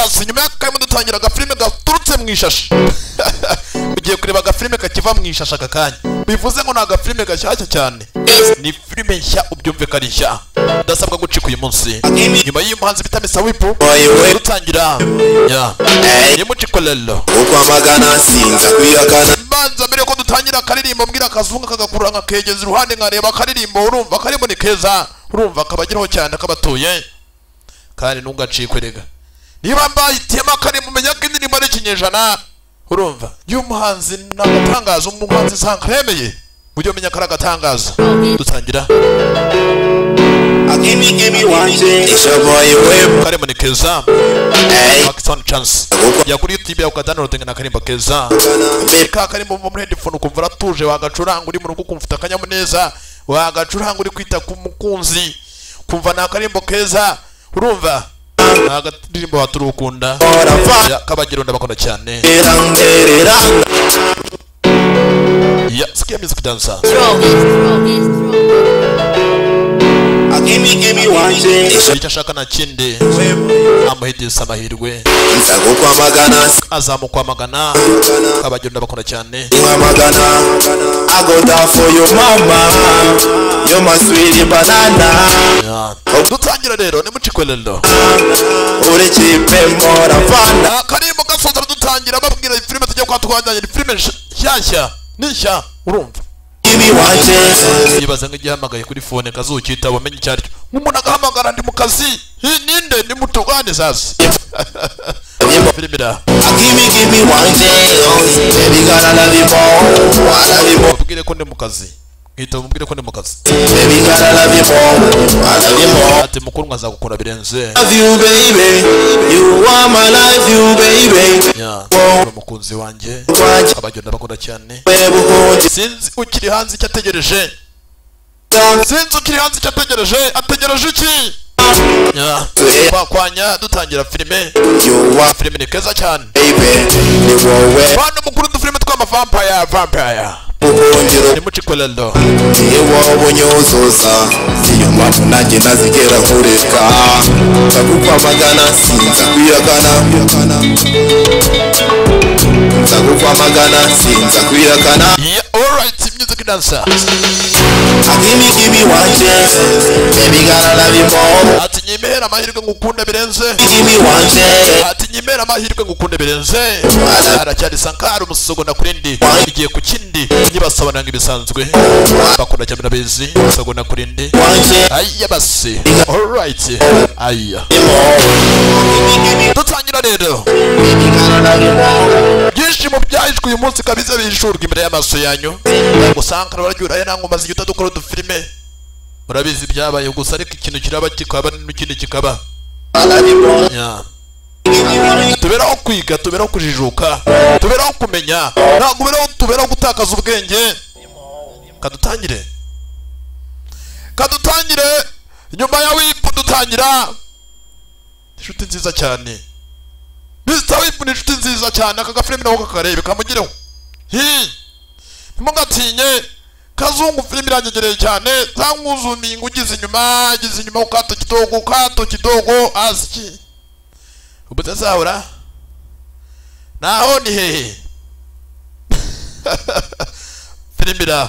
Sasa nyuma y'akarimo dutangira agafilime gaturutse mu ishashi. Ugiye kureba agafilime kakiva mu ishashi aka kanya, bivuze ngo ni agafilime gashyashya cyane, ni filime nshya, ubyumve ko ari nshya. Ndasabwa gucika uyu munsi nyuma y'uyu muhanzi bita Mr Whip dutangira ya nimuciko lelo. Ukwamagana sinza kwihakana. Mbanza mbere ko dutangira akaririmbo mbwira akazungu kagakurura nkakegeza iruhande nkareba akaririmbo, urumva akarimo ni keza, urumva kabageraho cyane kabatuye kandi ntugacikwe rega. Niba mbayitiyemo akarimo umenya ko indirimbo ari ikinyejana, urumva y'uyu muhanzi ni agatangaza, umuhanzi Sankara yemeye, ujye umenya ko ari agatangaza. Dutangira Gimme, gimme one chance. It's your boy Whip. Karimo ni keza. Pakistan Chance. Ya kuri YouTube ya ukadownloadinga na karimbo keza. Ka karimbo muri headphone ukumva uratuje, wagacuranga uri mu rugo ukumva ufite akanyamuneza, wagacuranga uri kwita ku mukunzi, kumva ni akarimbo keza, urumva ni akaririmbo waturukunda. Ya Kabagiro ndabakunda cyane. Ya sikia music dancer. Gimme, gimme one chance. Icyo ashaka nta kindi, amuhidisa amahirwe Nzagukwamagana. Azamukwamagana. Kabagiro ndabakunda cyane. Nkwamagana. I go down for your mama. You're my sweetie banana. Ya. Dutangira rero nimucikwe lelo. Uri kipe mpora mfana. Akarimbo gasoza dutangira babwira filime tujya kwa twajyanye, ni filime nshyashya ni nshya, urumva. Gimme one chance. Yibaza nk'igihamagaye kuri phone kazukita wamenye icyo aricyo, nk'umuntu agahamagara ndi mu kazi. Hi, ninde ni mutugane sasa filime ira. Gimme, gimme one chance. Baby girl, I love you more. I love you more. Mubwire ko ndi mu kazi, nkita mubwire ko ndi mu kazi. Baby girl, I love you more. I love you more. Ati mukuru nkazagukunda birenze. Love you baby. You are my life, you baby. Ya, uri umukunzi wanjye. Kabagiro ndabakunda cyane. Wewe Sinzi ukiri hanze icyo ategereje, sinzi ukiri hanze icyo ategereje, ategereje iki? Ya, twakwanya dutangira filime. You are Filime ni keza cyane. baby. Ni wowe Bantu mukuru udufilime tw'amavampire vampire, buhungiro. nimucikwe lelo. Ni wowe unyuzuza. Siyo mpamvu nanjye ntazigera nkureka. Nzagukwamagana sinza kwihakana. Nzagukwamagana sinza kwihakana. Yeah, alright, music dancer. Gimme, gimme one chance. Baby girl, I love you more. Ati nyimera amahirwe ngukunde birenze. Gimme one chance. Ati nyimera amahirwe ngukunde birenze. Aracyari Sankara umusogonda kuri ndi igiye ku kindi nyibasobanura nk'ibisanzwe, bakunda cyane ndabizi, umusogonda kuri ndi. One chance. Aya basi, alright, aya dutangira rero. Baby girl, I love you more. Byinshi mu byahishwe uyu munsi kabisa bihishurwa imbere y'amaso yanyu. Gusa Sankara bararyuraye nangwa maze igihe utadukora udufilime, murabizi byabaye gusa, ariko ikintu kiraba kikaba n'ikindi kikaba. I love you more. Ya. Tuberaho kwiga, tuberaho kujijuka, tuberaho kumenya, ntabwo uberaho tuberaho gutakaza ubwenge. Kadutangire, kadutangire nyuma ya Whip dutangira inshuti nziza cyane. Mr Whip ni inshuti nziza cyane. Aka gafilime nako kakarebe kamugireho. Hi, ntimugatinye kazungu, filime iranyegereye cyane. Zanguzuminga ugize inyuma, ugize inyuma ukato kidogo, kato kidogo asiki ubutazahura naho ni hehe. Filime ira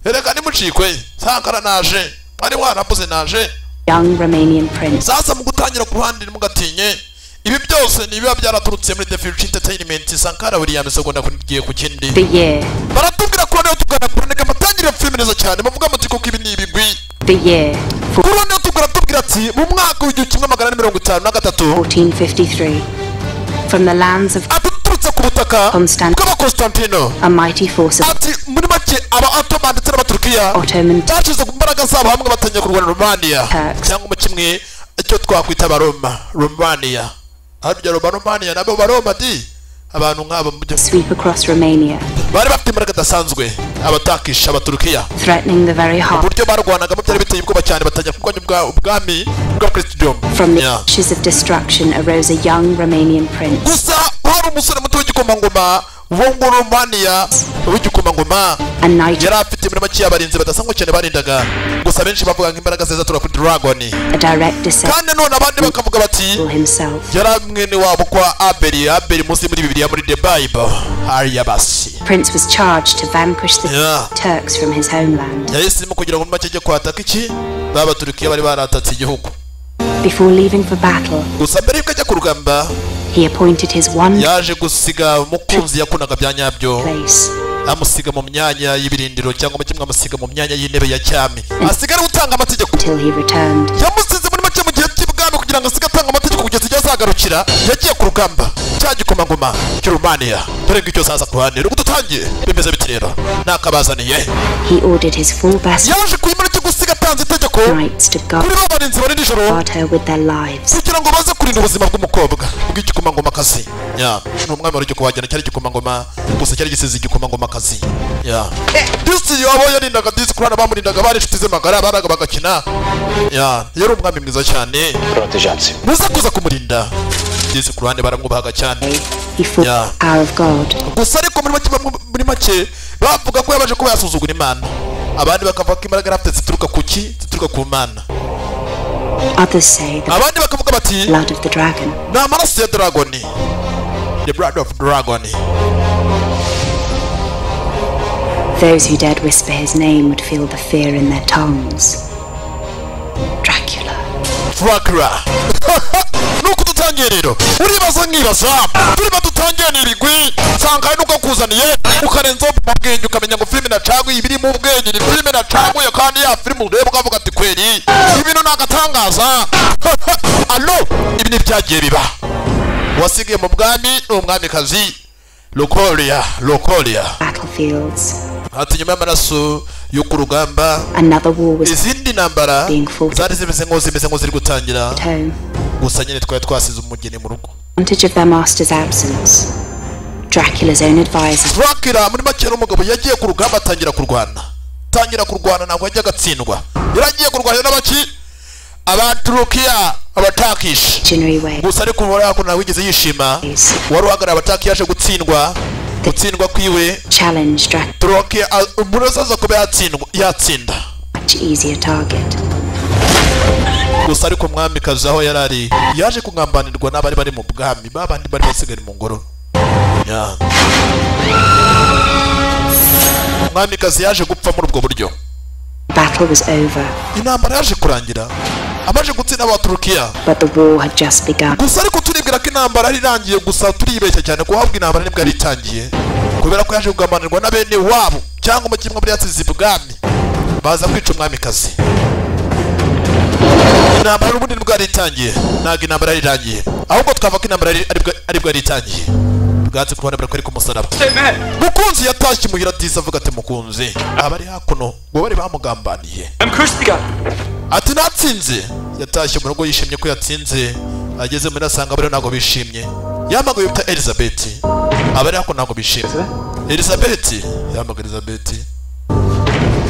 reka nimucikwe. Sankara naje, mwari warabuze, naje. Young Romanian prince. Sasa mu gutangira ku ruhande ntimugatinye, ibi byose ni ibiba byaraturutse muri The Future Entertainment. Sankara William segonda kugiye ku kindi. The year. Baratubwira ko noneho tugana kuroneka amatangiriro filime neza cyane, bavuga muti koko ibi ni ibigwi. The year. Kuri noneho tugura tubwira ati mu mwaka w'1453, 1453. From the lands of ati turutse ku butaka Constant- bw'Abakonstantino, a mighty force of ati muri make aba Ottoman ndetse n'Abaturukiya Ottoman bashyize ku mbaraga zabo hamwe batangiye kurwana Romania, Turks. cyangwa mu kimwe icyo twakwita Abaroma Romania, harya Roma Romania nabo Baroma di abantu nk'abo mu byo sweep across Romania, bari bafite imbaraga zidasanzwe, abatakisha Abaturukiya, threatening the very heart. Uburyo barwanagamo byari biteye ubwoba cyane, batangira kurwanya ubwami bwa Christendom. From the Yeah. ashes of destruction arose a young Romanian prince, Gusa hari umusore muto w'igikomangoma Uwo ngurumaniya w'igikomangoma yari afite muri make abarinzi badasanzwe cyane barindaga, gusa benshi bavuga nk'imbaraga ze zatura kuri dragon. Kandi none abandi bakavuga bati yari mwene wabo kwa Abeli, Abeli munsi muri Bibiliya muri the Bible hariya basi. Prince was charged to vanquish the Turks from his homeland. Yahisemo kugira ngo make ajye kwataka iki b'Abaturukiya bari baratatse igihugu. Before leaving for battle, gusa mbere yuko ajya ku rugamba, he appointed his one yaje gusiga umukunzi yakundaga bya nyabyo, amusiga mu myanya y'ibirindiro cyangwa kimwe amusiga mu myanya y'intebe ya cyami, asigara gutanga amategeko. Until he returned. Yamusize muri make mu gihe cy'ibwami kugira ngo asige atanga amategeko kugeza igihe azagarukira. Yagiye ku rugamba cya gikomangoma cy'Urumaniya. Dore ngicyo saza kuhanira ubwo dutangiye bimeze biti rero nakabazaniye. He ordered his four best yaje kuyimara cyo gusiga atanze itegeko kuri ba barinzi bari nijoro kugira ngo baze kurinda ubuzima bw'umukobwa bw'igikomangoma kazi. Ya ni umwami wari kuhagera cyari igikomangoma gusa cyari gisize igikomangoma kazi. Ya disi yabo yarindaga disi kurana bamurindaga bari inshuti ze magara baraga bagakina. Ya yari umwami mwiza cyane muze kuza kumurinda. Disi kurane baramwubahaga cyane. Ya gusa ariko muri make bavuga ko yabaje kuba yasuzugura Imana, abandi bakavuga ko imbaraga afite zituruka ku ki, zituruka ku Mana. Abandi bakavuga bati blood of the dragon, ni amaraso ya dragon, the blood of dragon. Those who dared whisper his name would feel the fear in their tongues. Dracula. Dracula. Nuko dutangiye rero uribaza nkibaza turimo dutangiye n'ibigwi nsanga nuko kuzaniye ukarenza ubwenge ukamenya ngo filime nacaguye ibiri mu bwenge ni filime nacaguye kandi ya filime ureba ukavuga ati kweri ibintu nagatangaza. Allo ibi ni byagiye biba. Wasigiye mu bwami ni umwamikazi Lokolia, Lokolia. Battlefields. Ati nyuma y'amaraso yo ku rugamba izindi ntambara zari zimeze nk'aho ziri gutangira, gusa nyine twari twasize umugeni mu rugo. Advantage of their master's absence. Dracula's own advisor. Dracula muri make umugabo yagiye ku rugamba atangira kurwana. Tangira kurwana ntabwo yajya agatsindwa. Yaragiye kurwana n'abaki Abaturukiya, Abatakish. Gusa ariko ubona ko ntabwo wigeze yishima. Wari uhagarara Abataki yaje gutsindwa. Gutsindwa kwiwe. Challenge Dracula. Turukiya umuroza kuba yatsindwa yatsinda. Much easier target. Gusa ariko umwamikazi aho yarari yaje kugambanirwa n'abari bari mu bwami babandi bari basigaye mu ngoro. Umwamikazi yaje gupfa muri ubwo buryo. Battle was over. Intambara yaje kurangira amaje gutsinda Abaturukiya. But the war had just begun. Gusa ariko turibwira ko intambara yari irangiye gusa turibeshya cyane ko habwa intambara nibwo yari itangiye kubera ko yaje kugambanirwa na bene wabo cyangwa mu kimwe muri yatsinze ibwami baza kwica umwamikazi. Intambara n'ubundi nibwo yari itangiye, ntabwo intambara yari irangiye ahubwo twavuga ko intambara aribwo yari itangiye. Bwatsi kubona bari ku musaraba. Mukunzi yatashye imuhira disi avuga ati mukunzi abari hakuno ngo bari bamugambaniye. Ati natsinze. Yatashye mu rugo yishimye ko yatsinze, ageze muri asanga bari ntabwo bishimye. Yamagaye bita Elizabeth, abari hakuno ntabwo bishimye. Elizabeth yamagaye Elizabeth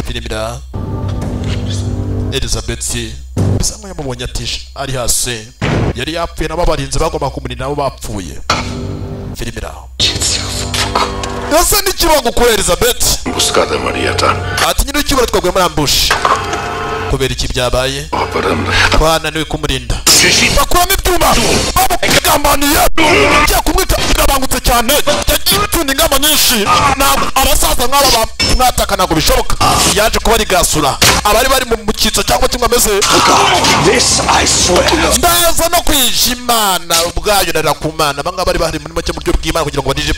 filimira Elizabeth bisa nkaho yamubonye ati ari hasi yari yapfuye n'ababarinzi bagomba kumurinda nabo bapfuye. Filimira ese n'ikibango kuri Elizabeth ati nyiri ikibura twaguye muri ambush kubera iki byabaye twananiwe kumurinda bakuramo ibyuma bamugambaniye ngiye kumwica birabangutse cyane yagiye itunda ingamba nyinshi ntabwo abasaza nk'aba mwataka ntabwo bishoboka. Yaje kuba rigasura abari bari mu cyitso cyangwa kimwe ameze ndaza no kwijimana ubwayo narira ku Mana banga bari bahari muri make mu buryo bw'Imana kugira ngo badije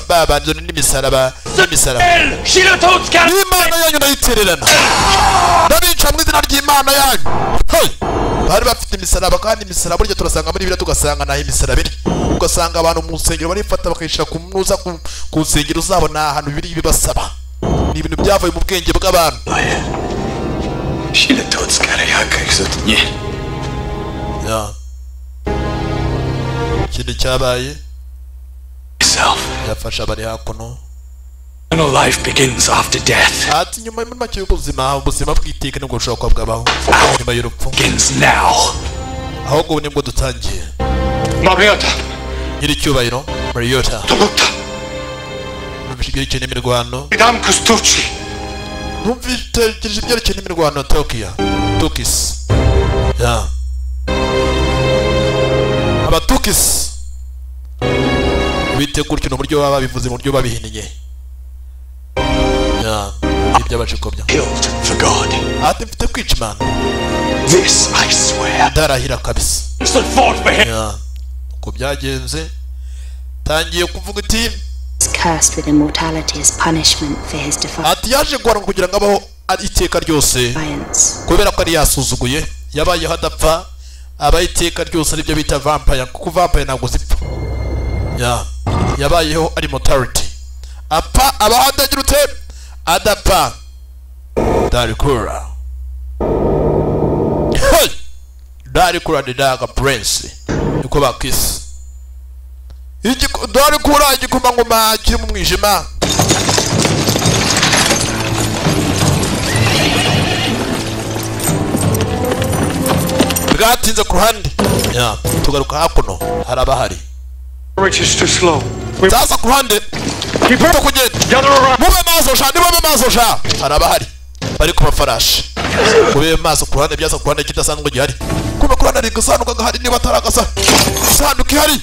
babanze n'imisaraba n'imisaraba Imana yanyu ndayitererana ndabica mu izina ry'Imana yanyu. Bari bafite imisaraba kandi imisaraba burya turasanga muri Bibiliya tugasanga naho imisaraba iri, ugasanga abantu mu nsengero barifata bakayishira ku mnuza ku nsengero zabo nta hantu biri bibasaba. Ni ibintu byavuye mu bwenge bw'abantu. Ikindi cyabaye yafasha abari hakuno. Life begins after death. Ati nyuma muri make y'ubuzima, ubuzima bw'iteka nibwo bushobora kuba bwabaho nyuma y'urupfu. Begins now. Ahubwo ubu nibwo dutangiye. Mariota. Nyiricyubahiro Mariota. Numvise ibyerekeye n'imirwano. Numvise ibyerekeye n'imirwano Tokiya. Tukis. Ya. Abatukis. Bite gutyo n'uburyo baba babivuze mu buryo babihinnye. Ya. Ibyo abacikobya. For God. Ati mfite kwica Imana. This I swear. Ndarahira kabisa. That fought for him. Ya. Uko byagenze tangiye kuvuga iti Cursed with immortality as punishment for his defiance. Ati yaje guhanwa kugira ngo abaho iteka ryose kubera ko ari yasuzuguye yabayeho adapfa abaye iteka ryose aribyo bita vampire kuko vampire ntabwo zipfa. Ya yabayeho ari mortality apfa abaho adagira ute adapfa. Darikura hey! Darikura the Dark Prince niko bakise. Darikura igikomangoma kiri mu mwijima. Bwatinze ku ruhande. Ya, tugaruka hakuno harabahari. Sasa ku ruhande. Kipo kugenda. Mube maso sha, nibe maso sha. Harabahari. Bari ku mafarashi. Mube maso ku ruhande byasa ku ruhande kidasanzwe gihari. Kuba ku ruhande ari gasanduka gahari niba ataragasa. Isanduka ihari.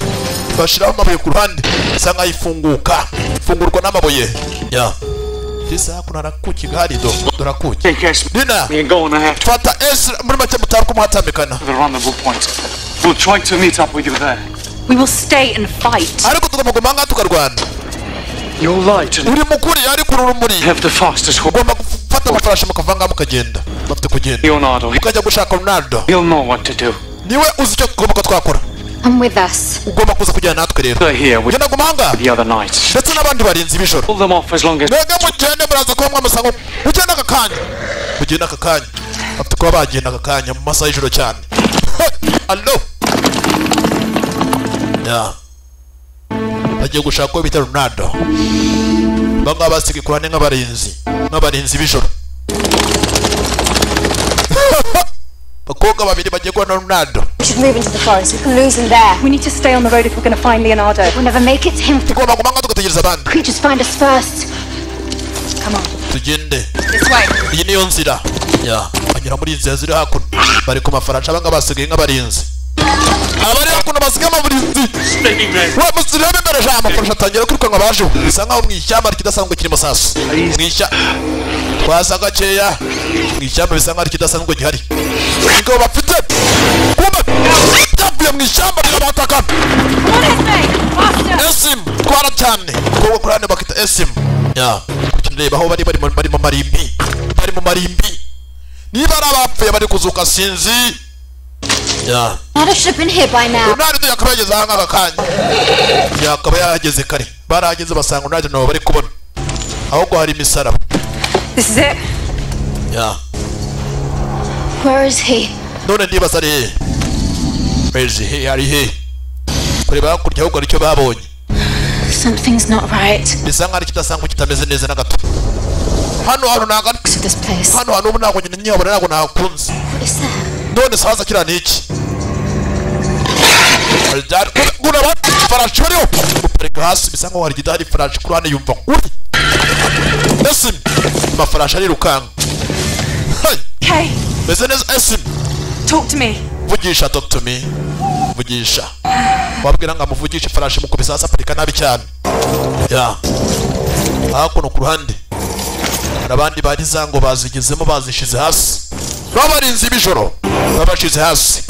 Bashiraho amabuye ku ruhande isa nkaho ifunguka ifungurwa n'amabuye. Ya isa hakuno harakuki gahari do dorakuki. Nina fata Ezra muri make mutaruko muhatambikana. We'll try to meet up with you there. We will stay and fight. Ariko tugomba kuguma ngaha tukarwana. You're light. Uri mukuri ariko urumuri. Have the fastest horse. Ugomba gufata amafarashi mukava ngaha mukagenda. Bafite kugenda. Leonardo. Ukajya gushaka Ronaldo. He'll know what to do. Niwe uzi icyo tugomba twakora. Come with us. Ugomba kuza kujyana natwe rero. Genda gumanga. The other nights. Ndetse n'abandi barinzi b'ijoro. Pull them off as long as mwebwe mugende muraza kuba mwamusanga. Mugende aka kanya. Mugende aka kanya. Bafite kuba bagenda aka kanya mu masaha y'ijoro cyane. Allo. Ya. Bagiye gushaka ko bita Ronaldo. Bamwe basigaye ku ruhande nk'abarinzi. Nk'abarinzi b'ijoro. Bakobwa babiri bagiye guhura na Ronaldo. We should move into the forest. We can lose him there. We need to stay on the road if we're going to find Leonardo. We'll never make it to him. Tugomba kuguma tugategereza abandi. Creatures find us first. Come on. Tugende. This way. Iyi niyo nzira. Ya, banyura muri inzira ziri hakuno. Bari ku mafarashi abanga basigaye nk'abarinzi. Abari hakuno basigaye amaburinzi. Wa musirebe imbere ja amafarashi atangira kwirukanka baje. Bisa nkaho mu ishyamba kidasanzwe kirimo sasu. Mu ishyamba twasa gakeya. Mu ishyamba bisa nkaho kidasanzwe gihari. Ingabo bafite kumbe byavuye mu ishyamba birabataka. Esim twara cyane kuko kurane bakita Esim. Ya kukinreba aho bari bari mu marimbi. Bari mu marimbi. Niba ari abapfuye bari kuzuka sinzi. Ya Ronaldo should have been here by now. Ronaldo yakaba yageze aha ngaha kanya. Yakaba yahageze kare. Barahageze basanga Ronaldo nabo bari kubona. Ahubwo hari imisaraba. This is it. Ya. Where is he? None ndibaza ari hehe. Where is he? Ari hehe? Kureba hakurya ahubwo aricyo babonye. Something's not right. Bisa nkaho kidasanzwe kitameze neza na gato. Hano hano ntago this place. Hano hano ubu ntago nyine nyihabona ntago nahakunze. What is that? None saza kiriya ni iki? Uraba farashi bariho. Guparika hasi bisa nkaho hari igidahari farashi ku ruhande yumva kuri. Esim amafarashi arirukanka. Hey! Okay. Meze neza Esim. Talk to me. Vugisha, talk to me. Vugisha. Wabwira ngo amuvugishe farashi mukubise hasi aparika nabi cyane. Ya. Hakuno ku ruhande hari abandi bari za ngo bazigezemo bazishize hasi. Babarinzi b'ijoro babashize hasi.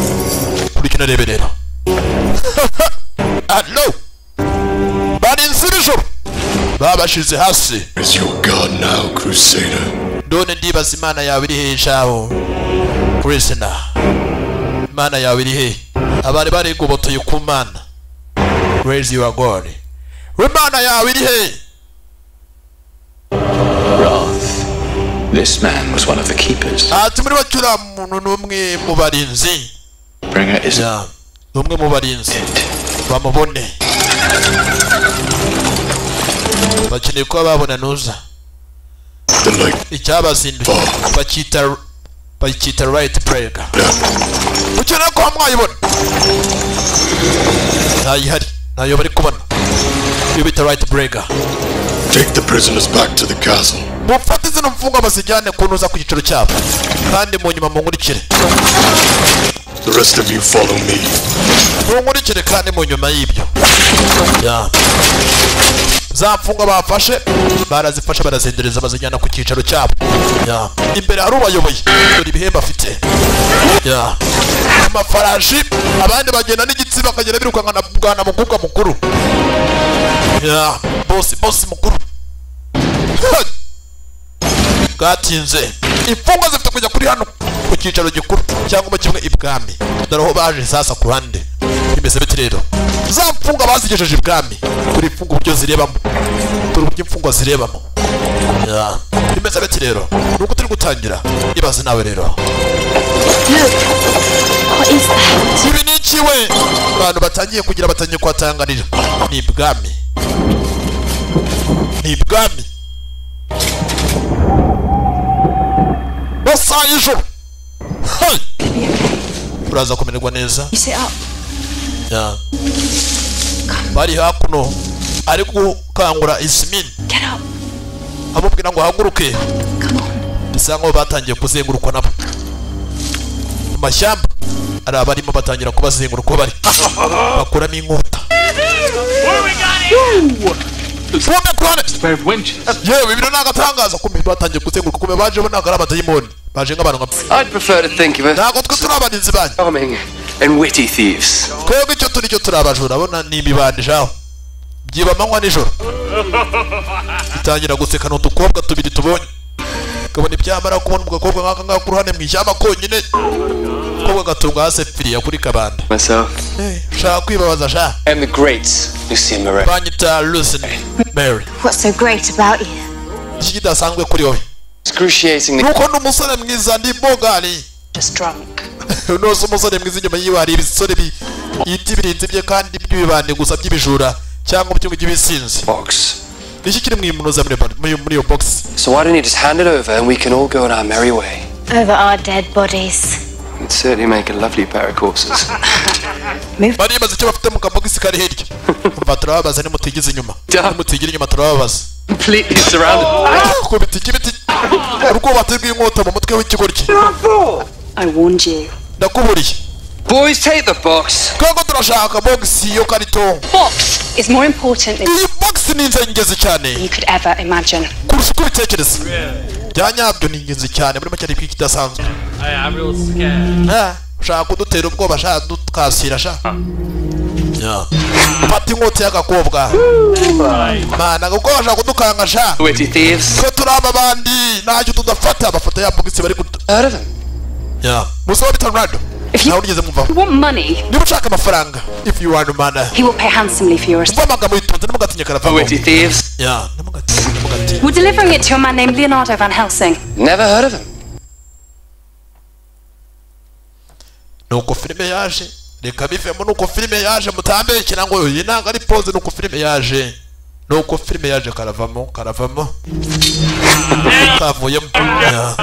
Kuri kino reberera. Allo. Barinzi b'ijoro babashize hasi. Is your God now, Crusader? None ndibaza Imana yawe iri hehe shaho? Prisoner. Imana yawe iri hehe? Abari barigobotoye ku Mana. Where is your God? Imana yawe iri hehe? Wrath. This man was one of the keepers. Ati muri bakira muntu n'umwe mu barinzi. Bringer is n'umwe mu barinzi. Bamubone. Bakeneye kuba babona nuza. Icyabazinduye bakita right breaker. Ukeneye ko mwayibona. Ntayihari, ntayo bari kubona. Iyo bita right breaker. Take the prisoners back to the castle. Mufate zino mfungwa bazijyane kunuza ku giciro cyabo, kandi mu nyuma munkurikire. The rest of you follow me. Munkurikire kandi mu nyuma y'ibyo. Ya. Za mfungwa bafashe barazifashe barazendereza bazijyana ku cyicaro cyabo. Ya. Imbere hari ubayoboye, dore ibihembo afite. Ya. Amafarashi, abandi bagenda n'igitsi bakagenda birukankana bwana mukobwa mukuru. Ya, bosi mukuru. Bwatinze. Imfungwa zifite kujya kuri hano ku cyicaro gikuru cyangwa mu kimwe ibwami. Dore aho baje sasa ku ruhande. Bimeze biti rero. Za mfungwa bazigejeje ibwami. Kuri imfungwa uburyo zirebamo. Dore uburyo imfungwa zirebamo. Ya. Bimeze biti rero. Nuko turi gutangira. Ibaze nawe rero. Look. What is that? Ibi ni iki we? Abantu batangiye kugira batangiye kwatangarira. Ni ibwami. Ni ibwami. Masaha y'ijoro. Hey! Uraza kumererwa neza. You sit up. Ya. Bari hakuno ari gukangura Ismin. Get up. Amubwira ngo ahaguruke. Come on. Bisa nkaho batangiye kuzengurukwa nabo. Mu mashyamba hari abarimo batangira kubazenguruka uko bari. Bakuramo inkota. Kumbe kurane. Yewe ibintu ni agatangaza. Kumbe batangiye kuzenguruka, kumbe baje bo ntabwo ari abadayimoni. Baje nk'abantu nka I'd prefer to think of us ntabwo twe turi abarinzi banyu. charming and witty thieves. Twebwe icyo turi cyo turi abajura, bona ni imibandishaho. Byiba amanywa nijoro. Bitangira guseka ni udukobwa tubiri tubonye. Ukabona ibyamara kubona umukobwa nk'aka ngaka ku ruhande mu ishyamba konyine. Umukobwa agatunga hasi firiya kuri kabanda. Myself. Ushaka kwibabaza sha. I'm the great Lucien Murray. Banyita Lucien Mary. What's so great about you? Iki kidasanzwe kuri wowe. Excruciatingly Nuko ni umusore mwiza ndi bogari. Just drunk. Nose umusore mwiza inyuma yiwe hari ibisore yita ibirinzi bye kandi by'ibibandi gusa by'ibijura cyangwa by'ibisinzi. box. Iki kiri mu imunoza muri iyo box. So why don't you just hand it over and we can all go on our merry way? Over our dead bodies. It'd certainly make a lovely pair of corpses. Baribaza icyo bafite mu kabogisi kari hirya. Umva turababaza nimutigize inyuma. Nimutigira inyuma turababaza. Completely surrounded. Kubita ikibiti urwubati rw'inkota mu mutwe w'ikigoryi. I warned you. Ndakuburiye. Boys, take the box. Twebwe turashaka box iyo karito. Box is more important than Iyi box ni ingenzi cyane you could ever imagine. kurusha uko ubitekereza. Bya nyabyo ni ingenzi cyane muri make ari ikidasanzwe. I'm real scared. Ushaka kudutera ubwoba sha dukasira sha. Ya. Fata inkota y'agakobwa. Mana kuko bashaka kudukanga sha. Witty thieves. Twe turi abandi ntacyo tudafata bafata ya box bari kudu. Heard of him? Ya. Musaba bita Ronaldo. If you Nawe urigeze mwumvaho. want money, Niba ushaka amafaranga if you want money. he will pay handsomely for your. Umva amagambo yitonze ntimugatinye karavamo. Witty thieves. Ya, ntimugatinye ntimugatinye. We're delivering it to a man named Leonardo Van Helsing. Never heard of him. Nuko filime yaje reka bivemo nuko filime yaje mutambekera ngo iyi ntabwo ari pose nuko filime yaje nuko filime yaje karavamo karavamo kavuyemo. Ya.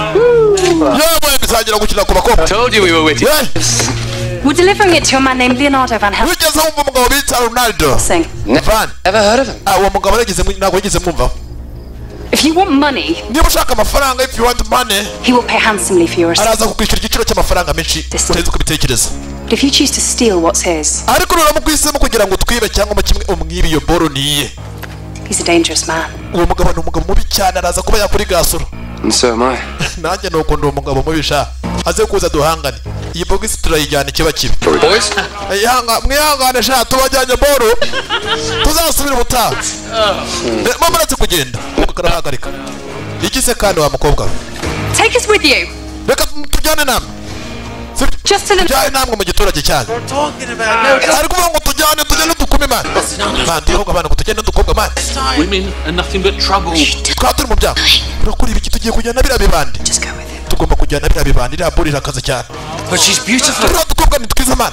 Yewe bitangira gukina ku bakobwa. Told you we were witty. Yeah. We're delivering it to a man named Leonardo Van Wigeze wumva umugabo bita Ronaldo Helsing. Van? Never heard of him. Ah, uwo mugabo yarigeze ntabwo yigeze mwumvaho. If you want money, Niba ushaka amafaranga if you want money he will pay handsomely for your. araza kukwishyura igiciro cy'amafaranga menshi urenze uko ubitekereza. But if you choose to steal what's his, Ariko nuramuka kugira ngo utwibe cyangwa mu kimwe umwibe iyo boro niye. he's a dangerous man. Uwo mugabo ni umugabo mubi cyane araza kuba yakurigasura. And so am I. Nanjye nuko ndi umugabo mubi sha. Aze kuza duhangane. Iyi bogisi turayijyana ikiba kibi. Boys? Ihanga mwihangane sha tubajyanye boro. Tuzasubira ubutaha. Mama uretse kugenda. Karahagarika. Iki se kandi wa mukobwa we? Take us with you. Reka tujyane namwe. Just to the. Tujyane namwe mu giturage cyanyu. Ari kuvuga ngo tujyane tujyane dukume man. Man tuyoga bana ngo tujyane dukobwa man. Women are nothing but trouble. Twaba turi mu byago. Urakora ibiki tugiye kujyana biriya bibandi. Just go with him. Tugomba kujyana biriya bibandi iriya boro irakaze cyane. But she's beautiful. Turiya dukobwa ni twiza man.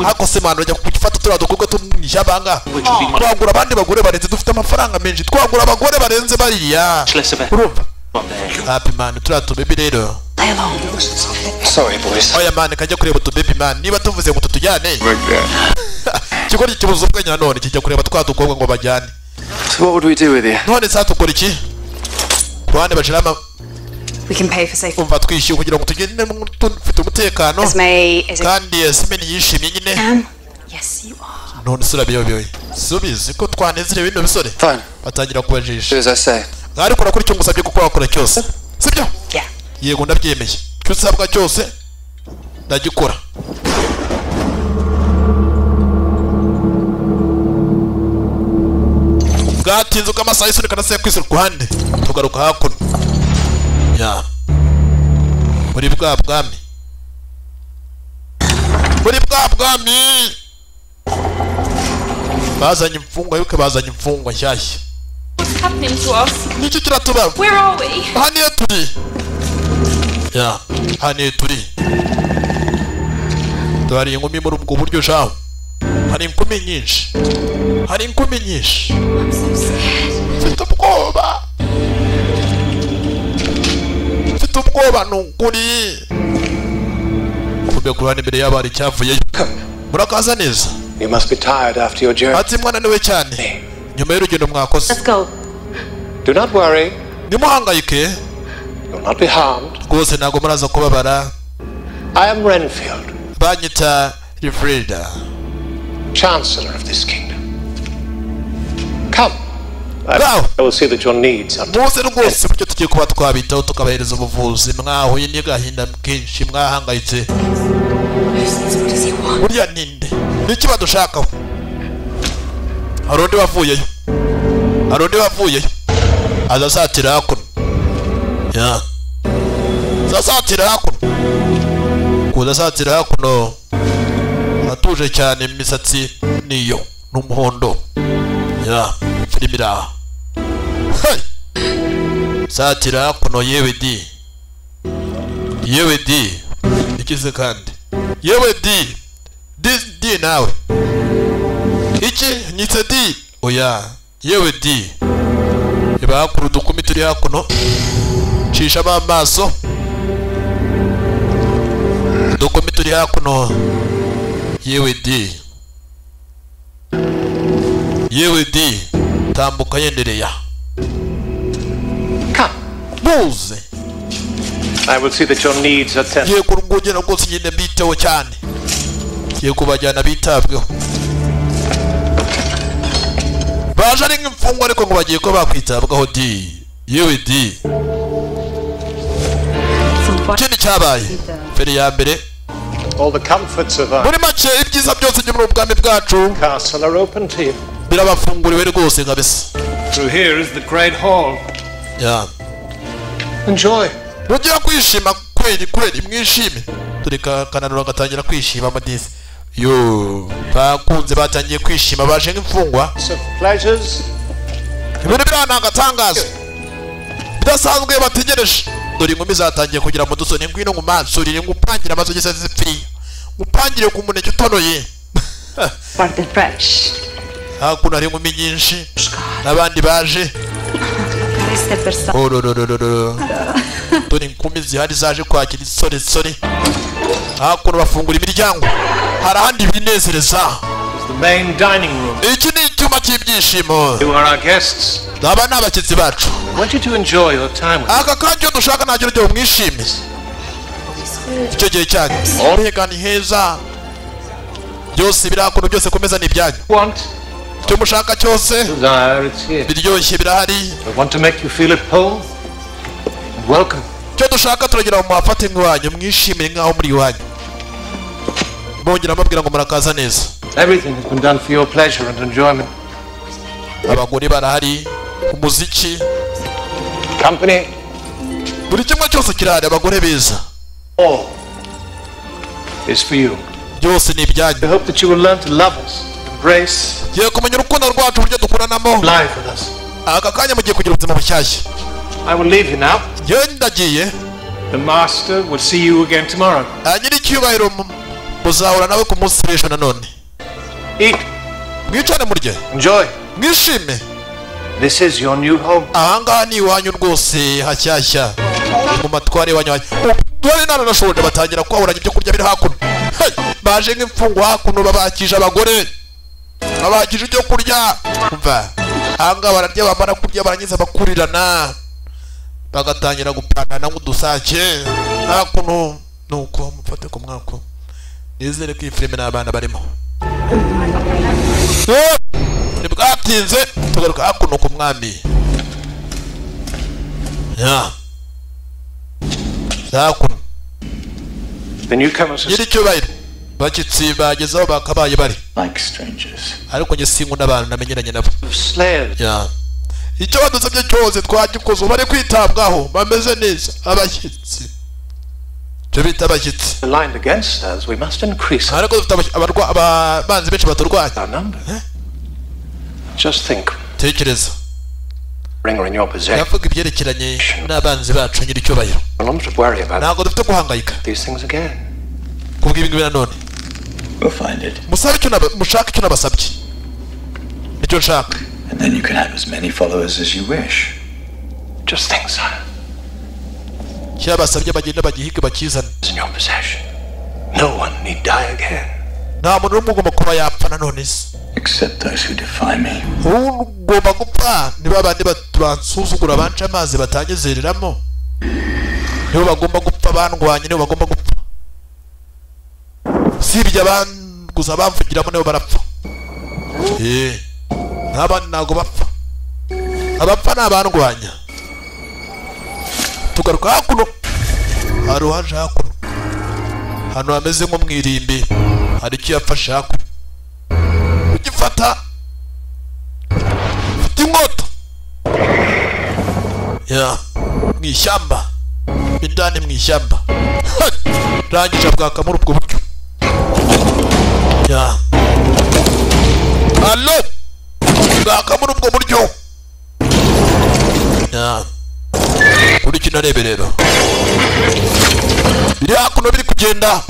Ariko se man urajya kugifata turiya dukobwa two mu ishyamba ngaha. Twagura abandi bagore barenze dufite amafaranga menshi. Twagura abagore barenze bariya. Less of a Urumva? up there. Happy man turiya tubebi rero. Play along. Sorry, boys. Oya man kajya kureba utubebi man. Niba tuvuze ngo tutujyane. Like that. Ikigoryi kibuze ubwenge nanone kijya kureba twa dukobwa ngo bajyane. So what would we do with you? None sa tukora iki? Ku ruhande bashiramo. We can pay for safe. Umva, twishyuye kugira ngo tugende dufite umutekano. Esme is a Kandi Esme yishimye nyine. Am? Yes, you are. None se urabiyobewe? Subizi ko twanezerewe bino bisore. Fine. Batangira kubajisha. Do as I say. Ariko urakora icyo ngusabye gukora, wakora cyose, sibyo? Yeah. Yego, ndabyemeye, icyo usabwa cyose ndagikora. Bwatinze uko amasaha y'isunika na kwisi ku ruhande, tugaruka hakuno ya muri bwa bwami, muri bwa bwami bazanye imfungwa, yuko bazanye imfungwa nshyashya. What's happening to us? Nicyo kiratuba. Where are we? Aha niyo turi ya, aha niyo turi. Tuhari inkumi muri ubwo buryo shaho, hari inkumi nyinshi, hari inkumi nyinshi. I'm so scared. Mfite ubwoba, mfite ubwoba, ni ukuri. Kumbe ku ruhande imbere yabo hari icyavuyeyo. Murakaza neza. You must be tired after your journey. Ati mwananiwe cyane nyuma y'urugendo mwakoze. Let's go. Do not worry. Ntimuhangayike. You'll not be harmed. Rwose ntabwo muraza kubabara. I am Renfield, Banyita Rifrida, Chancellor of this kingdom. Come. Bravo. I will see that your needs are Muze rwose, buryo tugiye kuba twabitaho, tukabahereza ubuvuzi. Mwahuye n'agahinda kenshi, mwahangayitse. What does he want? Burya ninde? Niki badushakaho? Hari undi wavuyeyo, hari undi wavuyeyo, aza asatira hakuno ya, aza asatira hakuno, kuza asatira hakuno atuje cyane, imisatsi niyo n'umuhondo ya filime iri aha. Hey! Satira hakuno, yewe di, yewe di, ikize kandi, yewe di, di di, nawe iki nyitse di, oya, yewe di. Reba hakuno udukumi turi hakuno, cishamo amaso udukumi turi hakuno, yewe di, yewe di, tambuka yendereya. Come. Muze. I will see that your needs are tended. Ngiye kurwongera rwose, ngende mbiteho cyane, ngiye kubajyana bitabweho. Baje ari nk'imfungwa, ariko ngo bagiye kuba bakwitabwaho di, yewe di. Ikindi cyabaye mbere ya mbere. All the comforts of our Muri make, ibyiza byose byo muri ubu bwami bwacu castle are open to you. birabafunguriwe rwose kabisa. Through here is the great hall. Ya. Enjoy. Mugiye kwishima kweri kweri, mwishime. Dore kananura gatangira kwishima amadisi yo, bakunze batangiye kwishima, baje nk'imfungwa. Of pleasures. Ibintu biri agatangazo bidasanzwe bategereje. Dore inkumi zatangiye kugira mu dusoni, ngwino ngumansurire, ngupangire amasogisi zipfiriye, ngupangire ku muneke utonoye. Parte fresh. Hakuno hari inkumi nyinshi n'abandi baje. Queste persone. Orororororo. Dore inkumi zihari zaje kwakira isoresore. Hakuno bafungura imiryango, hari ahandi binezereza. It's the main dining room. Iki ni icyuma cy'ibyishimo. You are our guests. Aba ni abashyitsi bacu. I want you to enjoy your time with us. Aka kanya icyo dushaka nta kintu mwishime icyo gihe cyanyu. Mbega ni heza! Byose biri hakuno, byose kumeza ni ibyanyu. Want, Icyo mushaka cyose desire, it's here. biryoshye birahari. I want to make you feel at home and welcome. Icyo dushaka turagira ngo muhafate nk'iwanyu, mwishimire nk'aho muri iwanyu. Bongera mbabwira ngo murakaza neza. Everything has been done for your pleasure and enjoyment. Abagore barahari, umuziki, Company. buri kimwe cyose kirahari, abagore beza. All is for you. Byose ni ibyanyu. We hope that you will learn to love us, embrace Ngiye kumenya urukundo rwacu, uburyo dukuranamo. life with us. Aka kanya mugiye kugira ubuzima bushyashya. I will leave you now. Njyewe ndagiye. The master will see you again tomorrow. Nyiricyubahiro muzahura nawe ku munsi w'ejo nanone. Eat, Mwicare murye. Enjoy. Mwishime. This is your new home. Ahangaha ni iwanyu rwose hashyashya, mu matware iwanyu. Dore nananashonje, batangira kwahuranya ibyo kurya biri hakuno. Hey! Baje nk'imfungwa hakuno, babakije abagore, babakije ibyo kurya. Umva, Ahangaha bararya, bamara kurya barangiza bakurirana, bagatangira gupandana nk'udusake. Nta kuntu nuko mufate ku mwako. Nizere ko iyi filime n'abana barimo. Ntibwatinze tugaruka hakuno ku mwami. Ya hakuno. The newcomers Nyiricyubahiro, bashyitsi bageze aho bakabaye bari. Like strangers. Ariko njye sinkunda abantu namenyeranye nabo. Slaves. Ya. Icyo badusabye cyose twagikoze, bari kwitabwaho, bameze neza abashyitsi, icyo bita abashyitsi. Aligned against us, we must increase Ariko dufite abanzi benshi baturwanya. our numbers. Just think, Tekereza. bringer in your possession. Ndavuga ibyerekeranye n'abanzi bacu, nyiricyubahiro. We'll not worry about Ntabwo dufite guhangayika these things again. kubw'ibi ngibi nanone. We'll find it. Musabe icyo mushaka, icyo nabasabye nicyo nshaka. And then you can have as many followers as you wish. Just think, sire. Cyabasabye bagenda bagihige bakizane. It's in your possession. No one need die again. Nta muntu n'umwe ugomba kuba yapfa nanone se. Except those who defy me. Ugomba gupfa ni babandi bansuzugura, banca amazi, batanyizereramo, nibo bagomba gupfa. Bandwanye nibo bagomba gupfa, usibye gusa bamvugiramo nibo barapfa. N'abandi ntabwo bapfa, abapfa ni abandwanya. Tugaruka hakuno, hari uwaje hakuno ahantu hameze nko mu irimbi, hari icyo yafashe hakuno. Ugifata ufite inkota ya mu ishyamba indani, mu ishyamba rangije bwaka muri ubwo buryo. Ya alo, bwaka muri ubwo buryo. Ya kuri kino rebe rero, biri hakuno biri kugenda,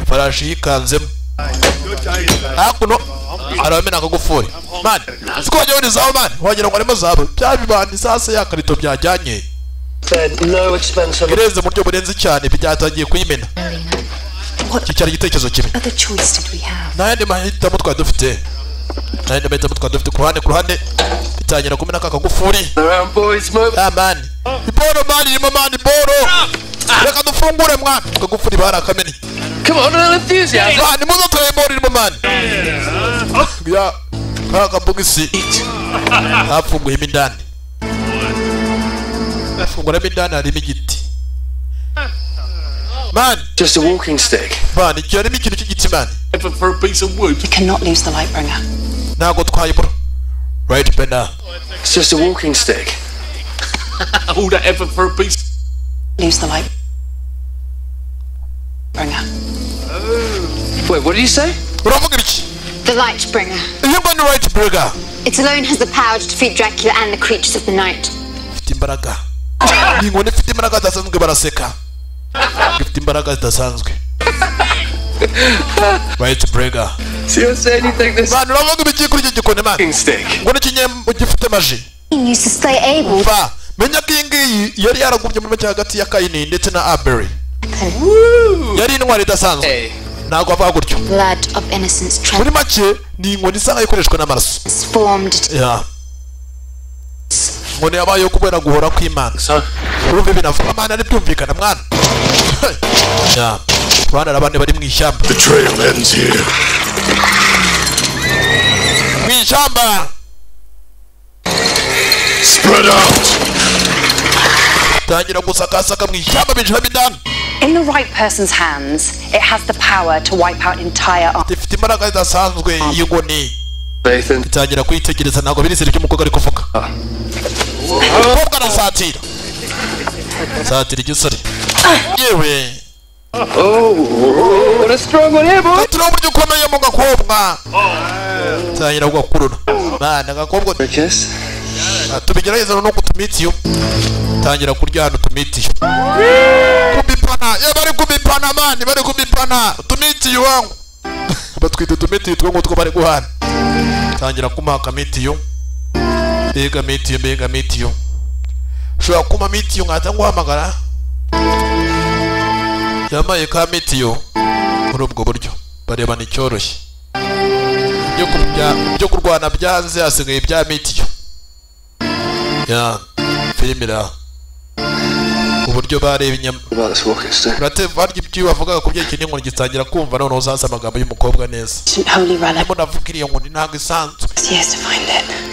farashi yikanzemo hakuno, arabamena akagufuri man, siko wajya wenda zawo man, wagira ngo harimo zahabu, bya bibandi sasa ya karito byajyanye No expense of irenze mu buryo burenze cyane, byatangiye kuyimena. What Iki cyari igitekerezo kibi. other choice did we have? Nta yandi mahitamo twari dufite, nta yandi mahitamo twari dufite. Ku ruhande, ku ruhande bitangira kumena ka kagufuri. Around, boys, move. Ah man, iboro man, irimo man, iboro, reka dufungure mwana. Kagufuri barakamennye. Come on, a little enthusiasm. Man, muzo turebe iboro irimo man. Ya ka kabogisi hafunguyemo indani, afunguramo indani, harimo igiti man. Just a walking stick. Man, iki harimo ikintu cy'igiti man. Ever for a piece of wood. We cannot lose the Lightbringer. Ntabwo twayibura right bena. It's just a walking stick. All that effort for a piece. Lose the Lightbringer. Wait, what did you say? Uravuga ibiki? The Lightbringer. Iyo ngo ni right burger. It alone has the power to defeat Dracula and the creatures of the night. Ifite imbaraga, ni inkoni ifite imbaraga zidasanzwe. Baraseka, ifite imbaraga zidasanzwe, right burger. So you're saying you think this Man, uravuga ibiki kuri iki gikoni man? walking stick? Ngo ni gifite magie. Used to slay Abel. Va menya ko iyi ngiyi yari yaragumye muri make hagati ya Kayini ndetse na Abeli, yari intwari idasanzwe. Hey. Ntabwo avuga gutyo. Blood of innocence Muri make ni inkoni isa nkaho ikoreshwa n'amaraso. transformed. Ya inkoni yabayeho kubera guhora kw'Imana. So, Urumva ibintu avuga mana, ntibyumvikana mwana. Ya bana, abandi bari mu ishyamba. The trail ends here. Mu ishyamba. Spread out. Tangira gusakasaka mu ishyamba, binjiramo indani. In the right person's hands, it has the power to wipe out entire Ifite imbaraga zidasanzwe iyi nkoni. Nathan. Itangira kuyitegereza, ntabwo birizera ibyo umukobwa ari kuvuga. Umukobwa arasatira, satira igisore yewe. Oh, what a strong one here, boy. Turiho uburyo ukomeye mu gakobwa, tangira kugakurura mana agakobwa. Kiss. Tubigerageza no kutumitiyo, tangira kurya hano tumitiyo kumipana ye, bari kumipana man, bari kumipana tumitiyo wangu, batwita utumitiyo two ngutwo bari guhana. Tangira kumuha akamitiyo, mbega mitiyo, mbega mitiyo, ushobora kumpa mitiyo nkahita nguhamagara. Yamaye ka mitiyo muri ubwo buryo, barebana icyoroshye ibyo Byo kurwana byanze hasigaye bya mitiyo. Ya filime uburyo bareba inyama. Barya ibyo bavugaga ku byerekeye n'inkoni gitangira kumva noneho uzaza amagambo y'umukobwa neza. Ndimo navuga iriya nkoni ntabwo isanzwe.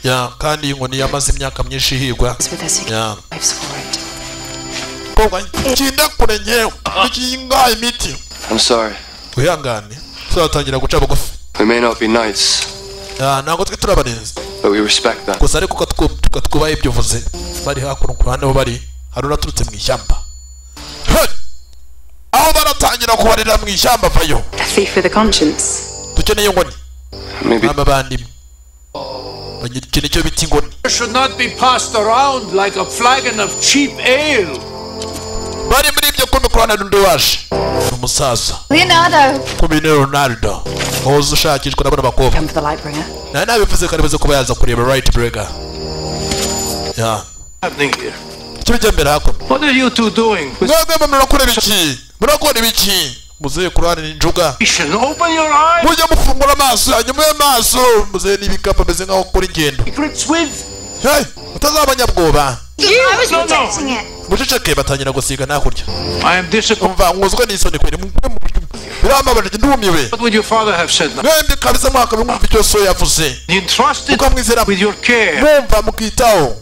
Ya kandi iyi nkoni yamaze imyaka myinshi ihigwa. Ya mukobwa kinda kure nkewe ikinga imiti. I'm sorry. Wihangane tuzatangira guca bugufi. We may not be knights. Ntabwo twe turabarinzi. But we respect that. Gusa ariko twubaha ibyo uvuze. Bari hakuno ku ruhande aho bari hari uraturutse mu ishyamba. Aho baratangira kubarira mu ishyamba vayo. A thief with a conscience. Dukeneye inkoni. N'abavandimwe. Bagira ikintu cyo bita inkoni. Should not be passed around like a flagon of cheap ale. Bari muri ibyo kumbi ku ruhande n'undi waje. Umusaza. Leonardo. Kumbi ni Leonardo. Wahoze ushakishwa n'abana bakobwa. Come for the Lightbringer. Nari nabivuze ko aribuze kuba yaza kureba Lightbringer. Yeah. Happening here. Ikibijya mbere hakuno. What are you two doing? Mwebwe murakora ibiki? Murakora ibiki? Muzehe ku ruhande n'injuga. Open your eyes. Mujye mufungura amaso yanyu mube maso. Muzehe n'ibikapu ameze nkaho akora ingendo. Hey, utazabanyabwoba. I was protecting it. Muceceke batangira gusiga nakurya. I am disappointed. Umva mwuzwe n'isoni kweri. Birambabaje ndumiwe. What would your father have said now? Mwembi kabisa mwaka mwumva icyo so yavuze. He entrusted Ukamwizera with your care. Mwumva mukitaho.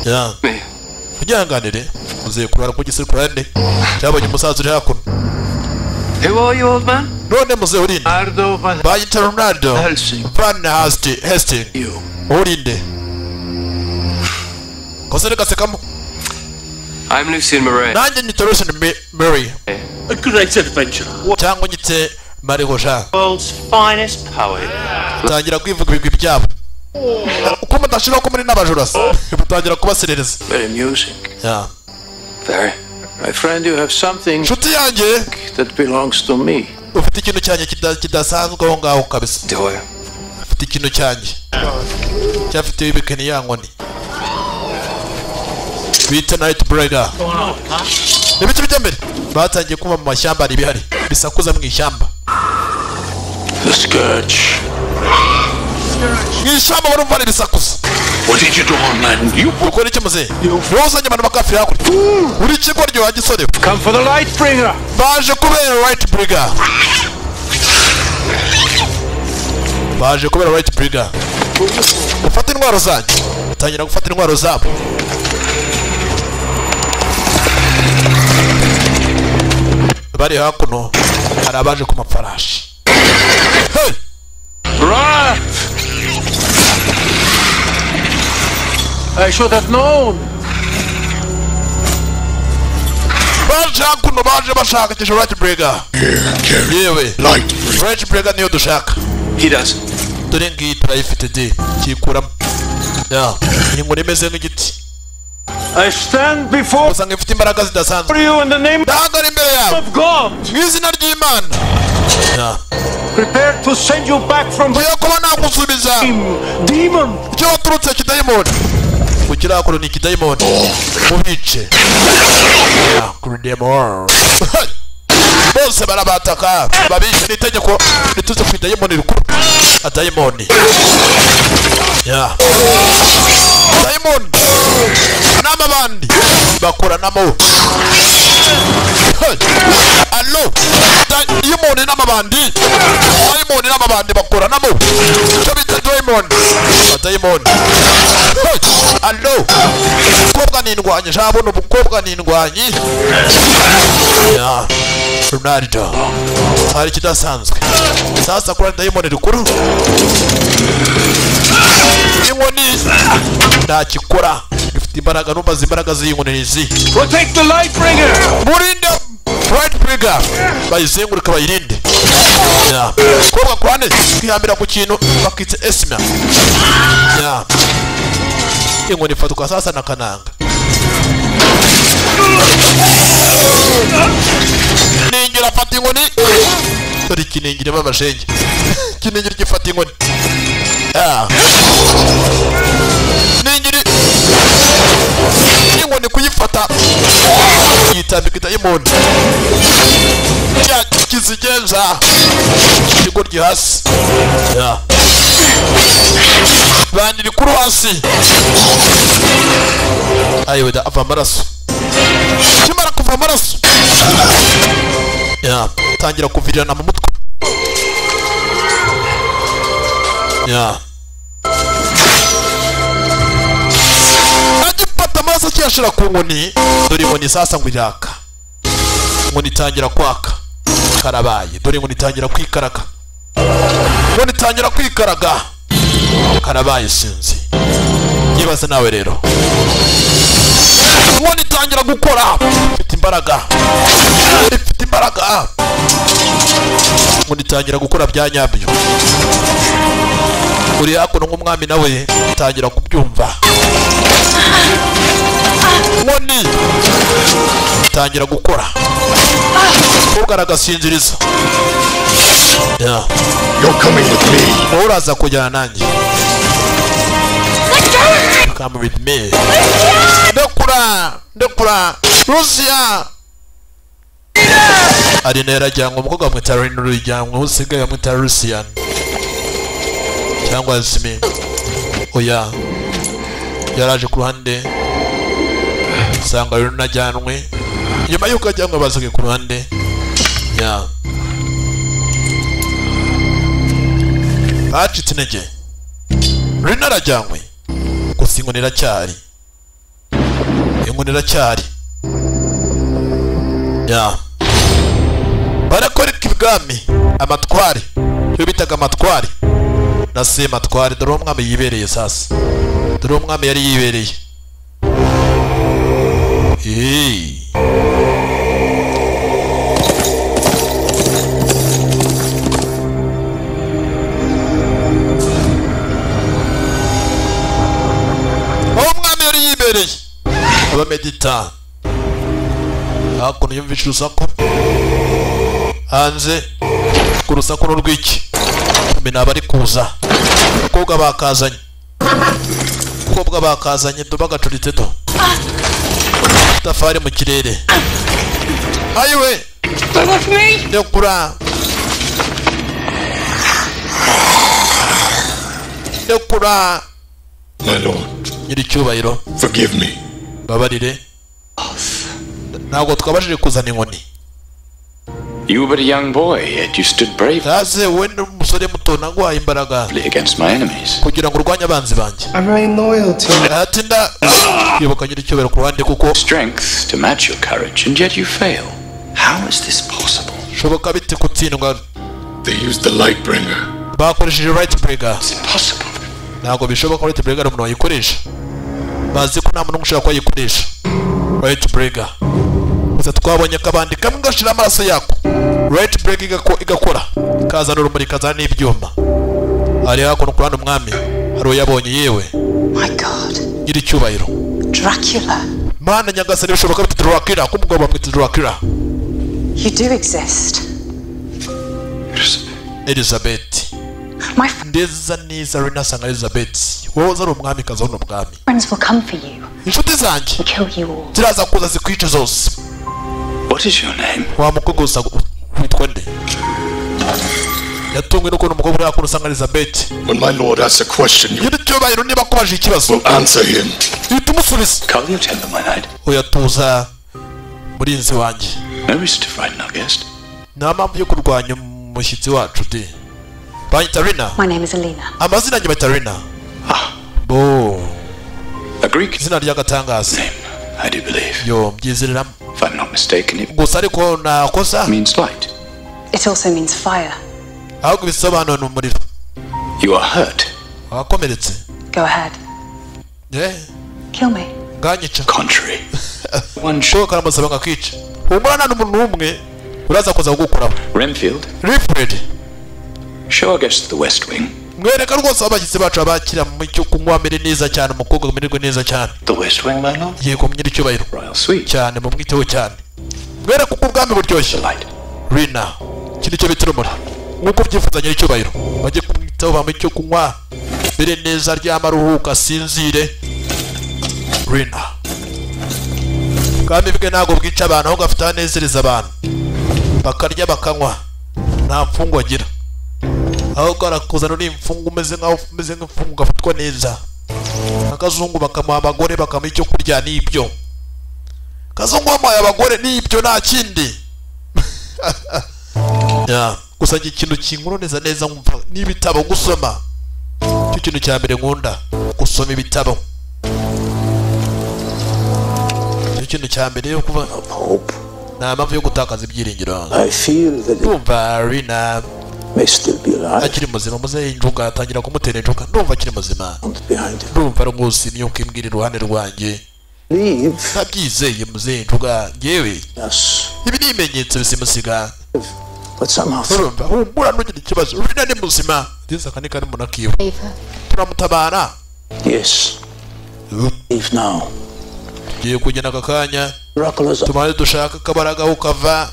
Yeah. Kunyanganire muzehe kurara ku gisiri kurande. Cyabonye umusaza uri hakuno. Who are you, old man? None muzehe urinde. Leonardo van Bayita Leonardo Helsing. Van Hastings. Urinde. Kosere gasekamo. I'm Lucien Murray. Nanjye nyita Lucien Murray. A great adventurer. Cyangwa nyite Marie Roja. World's finest poet. Tangira kwivuga ibigwi byabo. Uko mudashira ko muri n'abajura se. Mutangira kubaserereza. Very amusing. Yeah. Very. My friend, you have something Nshuti yanjye that belongs to me. ufite ikintu cyanjye kidasanzwe aho ngaho kabisa. Do I? Ufite ikintu cyanjye. Cyafite ibikeni ya nkoni. Bita Nightbringer. Ibice bijya mbere batangiye kuba mu mashyamba ari bihari bisakuza mu ishyamba. The scourge. Mu ishyamba barumva ari bisakuza. What did you do on land? You ukora iki muzehe? Wuzanye abantu bakafira hakurya. Uri ikigo ryo wagisore. Come for the Lightbringer. Baje kubera Lightbringer. Baje kubera Lightbringer. Ufata intwaro zanjye. Tangira gufata intwaro zabo. Bari hakuno hari abaje ku mafarashi. Hey! Wrath! I should have known. Baje hakuno baje bashakisha Lightbringer. Yewe. Lightbringer niyo dushaka. He does. Dore ngiyi turayifite de kikuramo. Ya, inkoni imeze nk'igiti. I stand before Usanga ifite imbaraga zidasanzwe. you in the name Ndahagara imbere yawe of God, mu izina ry'Imana. Ya. prepared to send you back from the Ngiye kuba nagusubiza demon. icyo waturutse kidayimoni. Kugira hakuno ni ikidayimoni. Mubice. Ya, kuri demon. Bose barabataka babishe n'itegeko riturutse ku idayimoni rikuru. Adayimoni. Ya. Dayimoni n'amabandi bakoranamo. Allo. Dayimoni n'amabandi. Dayimoni n'amabandi bakoranamo. Icyo bita dayimoni. Dayimoni. Allo. Umukobwa ni indwanyi, jabona umukobwa ni indwanyi. Ya. Ronaldo. Hari ikidasanzwe. Sasa kuri dayimoni rikuru. Inkoni ntakikora. Ifite imbaraga numva imbaraga z'inkoni nizi. Protect the Lightbringer. Murinde Lightbringer. Bayizenguruka bayirinde. Ya. Kobwa kwane kwihambira ku kintu bakitse esma. Ya. Inkoni ifatwa sasa na kananga. Ningira fata inkoni. Dore ikiningire babashenge. Kiningire gifata inkoni. Ah. Ningiri inkoni kuyifata yitambika idayimoni. Ya kizigenza ikigoryi hasi. Ya. Hasi ayiwe da, ava amaraso. Kimara kuva amaraso ya, tangira kuvirirana mu mutwe ya. Agifata amaraso akiyashira ku nkoni, dore inkoni sasa ngo iraka. Inkoni itangira kwaka, karabaye. Dore inkoni itangira kwikaraga, inkoni itangira kwikaraga, karabaye. Sinzi, yibaze nawe rero. Inkoni itangira gukora, ifite imbaraga, ifite imbaraga. Inkoni itangira gukora bya nyabyo. Uri hakuno nk'umwami nawe itangira kubyumva. Inkoni itangira gukora, umukobwa aragasinziriza. Yeah. You're coming with me. Wowe uraza kujyana nanjye. Come with me. Ndekura, ndekura, Lucia. Arina yarajyanwe, umukobwa bamwita Rino rujyanwe, usigaye bamwita Lucian cyangwa Simi. Oya, yaraje ku ruhande usanga Rino ajyanwe. Nyuma y'uko ajyanwe basohoke ku ruhande ya, bacitse intege. Rino arajyanwe, gusa inkoni iracyari, inkoni iracyari ya. Barakwereka ibwami amatware, iyo bitaga amatware na sematware. Dore umwami yibereye sasa, dore umwami yari yibereye. Hey. Umwami yari yibereye abamedita. Hakuno yumvishe urusaku hanze, ku rusaku n'urw'iki kumena abari kuza. Abakobwa bakazanye, abakobwa bakazanye, do bagacuritse do tafari mu kirere. Ayiwe, ndekura, ndekura. My lord, nyiricyubahiro, forgive me. Babarire, ntabwo twabashije kuzana inkoni. You were but a young boy, yet you stood bravely Ase wowe ni umusore muto, naguhaye imbaraga against my enemies. kugira ngo urwanye abanzi banjye. I remain loyal to you. Ati nda kwibuka nyiricyubahiro ku ruhande kuko Strength to match your courage, and yet you fail. How is this possible? Shoboka bite gutsindwa? They used the light bringer. Bakoresheje right breaker. It's impossible. Ntabwo bishoboka. Right breaker umuntu wayikoresha, bazi ko nta muntu ushobora kuba yayikoresha right breaker. Gusa twabonye akabandi kamwe gashira amaraso yako, right breaker igakora, kazana urumuri, kazana n'ibyuma. Hari hakuno ku ruhande umwami hari uwo yabonye yewe. My God, Nyiricyubahiro, Dracula. Mana nyagasani, bishoboka bite? Dracula, ko umugabo bamwita Dracula. You do exist. Elizabeth. My Ndeza neza Rina asanga Elizabeth, wowe uza ari umwamikazi wa buno bwami. friends will come for you Inshuti zanjye and kill you all. ziraza kuza zikwice zose. What is your name? Wa mukobwa usa witwa nde? Yatunguwe n'ukuntu umukobwa uri hakuno usanga Elizabeth. When my lord asks a question, you Nyiricyubahiro, niba akubajije ikibazo, will answer him. uhita umusubiza. Calm your temper, my knight. Oya, tuza murinzi wanjye. No reason to frighten our guest. Nta mpamvu yo kurwanya umushyitsi wacu de. Banyita Rina. My name is Alina. Amazina yanjye bayita Rina bo. A Greek Izina ry'agatangaza. name, I do believe. Yo, mbyizereramo. If I'm not mistaken, it Gusa ariko nakosa. means light. It also means fire. Ahubwo ibisobanuro ni umuriro. You are hurt. Wakomeretse. Go ahead. Eh. Kill me. Nganyica. Contrary. One Ko karamusaba ngo akice. Humura, nta n'umuntu n'umwe uraza kuza kugukoraho. Renfield, Rifred, show our guests to the West Wing. Mwereka rwose aho abashyitsi bacu bakira mu cyo kunywa, amere neza cyane, umukobwa amererwe neza cyane. The West Wing, my lord? Yego nyiricyubahiro. Royal Suite. Cyane, mumwiteho cyane, mwereke uko ubwami buryoshye. The light. Rina, iki nicyo bita urumuri nk'uko ubyifuza nyiricyubahiro. Bajye kumwitaho, bamuhe icyo kunywa mbere neza, aryama aruhuka, asinzire. Rina, ubwami bwe ntabwo bwica abantu, ahubwo afite aho anezereza abantu, bakarya bakanywa. Nta mfungwa agira, ahubwo arakuzana uri imfungwa, umeze nkaho umeze nk'imfungwa, ugafatwa neza. Akazungu bakamuha abagore, bakamuha icyo kurya n'ibyo. Kazungu bamuhaye abagore n'ibyo, nta kindi. Ya, gusa njye ikintu kinkoroneza neza nkumva n'ibitabo gusoma. Icyo kintu cya mbere nkunda, gusoma ibitabo. Icyo kintu cya mbere yo kuba Hope. nta mpamvu yo gutakaza ibyiringiro. I feel that it Ndumva Rina may still be alive. akiri muzima. Muzehe injuga atangira kumutera injuga. Ndumva akiri muzima. Behind him. Ndumva rwose imyuka imbwira iruhande rwanjye. Leave Ndabyizeye muzehe injuga ngewe. us. Ibi ni ibimenyetso bisimusiga. But somehow Urumva humura, ntugire ikibazo, Rina ni muzima. Ndetse aka ni kari mu nakiwe. Save her. Turamutabara. Yes. Leave now. Tugiye kugenda aka kanya. Dracula's Tumaze dushaka akabaraga aho kava.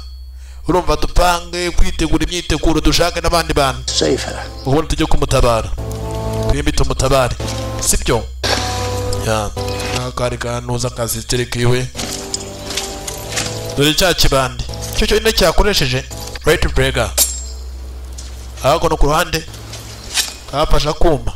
Urumva dupange kwitegura imyiteguro, dushake n'abandi bantu. Save her. Ubundi tujye kumutabara, twembi tumutabare, sibyo? Ya, n'akari kanuza akazitire kiwe. Dore cya kibandi cyo cyonyine cyakoresheje right breaker hakuno ku ruhande kafashe akuma.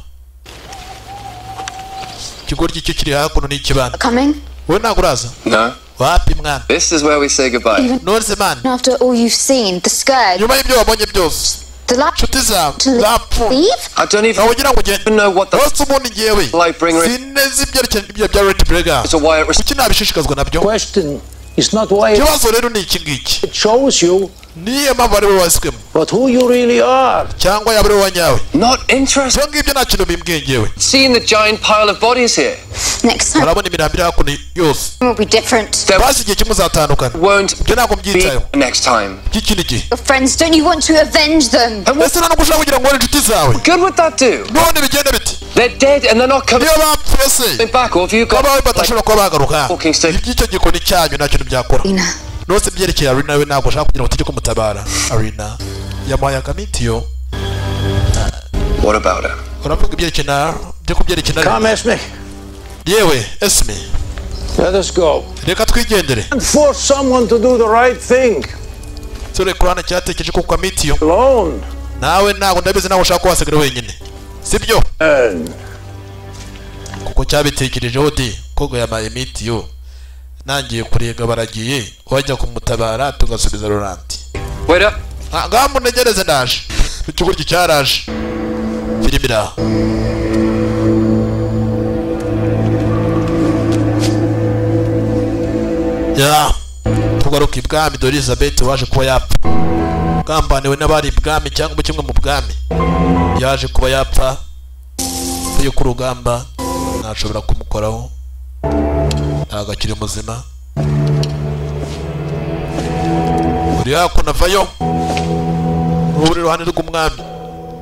Ikigoryi cyo kiri hakuno ni ikibandi. Coming? Wowe ntabwo uraza? No. Wapi mwana. This is where we say goodbye. Even None se man, after all you've seen, the scourge, nyuma y'ibyo wabonye byose, the light inshuti zawe to zapfuye, leave? I don't even nawe ugira ngo ugende know what the rwose. Ubundi ngewe Lightbringer is sinzi ibyerekeye ibyo bya right breaker. or why it Kuki nabishishikazwa nabyo? Question is not why Ikibazo rero ni iki ngiki: it chose you, niyo mpamvu ari wowe wahiswemo, but who you really are. cyangwa yaba ari wowe wanyawe. Not interested. Ibyo ngibyo nta kintu bimbwiye ngewe. Seeing the giant pile of bodies here. Next time Urabona imirambo iri hakuno yose. will be different. There Basi igihe kimwe uzatandukana. won't Ibyo ntabwo be mbyitayeho. next time. By'ikindi gihe. Your friends, don't you want to avenge them? And what Ese nta nubwo ushaka kugira ngo ubone inshuti zawe? good would that do? None bigenda biti? They're dead and they're not coming Niyo bapfuye se, back, or if you got babawe like, badashobora kuba bagaruka, walking stick. iby'icyo gikoni cyanyu nta kintu byakora. Lena, Nose byerekeye Arina, we ntabwo ushaka kugira ngo tujye kumutabara. Arina yamuhaye akamitiyo. What about her? Uravuga ibyerekeye na byo kubyerekeye na Come, Esme. Yewe Esme. Let us go. Reka twigendere. And force someone to do the right thing. Sore kurana cyatekereje ko kwa mitiyo. Alone. Nawe ntabwo ndabizi, nawe ushaka ko wasigara wenyine, sibyo? And Kuko cyabitekerejeho di kogo yamaye mitiyo, nangiye kurega baragiye wajya kumutabara tugasubiza Laurent. Wait up. Ah, ngaho munegereze ndaje. Ikigoryi cyaraje. Filime iraha. Ya, tugaruka ibwami. Dore Elizabeth waje kuba yapfa, gambaniwe n'abari ibwami cyangwa mu kimwe mu bwami. Yaje kuba yapfa yo ku rugamba, ntashobora kumukoraho, ntabwo akiri muzima. Uri hakuno avayo ubu uri iruhande rw'umwami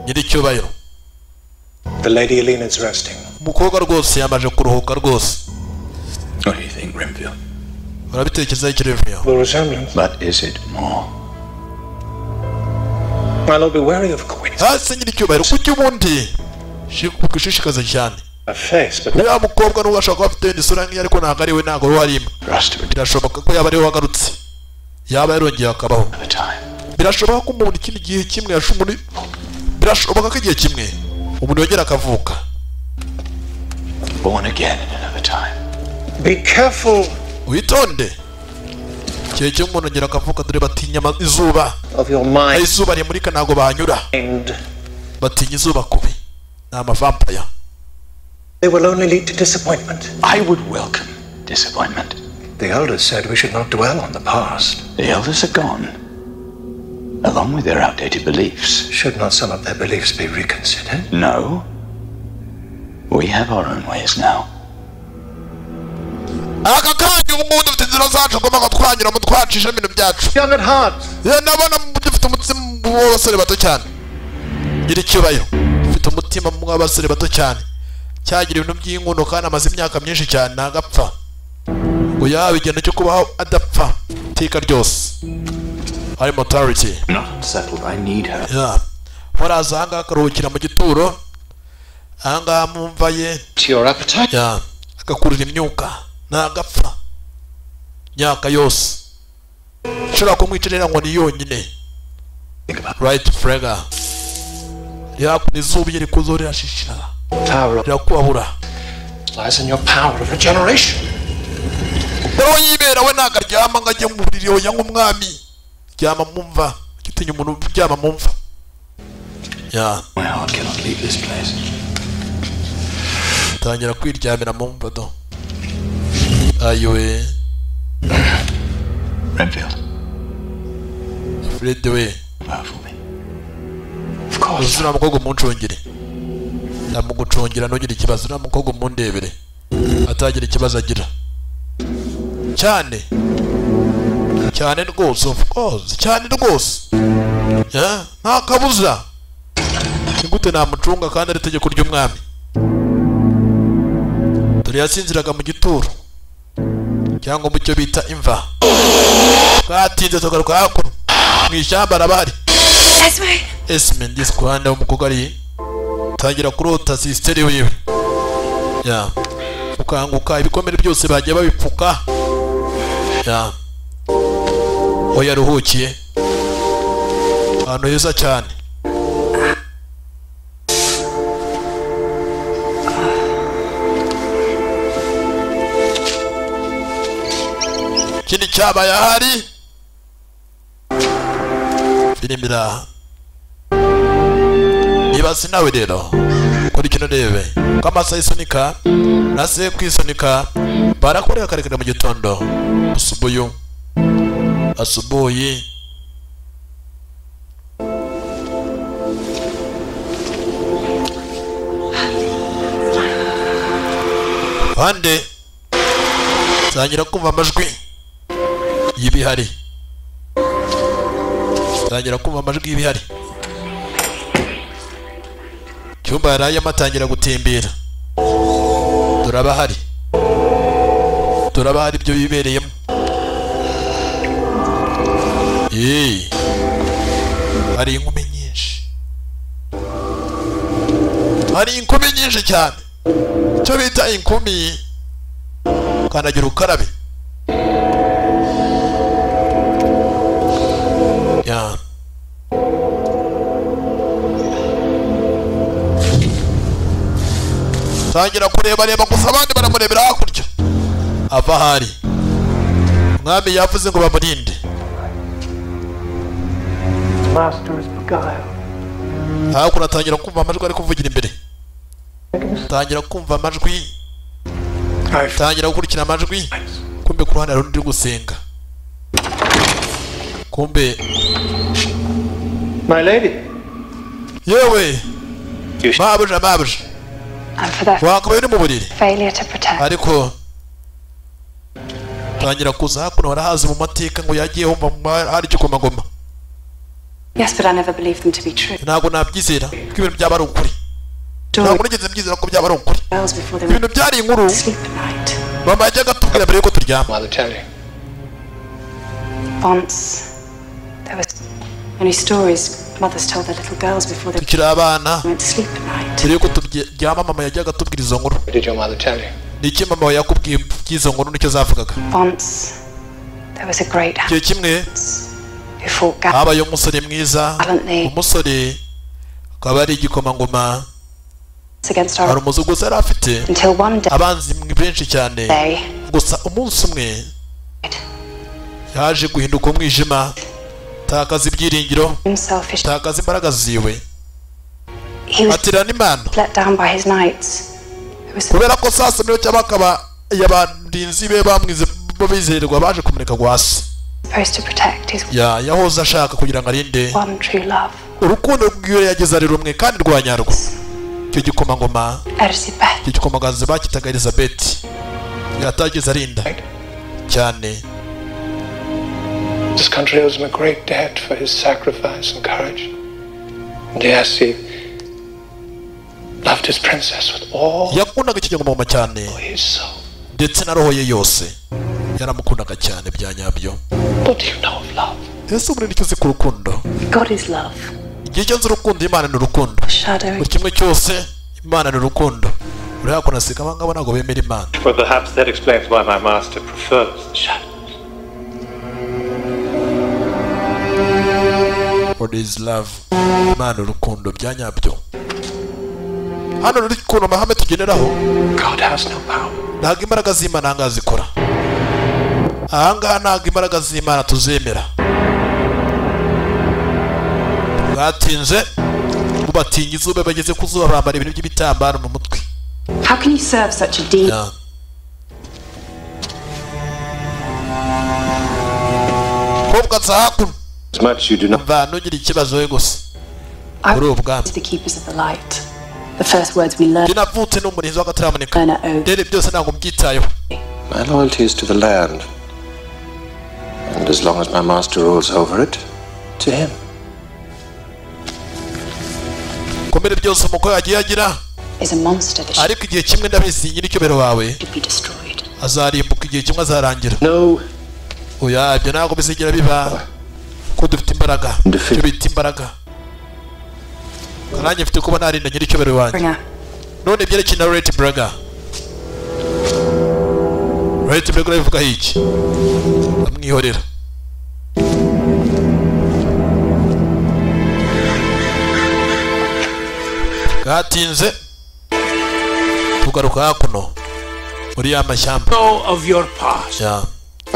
nyiricyubahiro. The Lady Alina is resting. Umukobwa rwose yamaze kuruhuka rwose. What do you think, Renfield? Urabitekerezaho iki, Renfield? The resemblance. But is it more? My lord, be wary of coincidence. Hasi nyiricyubahiro, kuki ubundi gushishikaza cyane A face, but uriya mukobwa? Nubwo ashobora kuba afite wenda isura nk'iyo, ariko ntabwo ari we, ntabwo ari we arimo. For us to return Birashoboka ko yaba ari we wagarutse, yaba yarongeye akabaho. the time. Birashoboka ko umuntu ikindi gihe kimwe yashumuri, birashoboka ko igihe kimwe umuntu yongera akavuka. Born again in another time. Be careful Witonde, igihe kimwe umuntu yongera akavuka. Dore batinya izuba. of your mind. Izuba rimurika ntabwo bahanyura, batinya izuba kubi, ni amavampaya. They will only lead to disappointment. I would welcome disappointment. The elders said we should not dwell on the past. The elders are gone, along with their outdated beliefs. Should not some of their beliefs be reconsidered? No. We have our own ways now. Aka kanya ubu ngubu dufite inzira zacu tugomba ngo twanyuramo, twacisha ibintu byacu. Young at heart. Ye, ndabona dufite umutima w'abasore bato cyane. Nyiricyubahiro, ufite umutima w'abasore bato cyane, cyagira ibintu by'inkundo kandi amaze imyaka myinshi cyane ntagapfa, ngo yaba igihano cyo kubaho adapfa iteka ryose ari mortality. Not unsettled. I need her. Yeah. Waraza ahangaha akaruhukira mu gituro ahangaha mu mva ye. To your appetite. Yeah. Agakurura imyuka, ntagapfa imyaka yose, ishobora kumwicarira ngo ni yonyine. Think about right frega yakuna izuba iyo rikuzeho rirashishira, Power rirakubabura. Lies in your power of regeneration. Dore yibera we ntago aryama ngo ajye mu buriri oya nk'umwami. Ryama mumva, gitinya umuntu uryama mumva. Ya. My heart cannot leave this place. Tangira kwiryamira mumva do. Ayiwe. Renfield. Fred we. For me. Of course. Uriya mukobwa umuncungire. Ndamugucungira ntugire ikibazo, uriya mukobwa umundebere. Atagira ikibazo agira. Cyane. Cyane rwose, of course. Cyane rwose. Ya, nta kabuza. Ni gute namucunga kandi ari itegeko ry'umwami? Dore yasinziraga mu gituro cyangwa mu cyo bita imva. Bwatinze tugaruka hakuno mu ishyamba arabahari. Esme. Esme ndisi ku ruhande w'umukobwa ari tangira kurota sisiteri wiwe. Ya. Ukanguka ibikomere byose bagiye babipfuka. Ya. Oya yaruhukiye ahantu heza cyane. Ikindi cyabaye ahari firimira niba sinawe rero kuri kino rebe ko amasaha isunika nase kwisunika barakorera karekare mu gitondo asubuyu asubuyi bande tangira kumva amajwi y'ibihari, tangira kumva amajwi y'ibihari. Cyumba yarayemo atangira gutembera. Turabahari, turabahari ibyo bibereyemo. Hari inkumi nyinshi, hari inkumi nyinshi cyane. Icyo bita inkumi kandagira ukarabe. Ya. Tangira kureba reba gusa abandi baramurebera hakurya. Ava hari umwami yavuze ngo bamurinde. Master is beguiled. Hakuno atangira kumva amajwi ari kuvugira imbere. Tangira kumva amajwi. Tangira gukurikira amajwi. Kumbe ku ruhande hari undi uri gusenga. Kumbe My lady. Yewe. Mabuja mabuja. Wakabaye uri mu buriri. Failure to protect. Ariko tangira kuza hakuno harahazi mu mateka ngo yagiye humva hari igikomangoma. Yes, but I never believed them to be true. Ntabwo nabyizera ko ibintu byaba ari ukuri. Ntabwo nigeze mbyizera ko byaba ari ukuri. Ibintu byari inkuru. Mama yajyaga atubwira mbere yuko turyama. Once there was many stories mothers told their little girls before they tukiri abana went to sleep at night. Mbere yuko turyama mama yajyaga atubwira izo nkuru. Did your mother tell you? Niki mama yakubwiye by'izo nkuru nicyo zavugaga? Once there was a great igihe kimwe who fought habaye umusore mwiza, gallantly umusore akaba ari igikomangoma. against Hari our umuzungu gusa yari afite until one day abanzi benshi cyane. Gusa umunsi umwe yaje guhinduka umwijima, takaza ibyiringiro, selfish takaza imbaraga ziwe, he was atirana Imana. let down by his knights who was Kubera ko sasa niyo cyabakaba yabarinzi be bamwize bizerwa baje kumureka gwasi. supposed to protect his Ya yahoze ashaka kugira ngo arinde one true love, urukundo rw'iyo yageze ari rumwe kandi rwa nyarwo. Icyo gikomangoma, Elizabeth. icyo gikomangoma bakitaga Elizabeth, yatageze arinda cyane. This country owes him a great debt for his sacrifice and courage. And yes, he loved his princess with all Yakundaga iki gikomangoma cyane his soul. ndetse na roho ye yose yaramukundaga cyane bya nyabyo. What do you know of love? Ese ubu nicyo uzi ku rukundo? God is love. Igihe cyo nzi urukundo, Imana ni urukundo. Shadow Buri kimwe cyose Imana ni urukundo. Uri hakuno aseka abangaba ntabwo bemera Imana. Well, perhaps that explains why my master prefers the shadows. What is love? Imana urukundo bya nyabyo. Hano ruri kuntu amahame tugeneraho. God has no power. Ntabwo imbaraga z'Imana ahangaha zikora. Ahangaha ntabwo imbaraga z'Imana tuzemera. Bwatinze bubatinya izuba, bageze ku zuba bambara ibintu by'ibitambaro mu mutwe. How can you serve such a demon? Yeah. Kobwa nza hakuno. As much you do not. Mva ntugire ikibazo we gusa. I Kuri ubu bwami. the keepers of the light. The first words we learn Njye navutse ni umurinzi w'akataraboneka. are oath. Rero byose ntabwo mbyitayeho. My loyalty is to the land. And as long as my master rules over it, to him. Komere byose umukwe yagiye agira. Is a monster that should Ariko igihe kimwe ndabizi nyir'icyubahiro wawe be destroyed. azarimbuka, igihe kimwe azarangira. No. Oya, ibyo ntabwo bizigera biba kuko dufite imbaraga. Icyo bita imbaraga. Nanjye mfite kuba narinda nyir'icyubahiro wanjye. Bringer. None ibyerekeye na Red Braga. Red Braga urabivugaho iki? Amwihorera. Bwatinze tugaruka hakuno muri ya mashyamba. Know of your past. Ya.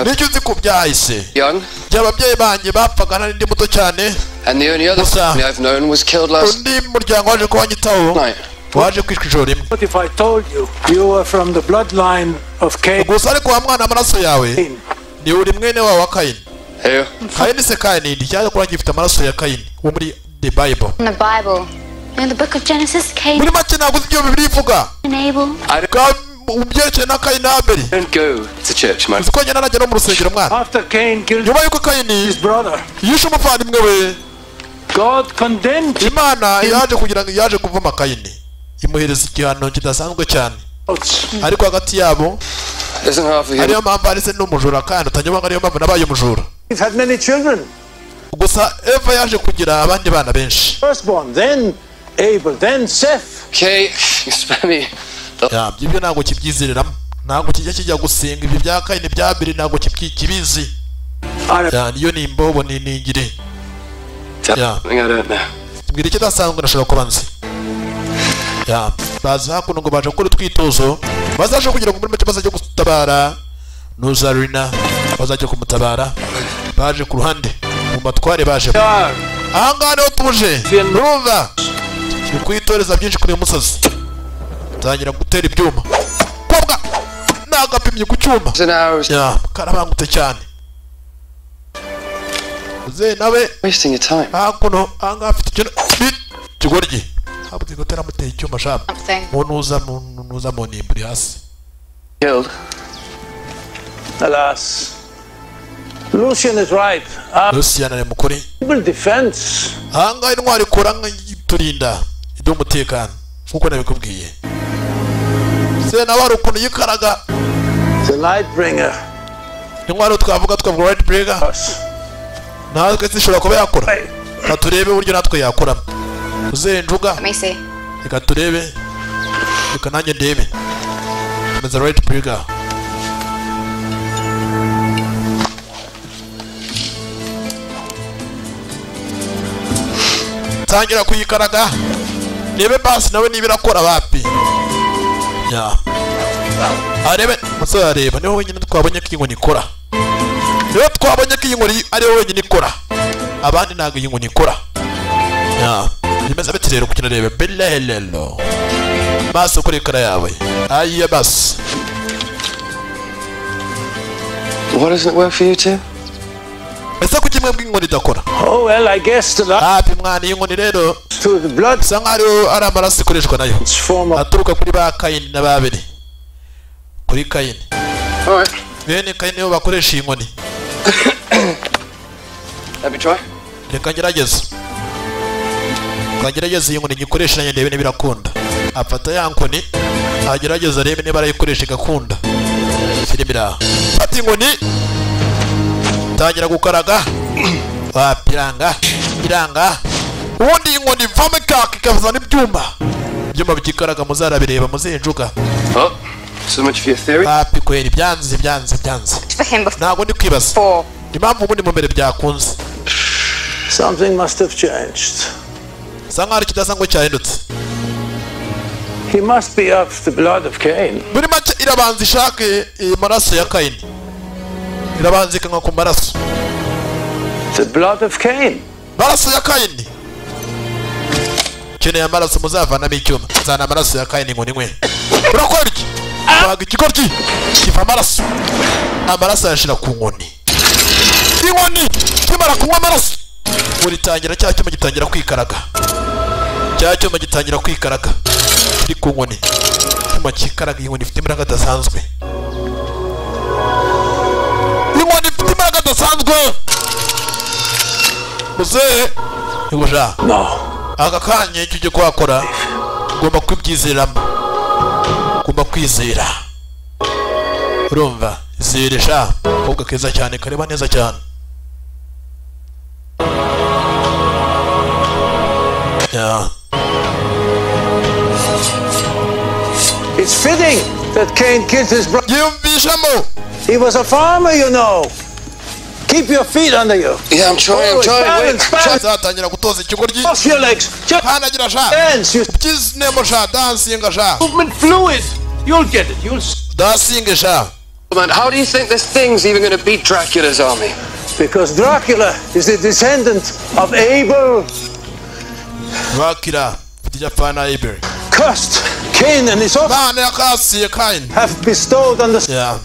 Nicyo uzi ku byahise. Young, By'ababyeyi banjye bapfaga nari ndi muto cyane. and the only other Musa. family I've known was killed last Undi muryango waje kuwanyitaho night. waje kwicwa ijoro rimwe. What if I told you you were from the bloodline of Cain? Gusa ariko wa mwana amaraso yawe ni uri mwene wawe wa Kayini. Here. Kayini se Kayini ndi cyaje kuba gifite amaraso ya Kayini wo muri the Bible. In the Bible. In the book of Genesis, Cain Muri make ntabwo uzi ibyo Bibiliya ivuga. and Abel. I don't Ka mu byerekeye na Kayini na Abeli. go to church, man. Uzi ko njye narajya no mu rusengero mwana. After Cain killed Nyuma y'uko Kayini his brother, yishe umuvandimwe we, God condemned him. Imana yaje kugira ngo yaje kuvuma Kayini imuhereza igihano kidasanzwe cyane. Ariko hagati yabo Isn't half of you? ariyo mpamvu ari se n'umujura kandi utanyuma ngo ariyo mpamvu nabaye umujura. He's had many children. Gusa Eva yaje kugira abandi bana benshi. Firstborn, then Abel, then Seth. Okay, you spare me. Ya, ibyo ntabwo kibyizereramo. Ntabwo kijya kijya gusenga ibyo bya Kayini bya Abeli ntabwo kibizi. Ya, niyo ni imbobo ni iningire. Ya, Something I don't know. mbwira ikidasanzwe nashobora kuba nzi. Ya, baza hakuno ngo baje gukora utwitozo, bazaje kugira ngo muri make bazajye gutabara Nuzarina, bazajya kumutabara. Baje ku ruhande mu matware baje. Aha ngaha niho tuje. Urumva? Turi kwitoreza byinshi kuri uyu musozi. Tangira gutera ibyuma. Kobwa nagapimye ku cyuma. It's an hour. Ya, karabangutse cyane. Uze nawe Wasting your time. hakuno aha ngaha afite ikintu kigoryi. Ntabwo igotera amuteye icyuma shaka. Something. Mu ntuza mu nimburi hasi. Killed. Alas. Lucian is right. Our Lucian ari mukuri. able defense. Aha ngaha intwari ikora nk'iturinda iduha umutekano nk'uko nabikubwiye. Se nawe hari ukuntu yikaraga. The Lightbringer. Intwari twavuga twavuga Red Bringer. Us. Natwe zishobora kuba yakora. Reka turebe uburyo natwe yakoramo. Uze njuga. Let me see. Reka turebe. Reka nanjye ndebe. Komeza Red Bringer. Tangira kuyikaraga. Nibe basi nawe niba irakora wapi. Ya. Arebe umusore areba niwe wenyine twabonye ko iyi nkoni ikora. Niwe twabonye ko iyi nkoni ari we wenyine ikora. Abandi ntabwo iyi nkoni ikora. Ya. Bimeze bite rero kugira rebe bilelelo. Maso kuri ekara yawe. Ayiye basi. What doesn't it work for you too? Ese kuki mwebwe inkoni idakora? Oh well, I guess the light Hapi mwana iyi nkoni rero to the blood bisa nkaho ariyo ari amaraso ikoreshwa nayo. form of Aturuka kuri ba Kayini na Babeli. Kuri Kayini. All right. Bene Kayini nibo bakoresha iyi nkoni. Let me try. Reka ngerageze. Reka ngerageze iyi nkoni nyikoreshe nanjye ndebe niba irakunda. Afata ya nkoni agerageza arebe niba arayikoresha igakunda. Filime iri aha. Fata inkoni tangira gukaraga. Wapi iranga iranga. Ubundi iyi nkoni ivamo ikaka ikazana ibyuma. Ibyuma byikaraga muzarabireba muzinjuga. Oh, so much for your theory. Wapi kweri byanze byanze byanze. For him Ntabwo ndi kwibaza. before. Impamvu ubundi mu mbere byakunze. something must have changed. Bisa nkaho ari ikidasanzwe cyahindutse. He must be of the blood of Cain. Muri make irabanza ishake amaraso ya Kaini. Irabanza ikanywa ku maraso. The blood of Cain. Maraso ya Kaini. Keneye amaraso muzavanamo icyuma. Zana amaraso ya Kaini ngo ninywe. Urakora iki? Baga ikigoryi kiva amaraso. Amaraso yashira ku nkoni. Inkoni kimara kunywa amaraso. Uritangira cya cyuma gitangira kwikaraga. Cya cyuma gitangira kwikaraga. Kiri ku nkoni. Cyuma kikaraga, inkoni ifite imbaraga adasanzwe. Inkoni ifite imbaraga adasanzwe. Muzehe ntibuja. No. Aka kanya icyo ugiye kuhakora ugomba kubyizeramo. Ugomba kwizera. Urumva? Ziresha. Akobwa keza cyane kareba neza cyane. Yeah. It's fitting that Cain killed his brother. Yumvishamo. He was a farmer, you know. Keep your feet under you. Yeah, I'm trying, I'm trying. Wait. Azatangira gutoza ikigoryi. Off your legs. Just Kandagira sha. dance. You Kizinemo sha, dansinga sha. movement fluid. You'll get it. You'll Dansinga sha. Man, how do you think this thing's even going to beat Dracula's army? Because Dracula is the descendant of Abel. Dracula, Japana Abel. Cursed Cain and his offspring Cain have bestowed on the yeah.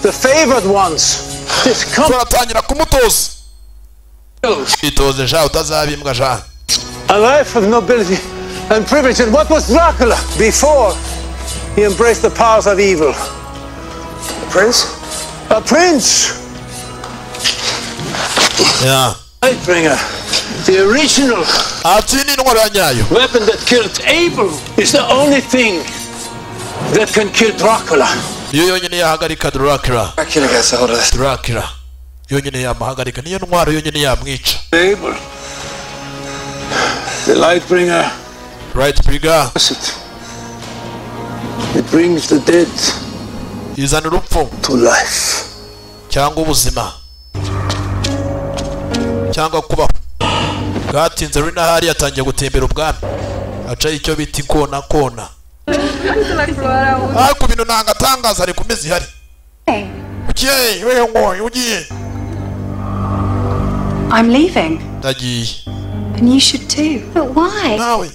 the favored ones this turatangira kumutoza. Itoze sha utazabimbwa sha. A life of nobility and privilege. And what was Dracula before he embraced the powers of evil? A prince? A prince! Yeah. Lightbringer, the original weapon that killed Abel is the only thing that can kill Dracula. Niyo yonyine yahagarika Dracula. Dracula gets a hold of this. Dracula. Yonyine yamuhagarika, niyo ntwaro yonyine yamwica. Abel. The Lightbringer. Lightbringer. It brings the dead izana urupfu to life. Cyangwa ubuzima. Cyangwa kubaho. Bwatinze Rina hari yatangiye gutembera ubwami. Aca icyo bita ikona kona. Ariko ibintu nanga tangaza ari kumeze ihari. Ugiye wewe ngo ugiye. I'm leaving. Ndagiye. And you should too. But why? Nawe.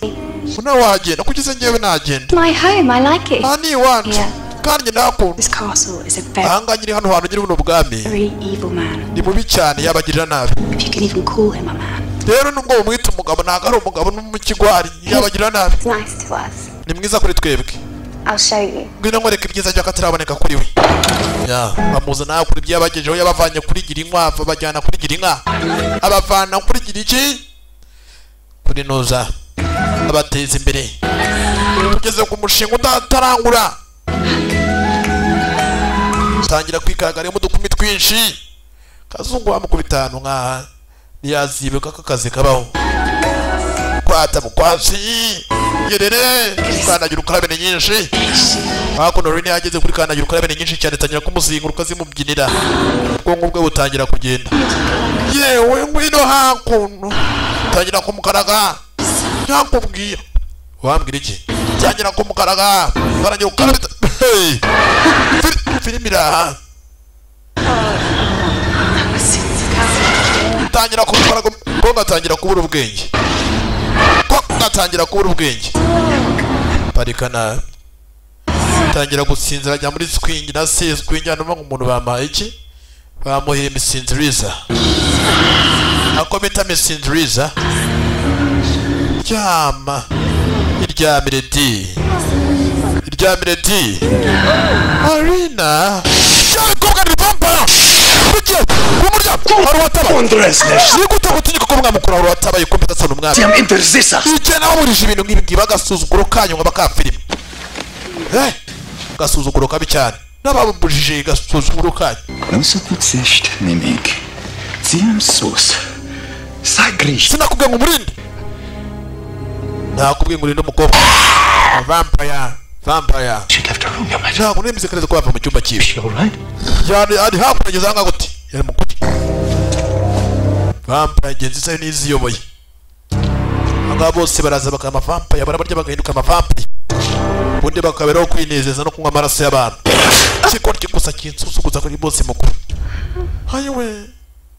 Una wagenda kuki ngewe nagenda? My home, I like it. Ani iwacu. Kandi ndakunda. This castle is a very Ahanga nyiri hano hantu nyiri buno bwami. very evil man. Ni mubi cyane yabagirira nabi. If you can even call him a man. Rero nubwo bumwita umugabo ntabwo ari umugabo n'umukigwari yabagirira nabi. It's nice to us. Ni mwiza kuri twebwe. I'll show you. Ngwino nkwereke ibyiza by'akataraboneka kuri we. Ya, bamuzana kuri byabagejeho yabavanye kuri gira inkwavu abajyana kuri gira inka. Abavana kuri gira iki? Kuri noza. Abateza imbere. Tugeze ku mushinga udatarangura. Tangira kwikagara mu dukumi twinshi. Kazungu bamukubita ahantu nkaha. Ntiyazibuka ko akazi kabaho. Kwata mukwasi. Yerere kandagira ukarabe ni nyinshi. Hakuno Rini yageze kuri kandagira ukarabe ni nyinshi cyane tangira kumuzinguruka zimubyinira. Ubwonko bwe butangira kugenda. Yewe ngwino hakuno. Tangira kumukaraga. Yakubwira. Wambwira iki? Tangira kumukaraga. Barangira ukarabe. Hey. Filimi iraha. Tangira kumukaraga. Kongo atangira kubura ubwenge. Atangira kubura ubwenge. Parika nabi. Tangira gusinzira ajya muri swing na se swing hano ngo umuntu bamuhaye iki? Bamuhaye imisinziriza. Ako bita imisinziriza. Ryama. Iryamire di. Iryamire di. Arina. Cyakobwa ni vampire. Kuki? Kumurya. Haruwataba. Nigute gutinyuka ko mwamukura haruwataba yuko mpita umwami. Siam interzisa. Icyo nababurije ibintu nk'ibi ngibi agasuzuguro kanyu nk'abakafirimi. Gasuzuguro kabi cyane. Nababujije gasuzuguro kanyu. Nusuputsisht mimik. Siam sus. Sagrish. Sinakubwiye ngo umurinde. Nakubwiye ngo urinde umukobwa. Vampire. Vampire. She left her room, Your Majesty. Ntabwo nemeze ko bava mu cyumba cyiwe. She all right? Yari ari hakurya anga gute? Yari mukuri. Vampire genzi sayo niziyoboye. Anga bose baraza bakama vampire barabarya bagahinduka ama vampire. Ubundi bakaberaho kwinezeza no kunywa amaraso y'abantu. Ikigoryi gusa kinsusuguza kuri bose mukuru. Ayiwe,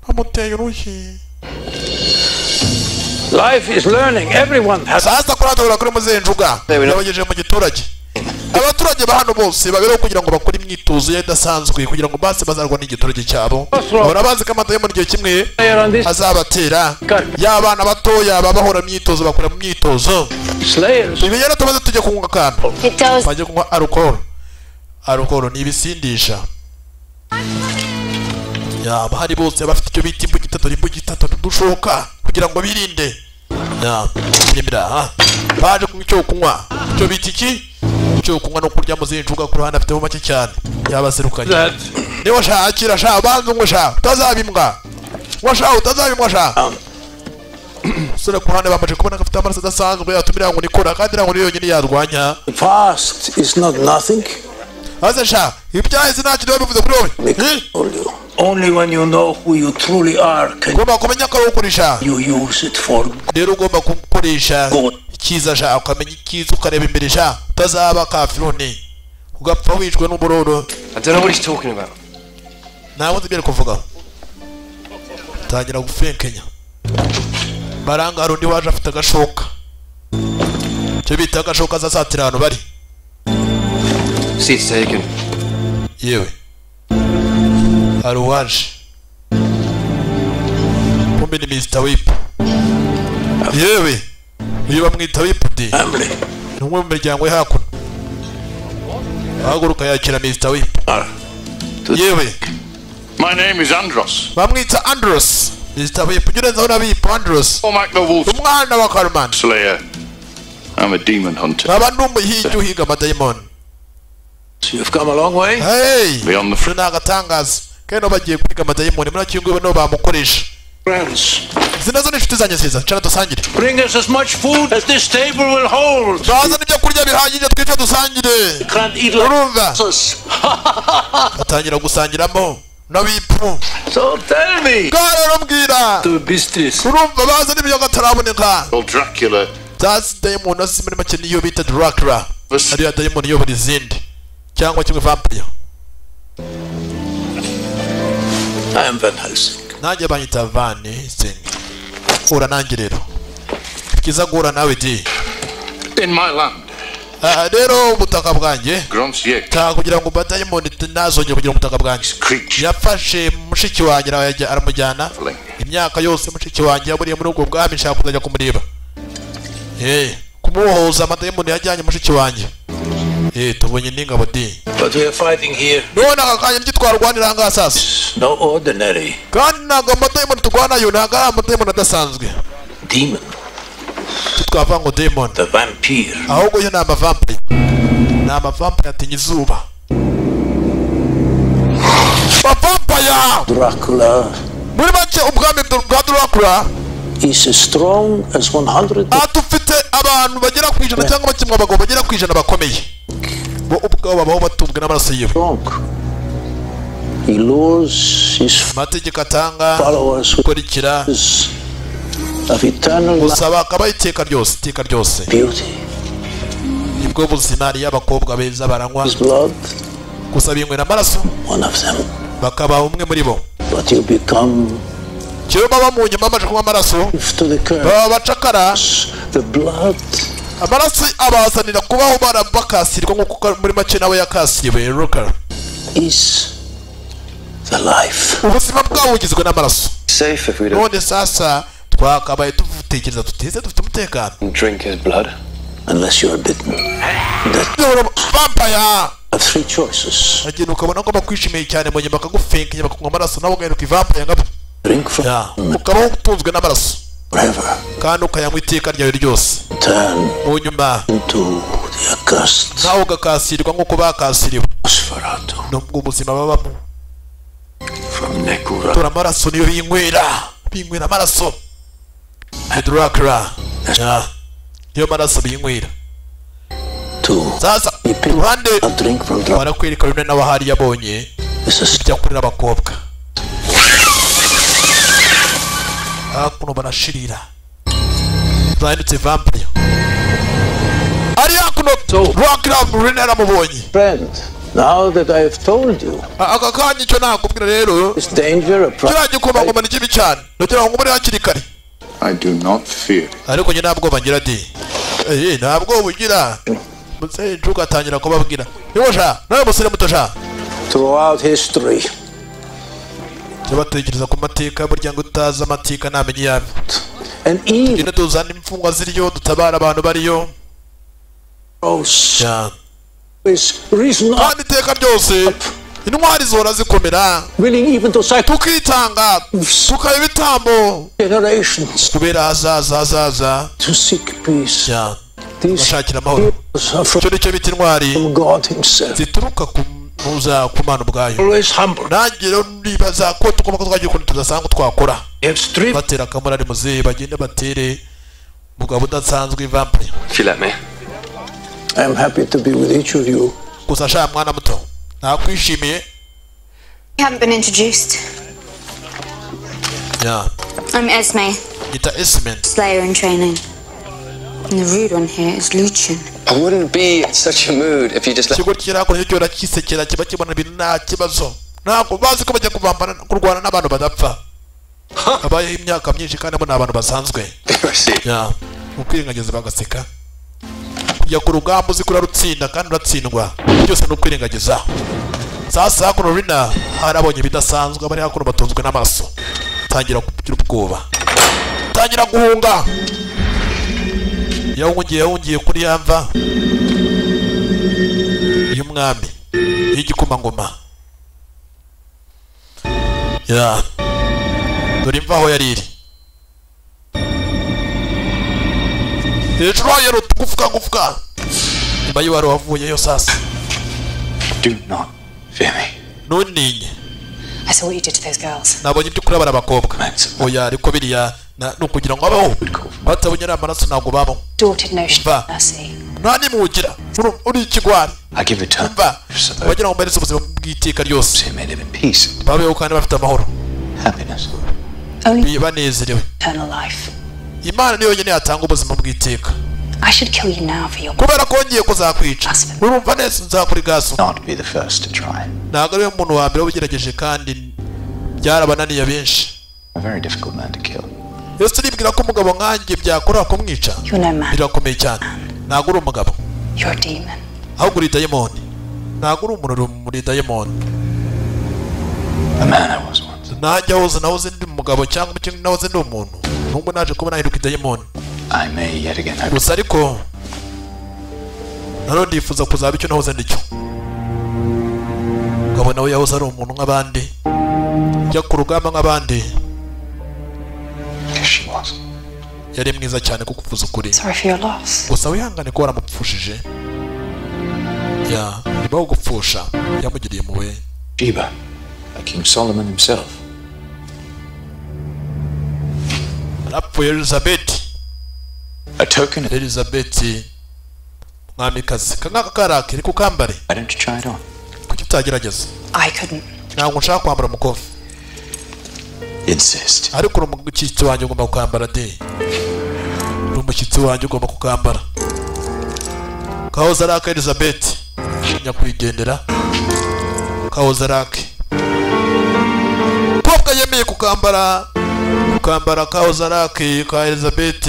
amuteye urushyi. Life is learning. Everyone has. Sasa kuratora kuri muzenjuga yabagejeje mu giturage. Abaturage ba hano bose baberaho kugira ngo bakore imyitozo idasanzwe kugira ngo base bazarwa n'igiturage cyabo. Barabazi ko amadayimoni igihe kimwe azabatera. Y'abana batoya babahora imyitozo bakora mu myitozo. Ibi rero tumaze tujye kunywa akantu. Bajye kunywa alcohol. Alcohol ni ibisindisha. Ya bahari bose bafite icyo bita imbugita dushoka kugira ngo birinde. Ya nimira baje kunywa icyo kunywa. Icyo bita iki? Icyo kunywa no kurya muzinjuga ku ruhande afiteho make cyane. Yabaserukanye. Niba shakira sha banze ngo sha utazabimbwa. Ngo sha utazabimbwa sha. Sura ku ruhande bamaje kubona afite amaraso adasanzwe yatumira ngo nikora kandi ngo yonyine yarwanya. The past is not nothing. Aze sha ibyahise nta kintu bivuze kuri wowe. Only when you know who you truly are can ugomba kumenya ko ukoresha. You use it for rero ugomba gukoresha icyiza sha ukamenya icyiza ukareba imbere sha utazaba kafirone ugapfa wishwe n'uburoro. I don't know what he's talking about. Ntabwo nzi ibyo ari kuvuga. Tangira gufenkenya. Baranga hari undi waje afite agashoka. Icyo bita agashoka azasatira ahantu bari. Seats taken. Yewe. Hari uwaje. Kumbe ni Mr. Whip. Yewe. Uyu bamwita Whip D. Ni umwe mu miryango ye hakuno. Ahaguruka yakira Mr. Whip. Yewe. My name is Andros. Bamwita Andros. Mr. Whip ugerezaho na Whip Andros. Cormac the Wolf. Umwana wa Karman. Slayer. I'm a demon hunter. Aba ni umuhigi uhiga amadayimoni. You've come a long way. Hey! Beyond the ni agatangaza. Kandi bagiye kwiga amadayimoni muri kingo no bamukoresha. Friends. Izi nazo ni inshuti zanjye nziza. Cara dusangire. Bring us as much food as this table will hold. Bazana ibyo kurya bihagije twice dusangire. Can't eat like Urumva? us. Batangira gusangiramo n'abipu. So tell me. Rero mbwira. To business. Urumva bazana ibyo gataraboneka. Well, Dracula. That's dayimoni asi muri make niyo bita Dracula. Ariya dayimoni iyobora izindi. Cyangwa kimwe vampire. I am Van Helsing. Nanjye banyita Van Helsing. Ura nanjye rero. Kiza guhura nawe di. In my land. Rero ubutaka bwanjye. Grantier. Ta kugira ngo badayimoni nazongere kugira ubutaka bwanjye. Yafashe mushiki wanjye aramujyana. Imyaka yose mushiki wanjye yaburiye muri ubwo bwami nshaka kuzajya kumureba. Kumuhoza amadayimoni yajyanye mushiki wanjye. Tubonye n'ingabo di. But we are fighting here. None aka kanya ntitwarwanira ahangaha sasa. No ordinary. Kandi ntabwo amadayimoni turwanayo ntabwo ari amadayimoni adasanzwe. Demon. Twavuga ngo demon. The vampire. Ahubwo yo ni amavampire. Ni amavampire atinya izuba. Vampire! Dracula. Muri make ubwami bwa Dracula is as strong as 100. Dufite abantu bagera ku 100 cyangwa bakimwe abagabo bagera ku 100 bakomeye. Bo ubwabo babaho batunzwe n'amaraso yiwe. He lures his amategeko atanga followers gukurikira of eternal gusa bakabaho iteka ryose iteka ryose. beauty. Nibwo buzima ari abakobwa beza baranywa His blood, gusa binywera amaraso one of them. bakaba umwe muri bo. But you become Kiyo baba mu nyuma bamaze kunywa amaraso to the curse. baba bacakara. The blood Amaraso abazanira kubaho barabakasirwa nk'uko muri make nawe yakasiriwe Ruka. is the life. Ubuzima bwabo bugizwe n'amaraso. Safe if we don't None sasa twakabaye tuvutekereza tuteze dufite umutekano. drink his blood. Unless you are bitten. Vampire! Have three choices. Agenda ukabona ko bakwishimiye cyane mu nyuma bakagufenkenya bakakunywa amaraso nawe ugahinduka ivampire ngabo. Drink from Ukabaho utunzwe n'amaraso forever. kandi ukayanywa iteka ryawe ryose. Turn Mu nyuma into the accursed nawe ugakasirwa nk'uko bakasiriwe. Nosferatu Nubwo ubuzima babamo from Nekura. tora amaraso niyo binywera binywera amaraso. Ni Dracula. Niyo maraso binywera. To Sasa ku ruhande a drink from Dracula. barakwereka bimwe nawe ahari yabonye This is ibyo akorera abakobwa. Hakuno barashirira. Zahindutse vampire. Ari hakuno. Hakuno Dracula Rina yaramubonye. Friend, now that I have told you, Aka kanya icyo nakubwira rero, this danger a kiriya gikomangoma ni kibi cyane, ndagira ngo ngumane hakiri kare. I do not fear it. Ariko njye nta bwoba ngira di. Nta bwoba ugira. Muzehe Njuga atangira kubabwira, niba sha nawe musore muto sha. Throughout history, Tubatekereza ku mateka, burya ngo utazi amateka ntamenye iyawe. And even Tugende tuzane imfungwa ziriyo, dutabara abantu bariyo. rose Ya. is risen up, Kandi iteka ryose intwari zihora zikomera, willing even to sacrifice tukitanga, tukaba ibitambo generations kubera hazaza hazaza. to seek peace. Ya. These Bashakira amahoro. heroes are Icyo from nicyo bita intwari God Himself. zituruka ku ntuza ku Mana ubwayo. Always humble. Nanjye rero nibaza ko tugomba ko twagira ukuntu tudasanga twakora. They have striven Batera akamurari muzehe, bagende batere mugabo udasanzwe vampire. If you let me. I am happy to be with each of you. Gusa sha mwana muto, nakwishimiye. We haven't been introduced. Ya. I'm Esme, Yita Esmen. Slayer in training. And the rude one here is Lucien. I wouldn't be in such a mood if you just let Ikigo kiri hakuno cyo kisekera, kiba kibona ibintu nta kibazo. Ntabwo bazi ko bajya kuvambana kurwana n'abantu badapfa, habayeho imyaka myinshi, kandi bo ni abantu basanzwe. receive. Ya, ukwirengagiza bagaseka. Kujya ku rugamba uzi ko urarutsinda kandi uratsindwa, byose ni ukwirengagiza. Sasa hakuno Rina harabonye ibidasanzwe, abari hakuno batunzwe n'amaso, tangira kugira ubwoba, tangira guhunga. Yahungiye kuri ya mva y'umwami y'igikomangoma. Ya, dore imva aho yari iri hejuru yayo gufwa gufwa, nyuma y'uwari wavuyeyo. Sasa Do not fear me. Ntuntinye. I saw what you did to those girls. Nabonye ibyo ukora bari abakobwa. Oya, ariko biriya ni ukugira ngo abeho, batabonye ariya maraso ntabwo babaho. Distorted notion Mva. of mercy. Nta nimugira uri ikigwari. I give eternal Mva, so those bagira ngo mbereze ubuzima bw'iteka ryose, who may live in peace and babeho kandi bafite amahoro, happiness. Only banezerewe. eternal life. Imana niyo yonyine yatanga ubuzima bw'iteka. I should kill you now for your Kubera ko ngiye kuzakwica, urumva neza, nzakuri gaso. Not be the first to try. Ntabwo ariwe muntu wa mbere wabigerageje, kandi byarabananiye benshi. A very difficult man to kill. Ese uribwira ko umugabo nkanjye byakora kumwica? You're no man. Birakomeye cyane. Ntabwo uri umugabo, You're a demon. ahubwo uri dayimoni. Ntabwo uri umuntu, uri muri dayimoni. A man I was once. Najya hoze nahoze ndi umugabo cyangwa umukinnyi, nahoze ndi umuntu, nubwo naje kuba nahinduka idayimoni. I may yet again hope Gusa ariko nanone ndifuza kuzaba icyo nahoze ndicyo. Ngabo nawe yahoze ari umuntu nk'abandi, jya ku rugamba nk'abandi. Yes, she was. Yari mwiza cyane kuko uvuze ukuri. Sorry for your loss. Gusa wihangane ko waramupfushije. Ya, nyuma yo gupfusha yamugiriye impuhwe. Sheba, like King Solomon himself. Arapfuye Elizabeth. A token. Elizabeth mwamikazi, kangaka karake ariko ukambare. Why don't you try it on? Kuki utagerageza? I couldn't. Ntabwo nshaka kwambara umukofi. Insist. Ariko uri umushyitsi wanjye, ugomba kukambara de. Uri umushyitsi wanjye, ugomba kukambara. Kahoze ari aka Elizabeth nyakwigendera, kahoze ari ake. Kobwa yemeye kukambara kahoze ari ake ka Elizabeth,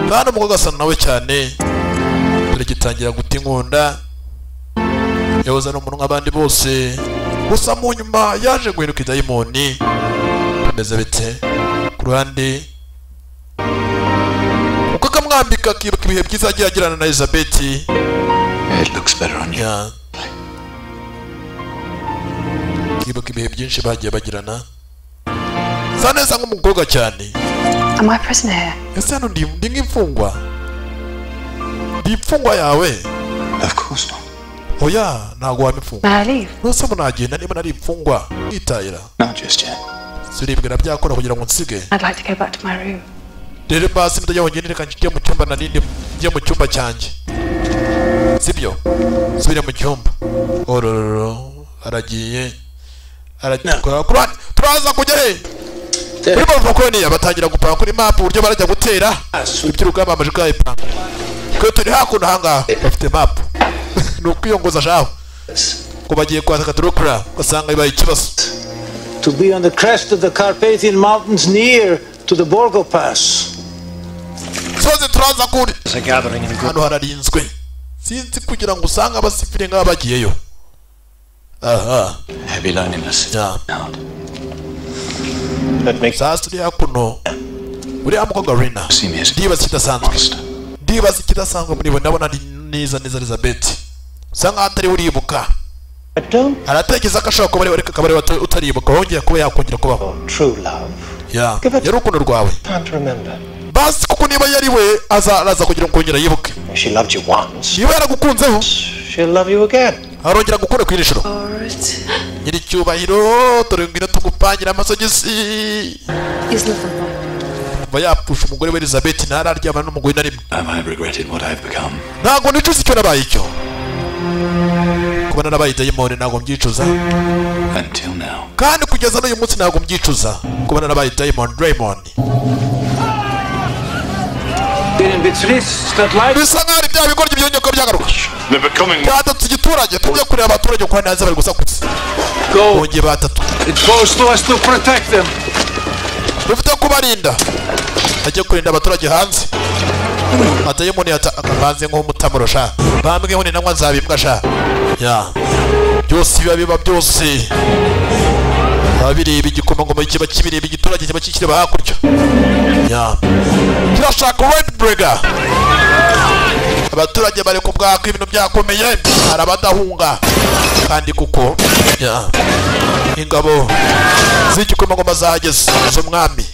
kandi umukobwa asa nawe cyane. Dore gitangira guta inkunda. Yahoze ari umuntu nk'abandi bose, gusa mu nyuma yaje guhinduka idayimoni. Bimeze bite ku ruhande uko akamwambika, akibuka ibihe byiza yagiye agirana na Elizabeth. It looks better on you. Ya. Akibuka ibihe byinshi bagiye bagirana. Sa neza nk'umukobwa cyane. Am I a prisoner here? Ese hano ndi nk'imfungwa? Ndi imfungwa yawe? Of course not. Oya, ntabwo waba imfungwa. May I leave? Nose munagenda niba nari imfungwa nitahira? Not just yet. Siribwira byakora kugira ngo nsige. I'd like to go back to my room. Rero basi mutajya wongera, reka njye mu cyumba narindi, njye mu cyumba cyanjye, sibyo? Subire mu cyumba. Orororo, aragiye, aragiye. Kurani turaza kujya he muri Bavakoniya? Batangira gupanga kuri map uburyo barajya gutera iby'urugamba, amaje kayipanga. Twe turi hakuno ahangaha bafite map. Ni ukwiyongoza shaho. Ko bagiye kwataka Dracula ugasanga bibaye ikibazo. To be on the crest of the Carpathian Mountains near to the Borgo Pass. Soze turaza kuri. Hano hararinzwe. Sinzi kugira ngo usanga abasivile nk'aba bagiyeyo. Aha. Heavy loneliness. Yeah. Sasa turi hakuno. Uriya mukobwa Rina. Ndibaza ikidasanzwe. Ndibaza ikidasanzwe muri bo ndabona ari neza neza Elizabeth. Usa nkaho atari uribuka. Aratekereza ko ashobora kuba ari ariko akaba ari utaribuka wongera kuba yakongera kubaho. Yeah. Yari urukundo rwawe. Basi kuko niba yari we azaza kugira ngo kongera yibuke. Niba yaragukunzeho arongera gukunda ku irishiro. Nyiri cyubahiro dore ngwino tugupangira amasogisi. Kuva yapfusha umugore we Elizabeth ntararyamana n'umugore na rimwe. Ntabwo nicuza icyo nabaye icyo. Kuba narabaye dayimoni ntabwo mbyicuza. Kandi kugeza n'uyu munsi ntabwo mbyicuza kuba narabaye dayimoni Raymond. Bisa nkaho ari bya bigoryi byongeye kuba byagaruka. Byatatse igiturage tujye kureba abaturage uko neza bari gusakuza. Bongeye batatu. Dufite kubarinda. Ajye kurinda abaturage hanze. Adayimoni akavanze nk'umutamuro sha. Bambweho ni nanywa nzabimbwa sha. Ya. Byose biba biba byose. Abireba igikomangoma kiba kibireba igiturage kiba kikireba hakurya. Ya. Kirashaka Red Brigger. Abaturage bari kubwaka ibintu byakomeye arabadahunga kandi kuko ya ingabo z'igikomangoma zahageze z'umwami.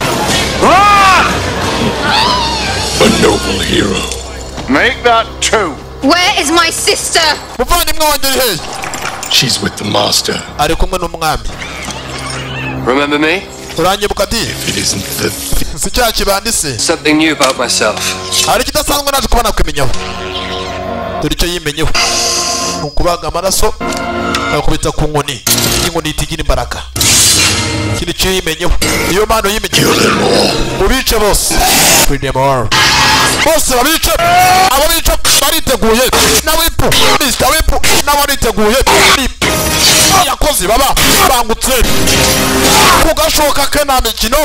A noble hero. Make that two. Where is my sister? Muvandimwe wanjye ari hehe? She's with the master. Ari kumwe n'umwami. Remember me? Uranyibuka di? If it isn't the si cya kibandise. Something new about myself. Hari ikidasanzwe naje kuba nakwimenyaho. Dore icyo yimenyeho. Ni ukubaga amaraso akubita ku nkoni. Inkoni itigira imbaraga. Ikindi cyo yimenyeho. Iyo mpano yimenyeho. Mubice bose. Kill them all. Bose babice. Abo bica bariteguye. Na Whip, Mr. Whip nabo bariteguye. Yakoze baba bangutse kugashoka ke nta mikino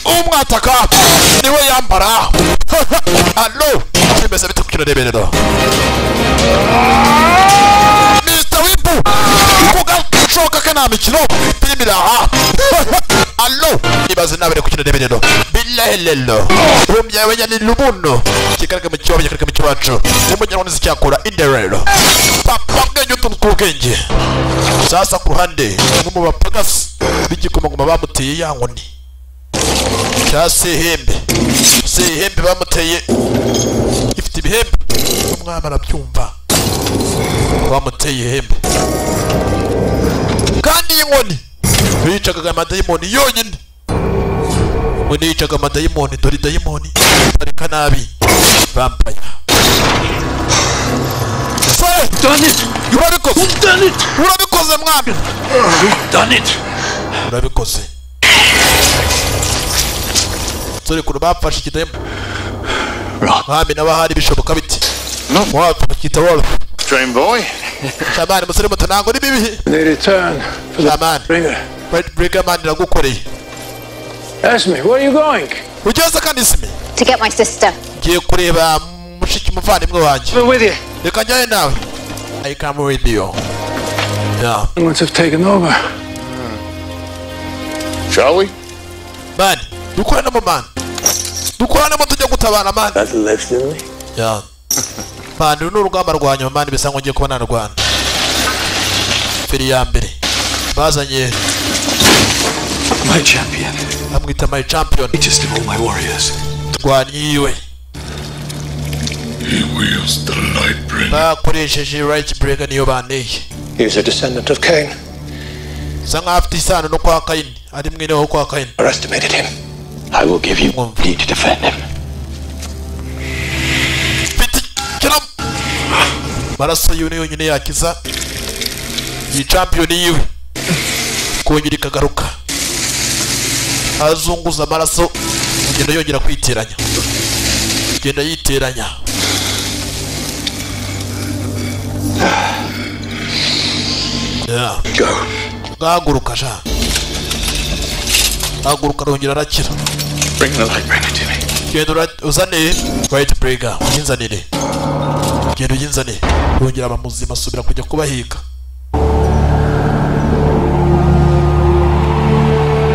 umwataka niwe yambara. Allo kimeze bite kukino reberero Mr. Whip kugashoka ke nta mikino pirimira. Allo ibaze nabere kukino reberero billahi rumya wenya ni lubuno kikaraka mu cyobo kikaraka mu cyacu umunyarwanda cyakora inderero papa bwenye utuntu. Sasa ku ruhande umwe mu bapagasi b'igikomangoma bamuteye ya nkoni cya sehembe. Sehembe bamuteye ifite ibihembe umwami arabyumva bamuteye ihembe kandi iyi nkoni bicaga amadayimoni yonyine. Ngo yicaga amadayimoni dore dayimoni areka nabi vampire. Done it. Urabikoze. Done it. Urabikoze mwami. Done it. Urabikoze. Sore kuno bafashe ikidayimoni. Mwami n'abahari bishoboka biti. Mwami kita Wolf. Train boy. Shamani musore muto ntango ni bibi. They return for the Shamani. bringer. Red Brigger man iragukoreye. Esme, where are you going? Ugeze kandi Esme. To get my sister. Ngiye kureba mushiki muvandimwe wanjye. I'm with you. Reka njyane nawe. I come with you. Yeah. Once have taken over. Shall we? Man, dukoranamo man. Dukoranamo tujya gutabara man. That left in me. Yeah. Man, uru ni urugamba rwa nyuma man bisa ngo ngiye kuba narwana. Feri ya mbere. Bazanye my champion. Amwita my champion. Greatest of all my warriors. Rwanyiwe. He wields the light bringer. Bakoresheje right breaker niyo baneye. He is a descendant of Cain. Sa nkaho afite isano no kwa Kaini. Ari mwene wo kwa Kaini. Underestimated him. I will give you need to defend him. Maraso yiwe niyo yonyine yakiza iyi champion yiwe kongera ikagaruka. Azunguza amaraso agenda yongera kwiteranya. Agenda yiteranya. Yeah. Go. Gahaguruka sha, haguruka, arongera arakira. Bring the light bringer to me. Genda uzane light bringer, uyinzanire, genda uyinzane. Yongera aba muzima, asubira kujya kubahiga.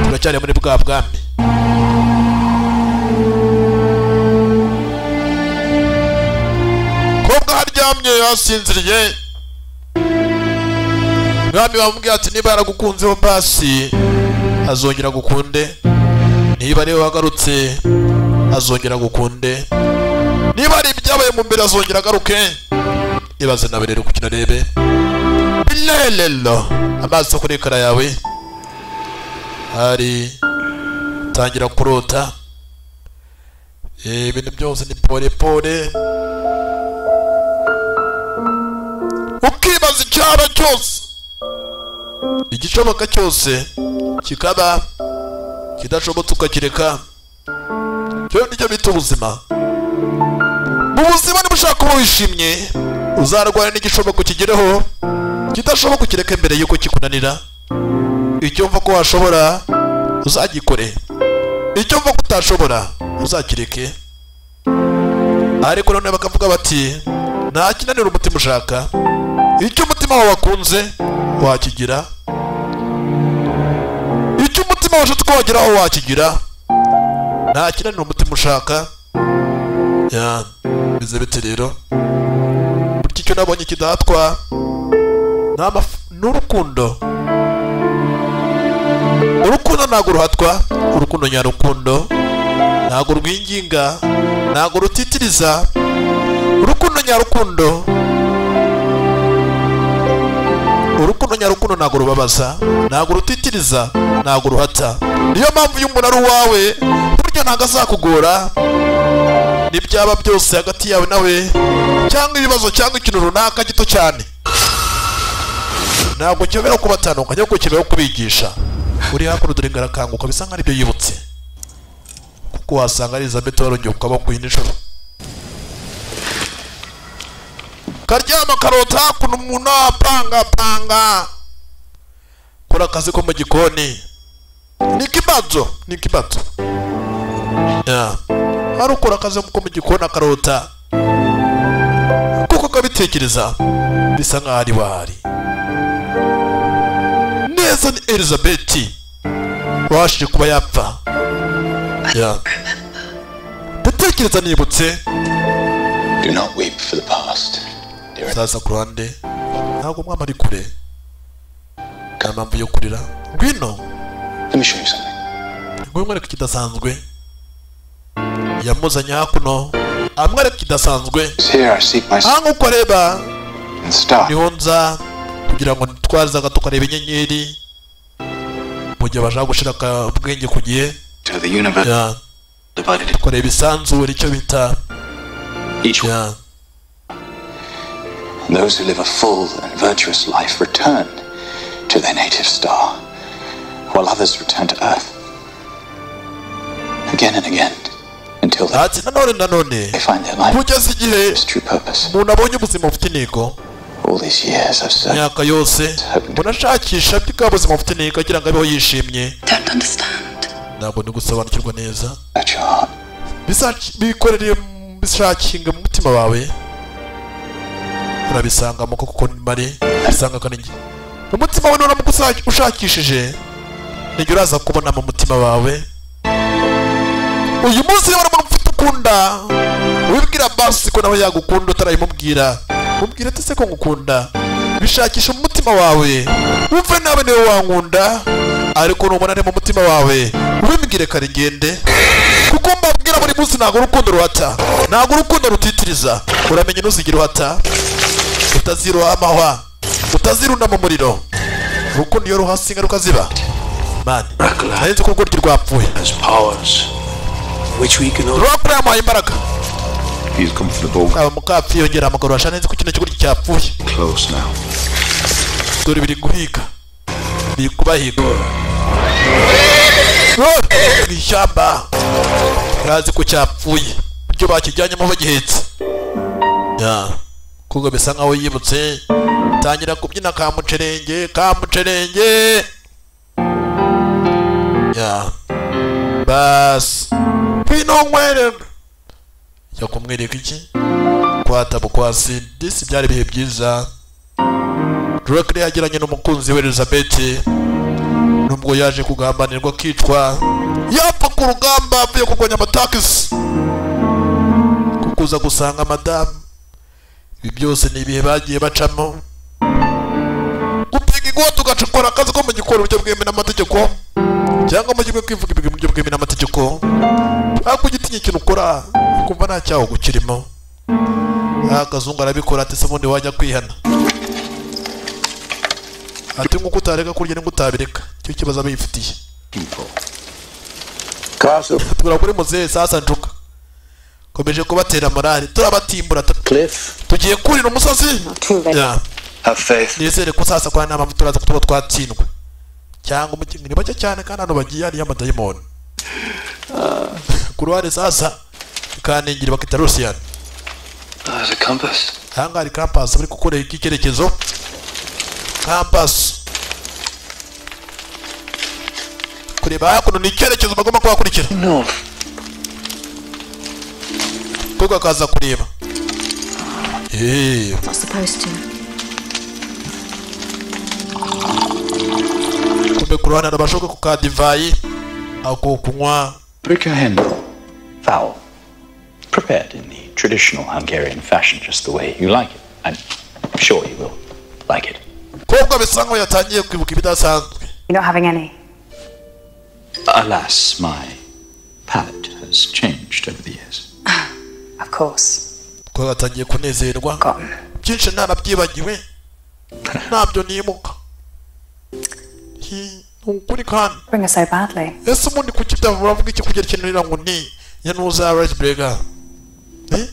Turacyari muri bwa bwami. Kobwa haryamye yasinziriye. Mwami bamubwiye ati niba yaragukunzeho basi azongera gukunde, niba ariwe wagarutse azongera gukunde, niba ari ibyabaye mu mbere azongera agaruke. Ibaze nawe rero kukina rebe bilelelo amaso kuri ekara yawe hari tangira kurota. Ibintu byose ni pole pole, ukibaza icyaba cyose, igishoboka cyose kikaba kidashobotse ukakireka. Cyo nicyo bita ubuzima. Mu buzima niba ushaka kuba wishimye uzarwana n'igishoboka ukigereho, kidashoboka ukireke mbere y'uko kikunanira. Icyo mva ko washobora uzagikore, icyo mva ko utashobora uzakireke. Ariko none bakavuga bati nta kinanira umutima ushaka, icyo umutima wawe wakunze wakigira, icyo umutima washatse ko wageraho wakigira, nta kinanira umutima ushaka. Ya bize bite rero, burya icyo nabonye kidatwa n'urukundo. Urukundo ntabwo ruhatwa, urukundo nyarukundo ntabwo rwinginga, ntabwo rutitiriza. Urukundo nyarukundo, urukundo nyarukundo ntabwo rubabaza, ntabwo rutitiriza, ntabwo ruhata. Niyo mpamvu iyo umuntu ari uwawe burya ntabwo azakugora n'ibyaba byose hagati yawe nawe, cyangwa ibibazo cyangwa ikintu runaka gito cyane, ntabwo kibera kubatandukanya ahubwo kibera kubigisha. Uri hakuno dore ngarakanguka bisa nkaho aribyo yibutse, kuko wasanga Elizabeth warongeye ukaba ku yindi nshuro. Karyama karota hakuno umuntu apanga panga kora akazi ko mu gikoni. Ni kibazo, ni kibazo. Ya hari ukora akazi ko mu gikoni akarota, kuko kabitekereza bisa nkaho ari wahari neza. Ni Elizabeth wabashije kuba yapfa. Ya ndatekereza nibutse. Do not weep for the past. Sasa ku ruhande ntabwo umwami ari kure, nta mpamvu yo kurira. Ngwino Let me show you something. Ngwino mwereke ikidasanzwe. Yamuzanye hakuno amwereka ikidasanzwe. Here I seek my Aha nk'uko areba and star. niho nza kugira ngo twazaga tukareba inyenyeri mu gihe bashaka gushira ubwenge ku gihe. To the universe Ya divided tukareba isanzure icyo bita each one. Ya And those who live a full and virtuous life return to their native star, while others return to Earth. Again and again, until they ati nanone nanone find their life kugeza igihe its true purpose. umuntu abonye ubuzima bufite intego. All these years I've searched, Imyaka yose umuntu ashakisha bwa buzima bufite intego agira ngo abeho yishimye. Don't understand. Ntabwo ndi gusobanukirwa neza. at your heart. Bikorere bishakinga mu mutima wawe, urabisangamo koko mari bisanga kanigi mu mutima wawe. Nuramuka ushakishije nijya uraza kubona mu mutima wawe. Uyu munsi niba umuntu ufite ukunda wibwira basi ko nawe yagukunda utarayimubwira, mubwira ati se ko ngukunda, bishakisha mu mutima wawe wumve nawe niwe wankunda, ariko nubona ari mu mutima wawe ubimbwire kare ngende, kuko mbabwira buri munsi ntabwo urukundo ruhata, ntabwo urukundo rutitiriza. Uramenye ntuzigire uruhata, utaziroha amahwa, utazirunda mu muriro. Urukundo iyo ruhasi ingaruka ziba mani. Nari nzi ko urwo rwapfuye. Has powers which we can only Dracula yamuhaye imbaraga. He's comfortable. Kaba mukapfi yongera amaguru ashana nzi ko kino kigoryi cyapfuye. Close now. Dore biri guhiga, biri kubahiga mu ishyamba. Ntazi ko cyapfuye ibyo bakijyanyemo bagihetse. Ya kuko bisa nkaho yibutse Tangira kubyina kamucerenge kamucerenge. Ya. Bas. Pino ngwere. Ya kumwereka iki? Kwatabo kwa Disi byari bihe byiza. Drake yagiranye n'umukunzi we Elizabeth. Nubwo yaje kugambanirwa kicwa. Yapfa ku rugamba avuye kurwanya amatakisi. Kukuza gusanga madamu. Ibi byose ni ibihe bagiye bacamo. Gupiga igwa tugacukora akazi ko mu gikora uburyo bwemewe n'amategeko. Cyangwa mu gihe kwivuga ibigwi mu buryo bwemewe n'amategeko. Ariko ugitinya ikintu ukora ukumva nta cyaho gukirimo. Akazungu arabikora ati se ubundi wajya kwihana. Ati nkuko utareka kurya niko utabireka. Cyo kibazo abifitiye. Tugura kuri muzehe sasa njuka. Komeje kubatera morale turabatimbura tugiye kurira umusozi. Nizere ko sasa kwa nama turaza kutuba twatsindwe. Cyangwa umukingi ni bake cyane kandi hano bagiye ari amadayimoni. Kuruhare sasa kaningira bakita Rusian. There's a compass. Hanga ari compass bari gukorera iki cyerekezo. Compass. Kureba hakuno ni icyerekezo bagomba kubakurikira. No. Kuko akaza kureba. Not supposed to. Kumbe kuruhana nabashoka ku divayi ako kunywa. Brickahendel. Fowl. Prepared in the traditional Hungarian fashion, just the way you like it. I'm sure you will like it. Kobwa bisa nkaho yatangiye kwibuka ibidasanzwe. You're not having any. Alas, my palate has changed over the years. Of course. Kobwa yatangiye kunezerwa. Byinshi ntarabyibagiwe. Ntabyo nimuka. Ukuri kandi. Bring us so badly. Ese ubundi kuki byavuga iki kugira ikintu nira ngo ni yanuza rice breaker.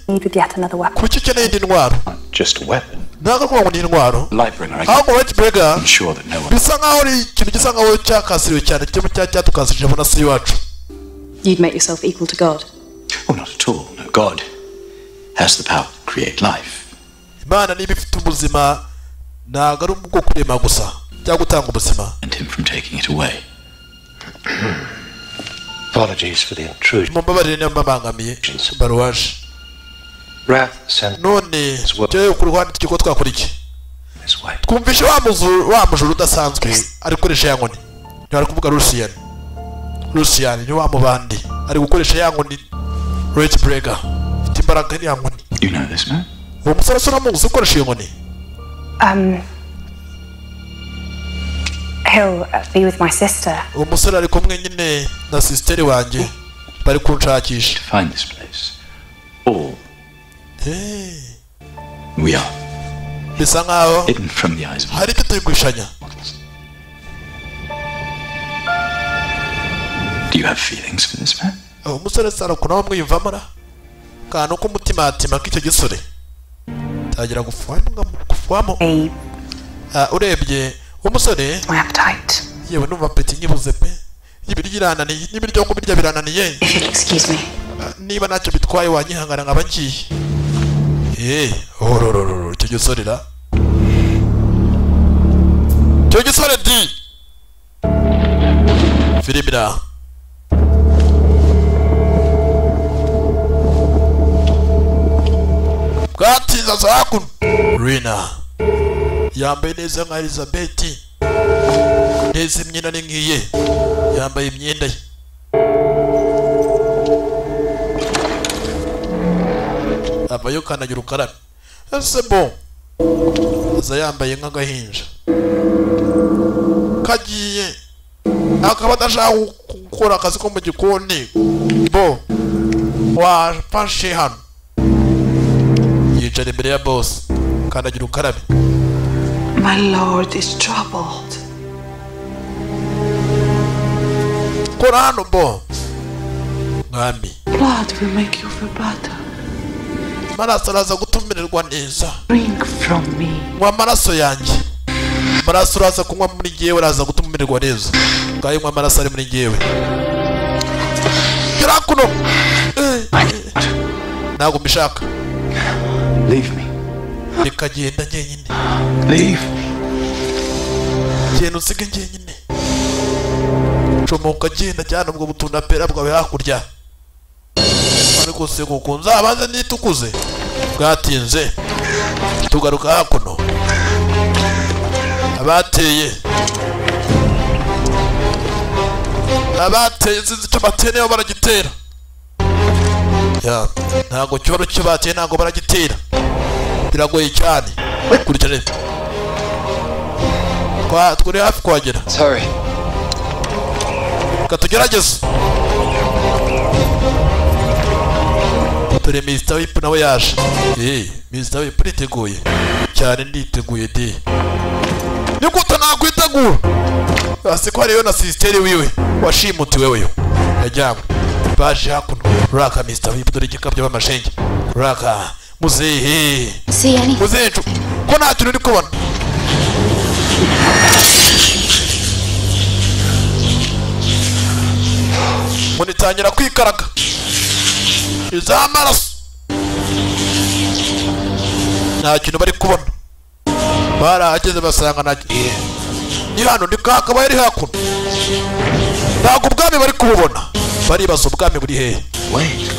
Needed yet another weapon. Kuki ukeneye indi ntwaro? Just a weapon. Ntabwo kuvuga ngo ni intwaro. Lightbringer. Ahubwo rice breaker. I'm sure that no one. Bisa nkaho ari ikintu gisa nkaho cyakasiriwe cyane cyatukasirije muri nasi iwacu. You'd make yourself equal to God. Oh, not at all. No, God has the power to create life. Imana niba ifite ubuzima ntabwo ari ubwo kurema gusa cyangwa gutanga ubuzima. And him from taking it away. Apologies for the intrusion. Mumbabarire niba mbabangamiye. Baruwaje. Wrath sent none cyo ku ruhande tukiko twakora iki? Twumvishe wa mujuru udasanzwe ari gukoresha ya nkoni. Ari kuvuga Rusian. Rusian ni wa mubandi ari gukoresha ya nkoni Rage Breaker. Ifite imbaraga ya nkoni. You know this man? Uwo musore uramuzi ukoresha iyo nkoni? He'll be with my sister. Uwo musore ari kumwe nyine na sister wanjye bari kunshakisha. To find this place. All we are. Bisa nkaho hidden from the eyes of hari icyo turi gushanya. Do you have feelings for this man? Uwo musore sara kuna bamwiyumvamo ra kantu k'umutimatima k'icyo gisore tagira gufuamo. Urebye umusore my appetite. Yewe numva apeti nyibuze pe. Ibiryo irananiye n'ibiryo kubirya birananiye. If you'll excuse me. Niba ntacyo bitwaye wanyihangana nkaba ngiye. Ororororo icyo gisore ra. Icyo gisore di. Filibira. Bwatiza zakuno. Rina. Yambaye neza nka Elizabeth. Neza imyenda ni nkiye. Yambaye imyenda ye. Avayo kanagira ukarabe. Ese bon. Aza yambaye nk'agahinja. Kagiye. Akaba adashaka gukora akazi ko mu gikoni. Bo. Wafashe hano. Yicara imbere ya boss. Kanagira ukarabe. My lord is troubled. Kora hano bo. Mwami. Blood will make you feel better. Amaraso araza gutumirwa neza. Drink from me. Nywa amaraso yanjye. Amaraso uraza kunywa muri jyewe uraza gutumirwa neza. Ngayo nywa amaraso ari muri jyewe. Gera kuno. Ntabwo mbishaka. Leave me. Reka genda njyenyine. Leave. Genda usige njyenyine. Comoka genda cyane ubwo butunda pera bwawe hakurya. Ariko se kuko nzabanze nitukuze. Bwatinze. Tugaruka hakuno. Abateye. Abateye sinzi icyo bateye niba baragitera. Ya, ntago cyoro cyo bateye ntago baragitera. Biragoye cyane. Kurikirane. Kwa turi hafi kuhagera. Sorry. Reka tugerageze. Dore Mr. Whip nawe yaje. Mr. Whip uriteguye. Cyane nditeguye de. Nigute nakwitegura? Asi ko hariyo na sister wiwe washimutiwe weyo. Yajyamwe. Baje hakuno. Raka Mr. Whip dore igikabyo b'amashenge. Raka muzehe. Muzehe ko nta kintu uri kubona. Munitangira kwikaraga. Izamaraso. Nta kintu bari kubona. Barahageze basanga nta ni hano ni kakabaye ari hakuno. Ntabwo ubwami bari kububona. Baribaza ubwami buri hehe. Wait.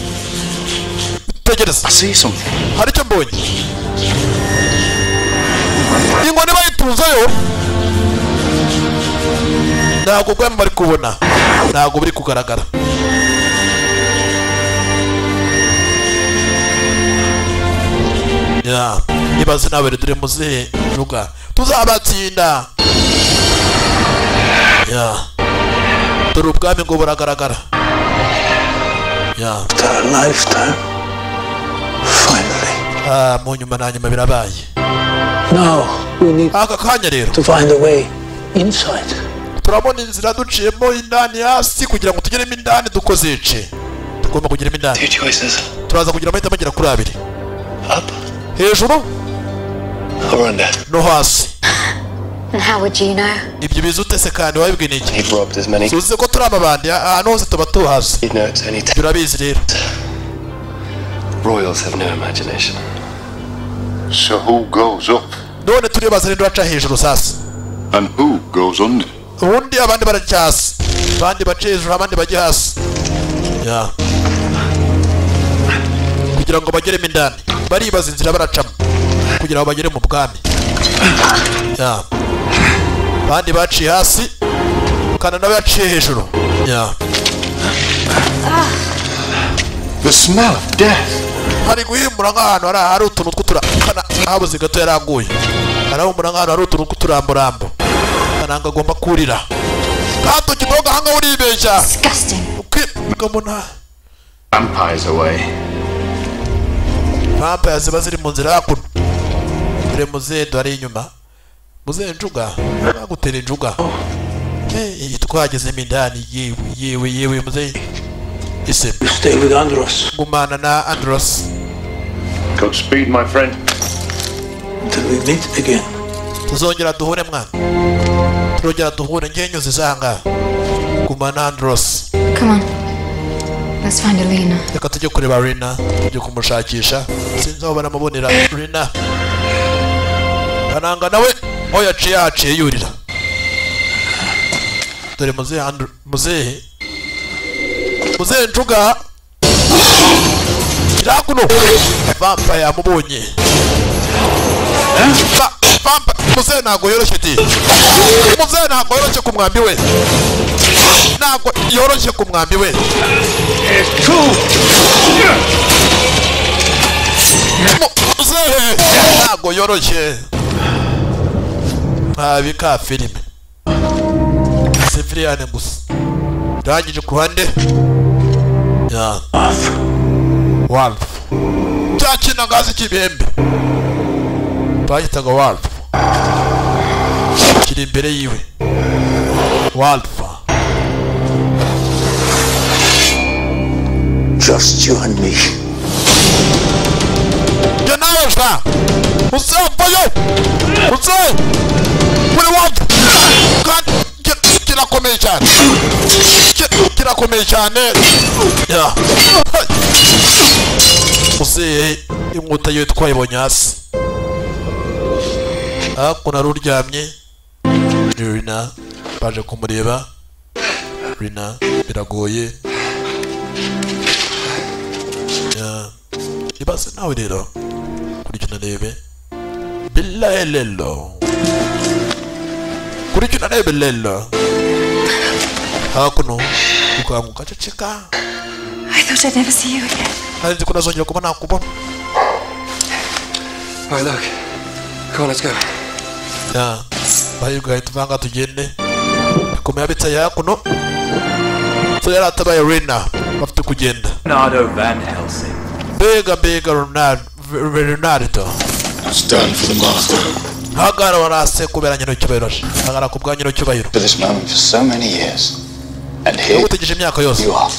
Tegereza. I see something. Hari icyo mbonye. Inkoni bayitunzeyo. Ntabwo ubwami bari kubona. Ntabwo buri kugaragara. Ya, ibaze nawe dore muzehe Njuga. Tuzabatsinda. Ya. Dore ubwami ngo buragaragara. Ya. After a lifetime, finally. Mu nyuma na nyuma birabaye. Now we need aka kanya rero to find a way inside. Turabona inzira duciyemo indani hasi kugira ngo tugeremo indani dukozece. Tugomba kugeramo indani. Two choices. Turaza kugira amahitamo agera kuri abiri. Up. Hejuru. Or under. No hasi. And how would you know? Ibyo bizute se kandi wabibwiye n'iki? He'd robbed as many. Suze ko turi amabandi ahantu hose tuba tuhazi. He'd know it's any Turabizi rero. Royals have no imagination. So who goes up? None turibaza rero baca hejuru sasa. And who goes under? Ubundi abandi baracyasi. Abandi baca hejuru abandi bajya hasi. Ya. Kugira ngo bageremo indani. Baribaza inzira baracamo kugira ngo bagere mu bwami. Ya. Abandi baciye hasi kana nawe yaciye hejuru. Ya. The smell of death. Hari guhimura nk'ahantu hari utuntu tw'utura kana habuze gato yaranguye. Arahumura nk'ahantu hari utuntu tw'uturamborambo. Kananga agomba kurira. Kato kidoga hanga uribeshya. Disgusting. Ukibona. Vampires away. Vampires ziba ziri mu nzira hakuno. Dore muzehe dore inyuma. Muzehe Njuga bagutera injuga. Twagezemo indani yewe yewe yewe muzehe. Ese stay with Andros. Gumana na Andros. Godspeed my friend. Until we meet again. Tuzongera duhure mwana. Turongera duhure ngiye nyuze zanga. Gumana na Andros. Come on. Let's find Alina. Reka tujye kureba Rina, tujye kumushakisha. Sinzi aho baramubonera Rina. Kananga nawe aho yaciye yaciye yurira. Dore muzehe muzehe. Muzehe Njuga. Irakuno. Vampire yamubonye. Vampire muzehe ntago yoroshye di. Muzehe ntago yoroshye ku mwambi we. Ntago yoroshye ku mwambi we. Muzehe ntago yoroshye. Ntabika filime. Siviriane gusa. Ndangije ku ruhande. Ya. Wolf. Cyakina ngazi kibembe. Bagitaga Wolf. Kiri imbere yiwe. Wolf. Just you and me. Jye nawe sha. Uzavayo. Uzayo. Kuri Wolf. Kandi kirakomeye cyane. Kirakomeye cyane. Ya. Muzehe inkuta yo twayibonye hasi. Hakuno ari uryamye Rina baje kumureba. Rina biragoye. Ibaze nawe rero kurikina rebe bilaelelo kurikina rebe lelo hakuno ukanguka ceceka. I thought I'd never see you again. Nari nzi ko nazongera kuba nakubona. All right, look. Come on, let's go. Ya, bahirwa ahita uvanga tugende. Bikomeye abitsaye hakuno. So yari atabaye Rina bafite kugenda. Leonardo Van Helsing. Mbega mbega Leonardo. Stand for the master. Hagara warase kubera nyino cyubahiro. Hagara ku bwa nyino cyubahiro. For this moment for so many years. And here utegereje imyaka yose. You are.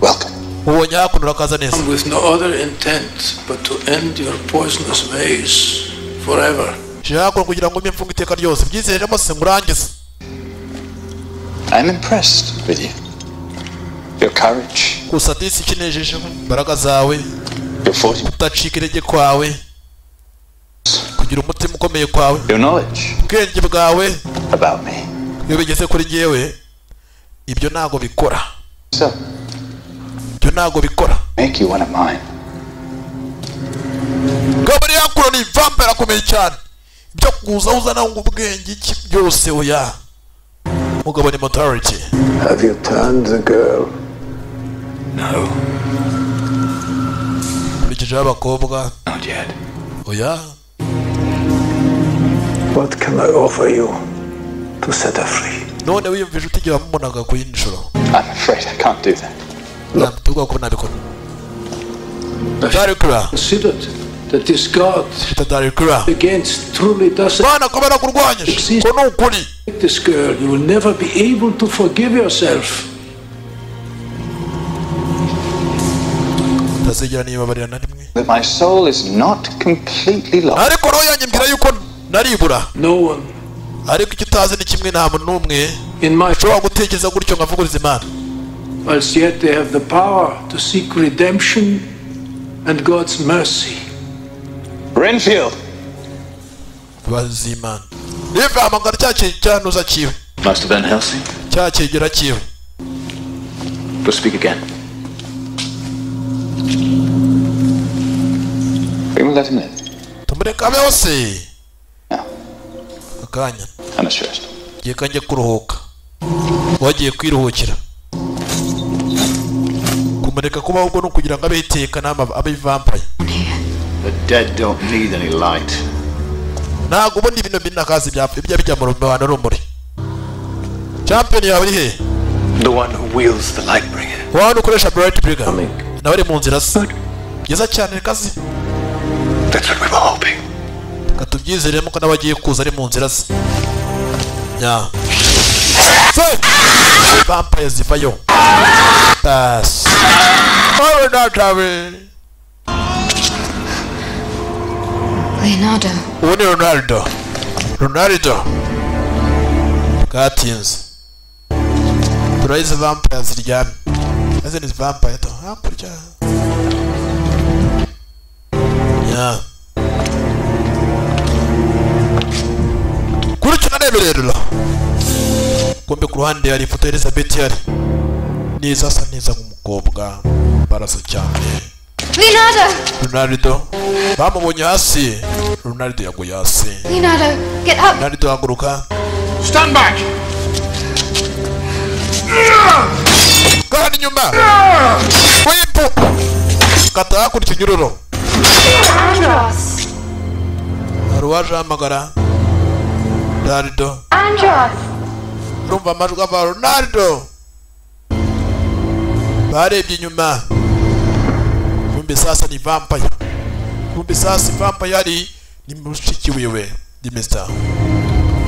Welcome. Ubonye hakuno urakaza neza. With no other intent but to end your poisonous ways forever. Shaka kugira ngo mfunge iteka ryose byizeremo se ngurangize. I'm impressed with you. Your courage. Gusa disi kinejeje imbaraga zawe. Your fortitude. Kudacika intege kwawe. Kugira umutima ukomeye kwawe. Your knowledge. Ubwenge bwawe. About me. Iyo bigeze kuri njyewe ibyo ntago bikora. So. Ibyo ntago bikora. Make you one of mine. Gabari yakuro ni vampire akomeye cyane. Ibyo kuza uzana ngo ubwenge iki byose oya. Mugabo ni mortality. Have you turned the girl? No. Kurikije abakobwa. Not yet. Oya. What can I offer you to set her free? None wiyumvije utigera wamubonaga ku yindi nshuro. I'm afraid I can't do that. Ntabwo ko nabikora. Darikura. Considered that this God Darikura against truly does Bana kubera kurwanyije. Ko ni ukuri. This girl, you will never be able to forgive yourself. Ntazigera nibabarira na rimwe. That my soul is not completely lost. Ariko roho yanjye mbwira yuko naribura. No one. Ariko icyo utazi ni kimwe nta muntu n'umwe ushobora gutekereza gutyo ngo avugurize Imana. Whilst yet they have the power to seek redemption and God's mercy. Renfield. Bazimana. Niba amagara cya cyanuza kiwe. Master Van Helsing. Cya kigera kiwe. We'll speak again. We will let him live. Tumureka abe hose. Akanya. I must rest. Giye kanjye kuruhuka. Wagiye kwiruhukira. Kumureka kubaho ubwo no kugira ngo abe iteka n'ama abe vampire. The dead don't need any light. Ntabwo ubundi bino binakazi byapfa ibya bijya mu bantu rumuri. Champion yawe iri he? The one who wields the light bringer. Wa ukoresha bright bringer. Nawe ari mu nzira se. Byiza cyane kazi. That's what we were hoping. Katubyizeremo ko nabagiye kuza ari mu nzira se. Ya. Se! Vampire zivayo. Pass. Oh, not having. Leonardo. Uwo ni Ronaldo. Ronaldo. Bwatinze. Turayizi vampire ziryamye. Ese ni vampire to hakurya. Ya. Kurikira rero. Kumbe ku ruhande hari ifoto ya Elizabeth yari. Neza asa neza nk'umukobwa. Barasa cyane. Leonardo. Ronaldo. Bamubonye hasi. Ronaldo yaguye hasi. Leonardo, get up. Ronaldo haguruka. Stand back. Kandi inyuma. Wipu. Kata hakurya ikinyururo. Andros. Hari uwaje ahamagara. Ronaldo. Andros. Urumva amajwi ava Ronaldo. Barebye inyuma. Kumbe sasa ni vampire. Kumbe sasa vampire yari ni mushiki wiwe, ni Mr.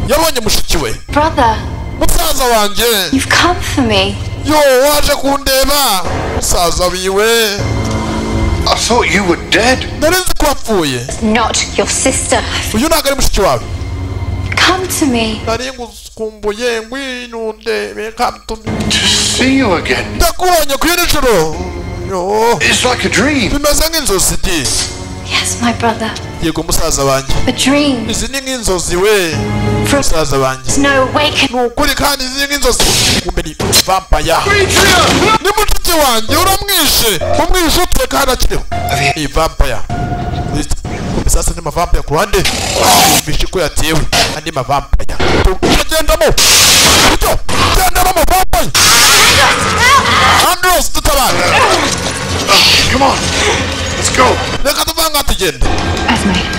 Yabonye mushiki we. Brother. Musaza wanjye. You've come for me. Yo, waje kundeba. Musaza wiwe. I thought you were dead. Nari nzi ko wapfuye. Not your sister. Uyu ntabwo ari mushiki wawe. Come to me. Nari ngukumbuye ngwino ndebe come to me. To see you again. Ndakubonye ku yindi nshuro. Yo. It's like a dream. Bimeze nk'inzozi di. Yes, my brother. Yego musaza wanjye. A dream. Izi ni nk'inzozi we. Musaza wanjye. Snow awaken. Ni ukuri kandi izi ni nk'inzozi. Kumbe ni vampire. Ni mushiki wanjye uramwishe. Umwishe ute kandi akiriho. Ni vampire. Kumbe sasa ni mavampire ku ruhande. Yumvishe ko yatewe andi mavampire. Tugendamo. Tugendamo mavampire. Andros dutabara. Come on. Let's go. Reka tuvanga tugende.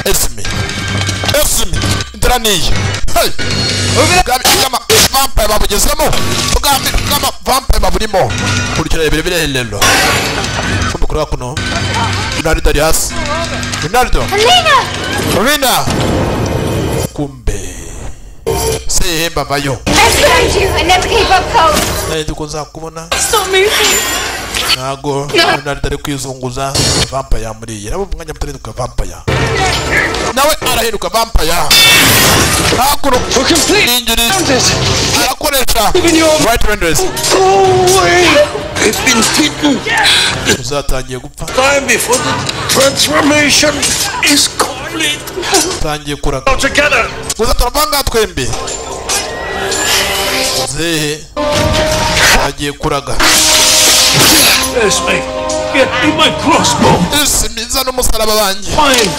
Esme. Esme. Inzira niyi. Hey. Ubwami bw'amavampire babugezemo. Ubwami bw'amavampire baburimo. Kurikira ibiri birerero. Kumbe kuri hakuno. Leonardo ari hasi. Leonardo. Alina! Alina. Kumbe. Sehemba vayo. I found you. I never gave up hope. Nari nzi ko nzakubona. Stop moving. Ntago Leonardo ari kwizunguza. Vampire yamuriye. Nabo umwanya muto ahinduka vampire. Nawe arahinduka vampire. Hakuno injury arakoresha right renders. I've been bitten. Uzatangiye gupfa. Time before the transformation is complete. Utangiye kuraga. Together. Gusa turavanga twembi. Zehe. Agiye kuraga. Esme, get me my crossbow. Esme, zana umusaraba wanjye. Fine.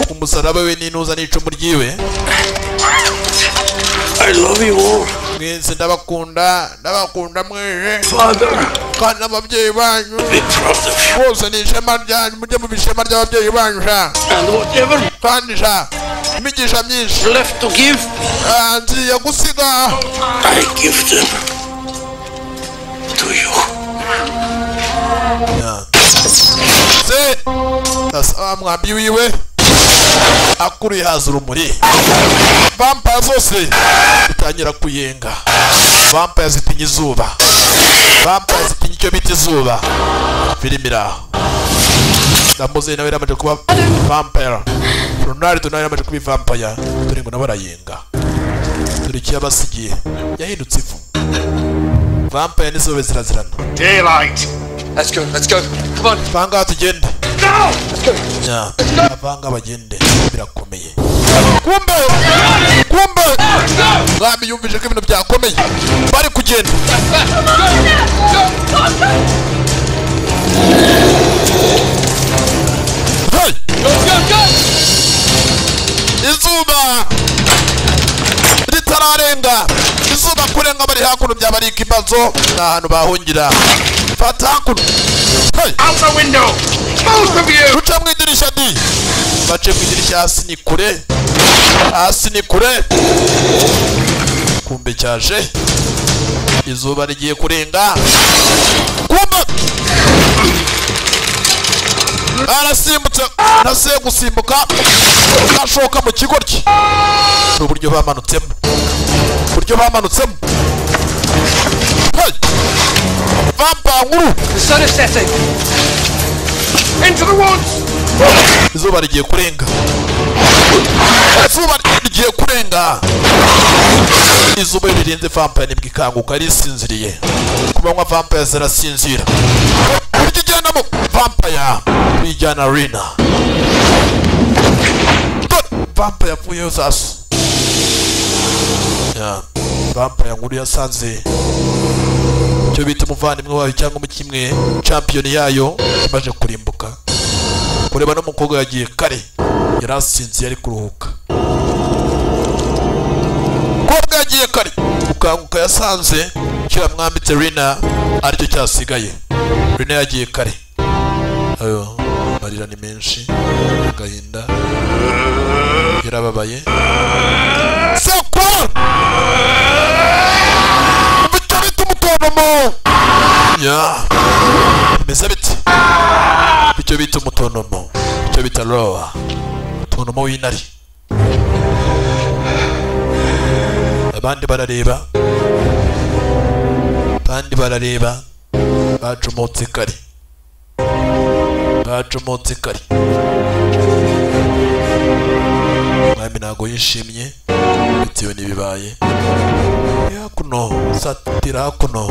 Umusaraba we n'inuza n'icumu ryiwe. I love you all. Mwese ndabakunda, ndabakunda mwese. Father. Kandi n'ababyeyi banyu. Be proud of you. Bose ni ishema ryanyu, mujye mu ishema ry'ababyeyi banyu sha. And whatever kandi sha imigisha myinshi left to give, ngiye gusiga. I give them to you. Se sasa mwambi wiwe akuruye haza urumuri. Vampire zose zitangira kuyenga. Vampire zitinya izuba. Vampire zitinya icyo bita izuba. Filime iri aho. Ndamuze nawe yaramaze kuba vampire. Ronaldo nawe yaramaze kuba vampire. Dore ngo nawe arayenga. Dore icyo yabasigiye. Yahindutse ivu. Vampire n'izuba zirazirana. Daylight. Let's go, let's go. Come on. Vanga tugende. No! Let's go. Yeah. Avanga bagende birakomeye. Kumbe! Kumbe! Mwami yumvise ko ibintu byakomeye. Bari kugenda. Hey! Go, go, go! Izuba ritararenga. Izuba kurenga bari hakuno byaba ari ikibazo. Nta hantu bahungira. Fata hakuno. Hey! Out the window! Both of you! Ruca mu idirishya di. Bace mu idirishya hasi ni kure. Hasi ni kure. Kumbe cyaje. Izuba rigiye kurenga. Kumbe! Arasimbutse. Nase gusimbuka. Ashoka mu kigoryi. Uburyo bamanutsemo. Uburyo bamanutsemo. Hey! Vampire nkuru. The sun is setting. Into the woods. Izuba rigiye kurenga. Izuba rigiye kurenga. Izuba rirenze vampire nibwo ikanguka risinziriye. Ku manywa vampire zirasinzira. Buryo ijyanamo vampire bijyana Rina. Vampire yavuyeyo sasa. Ya vampire nkuru yasanze icyo bita umuvandimwe wayo cyangwa umukimwe champion yayo imaze kurimbuka. Kureba n'umukobwa yagiye kare yarasinziye ari kuruhuka. Umukobwa yagiye kare ukanguka yasanze icyo yamwambitse Rina aricyo cyasigaye. Rina yagiye kare. Ayo amarira ni menshi agahinda yarababaye. Sekuru! Bityo bita umutonomo. Ya bimeze biti. Icyo bita umutonomo, icyo bita roa, umutonomo w'intare. Abandi barareba, abandi barareba, bacomotse kare, bacomotse kare. Mwami ntago yishimye bitewe n'ibibaye. Hakuno satira hakuno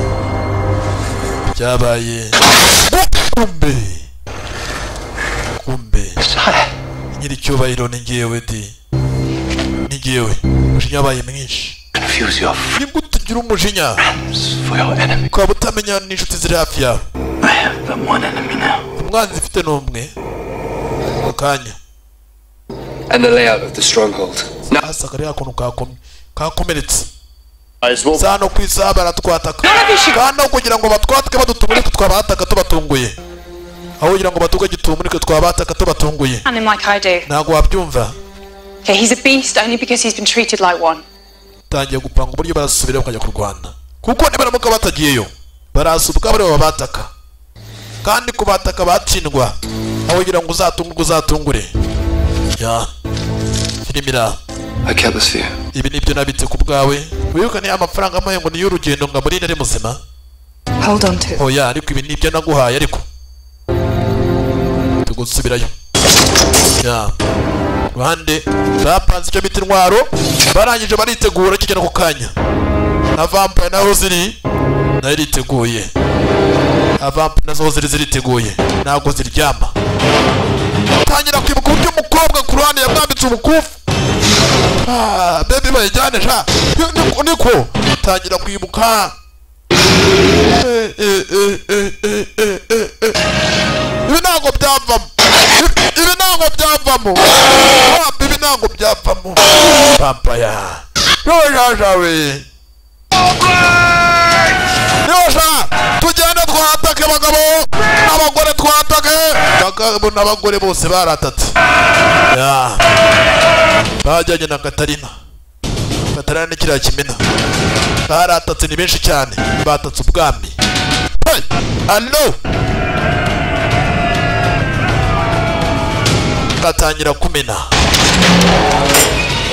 byabaye. Kumbe kumbe Nyiricyubahiro ni ngewe di. Ni ngewe. Umujinya wabaye mwinshi. Confuse your Nibwo tugira umujinya. for your enemy. Ukaba utamenya n'inshuti ziri hafi yawe. I have but one enemy now. Umwanzi mfite ni umwe. Ako kanya. And the layout of the stronghold. Hasi kariya kuntu kakomeretse. Sano ku isaha baratwataka. Kandi kugira ngo batwatake badutumurike twabataka tubatunguye. Aho kugira ngo batuge gitumurike twabataka tubatunguye. And him like I do. Ntabwo wabyumva. Okay, he's a beast only because he's been treated like one. Tangiye gupanga uburyo barasubira bakajya kurwana. Kuko nibaramuka batagiyeyo barasubwa bari babataka. Kandi kubataka batsindwa. Aho kugira ngo uzatungurwe uzatungure. Ya. Filimira. I kept this for you. Ibi nibyo nabitse ku bwawe. Wibuka ni amafaranga amaye ngo ni y'urugendo ngo amurinde ari muzima. Hold on to it. Oya, ariko ibi nibyo naguhaye ariko. Tugusubirayo. Ya. Ruhande bapanze icyo bita intwaro barangije baritegura kigera ku kanya. Na vampire naho ziri nayo iriteguye. Na vampire nazo ziri ziriteguye. Ntabwo ziryama. Tangira kwibuka uburyo umukobwa ku ruhande yamwambitse umukufi. Ah, baby bayijyane sha. Niko tangira kwibuka. Ibi ntabwo byavamo. Ibi ntabwo byavamo. Ibi ntabwo byavamo. Vampire. Yojajawe. Yosha, tugende twatake abagabo n'abagore twatake. Abagabo n'abagore bose baratatse. Ya. Bajyanye na Katarina. Katarina ni kiriya kimena. Baratatse ni benshi cyane. Batatse ubwami. Hey! Allo! Gatangira kumena.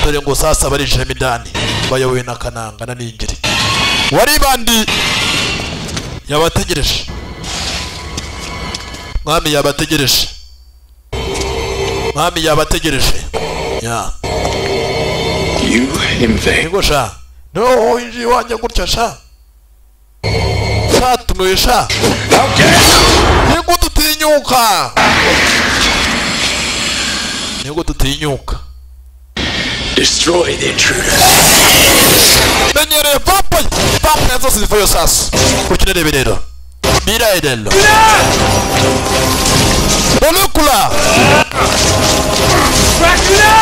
Dore ngo sasa barijemo indani. Bayobowe na Kananga na Ningiri. Wari bandi yabategereje. Mwami yabategereje. Mwami yabategereje. Ya. You invade. Niko sha. No, winjiye iwanjye gutya sha. Shatumiwe sha. Niko tutinyuka. Niko tutinyuka. Destroy the intruder. Menyere vampire. Vampire zose zivayo sasa. Kurikira rero. Mira rero. Bolukula. Dracula!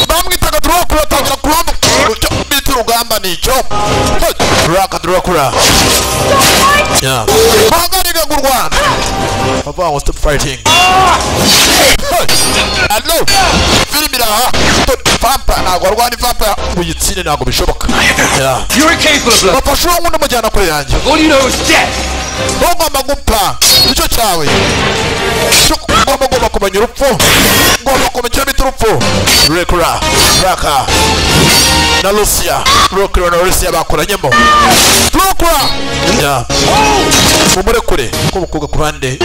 Bamwitaga Dracula tangira kuramba. Bita urugamba nicyo. Dracula Dracula. Yeah. Bahagarika kurwana. Papa wants to fighting. Allo. Filimi raha. Vampire ntabwo arwana vampire uyitsine ntabwo bishoboka. Yeah. You're incapable of love. Papa shobora nkunda mujyana kure yanjye. All you know is death. Ugomba gupfa. Nicyo cyawe. Ugomba kumenya urupfu. Ugomba kumenya icyo bita urupfu. Rekura. Raka. Na Lucia. Rekura na Lucia bakoranyemo. Rekura. Yeah. Mumurekure. Ko umukobwa ku ruhande.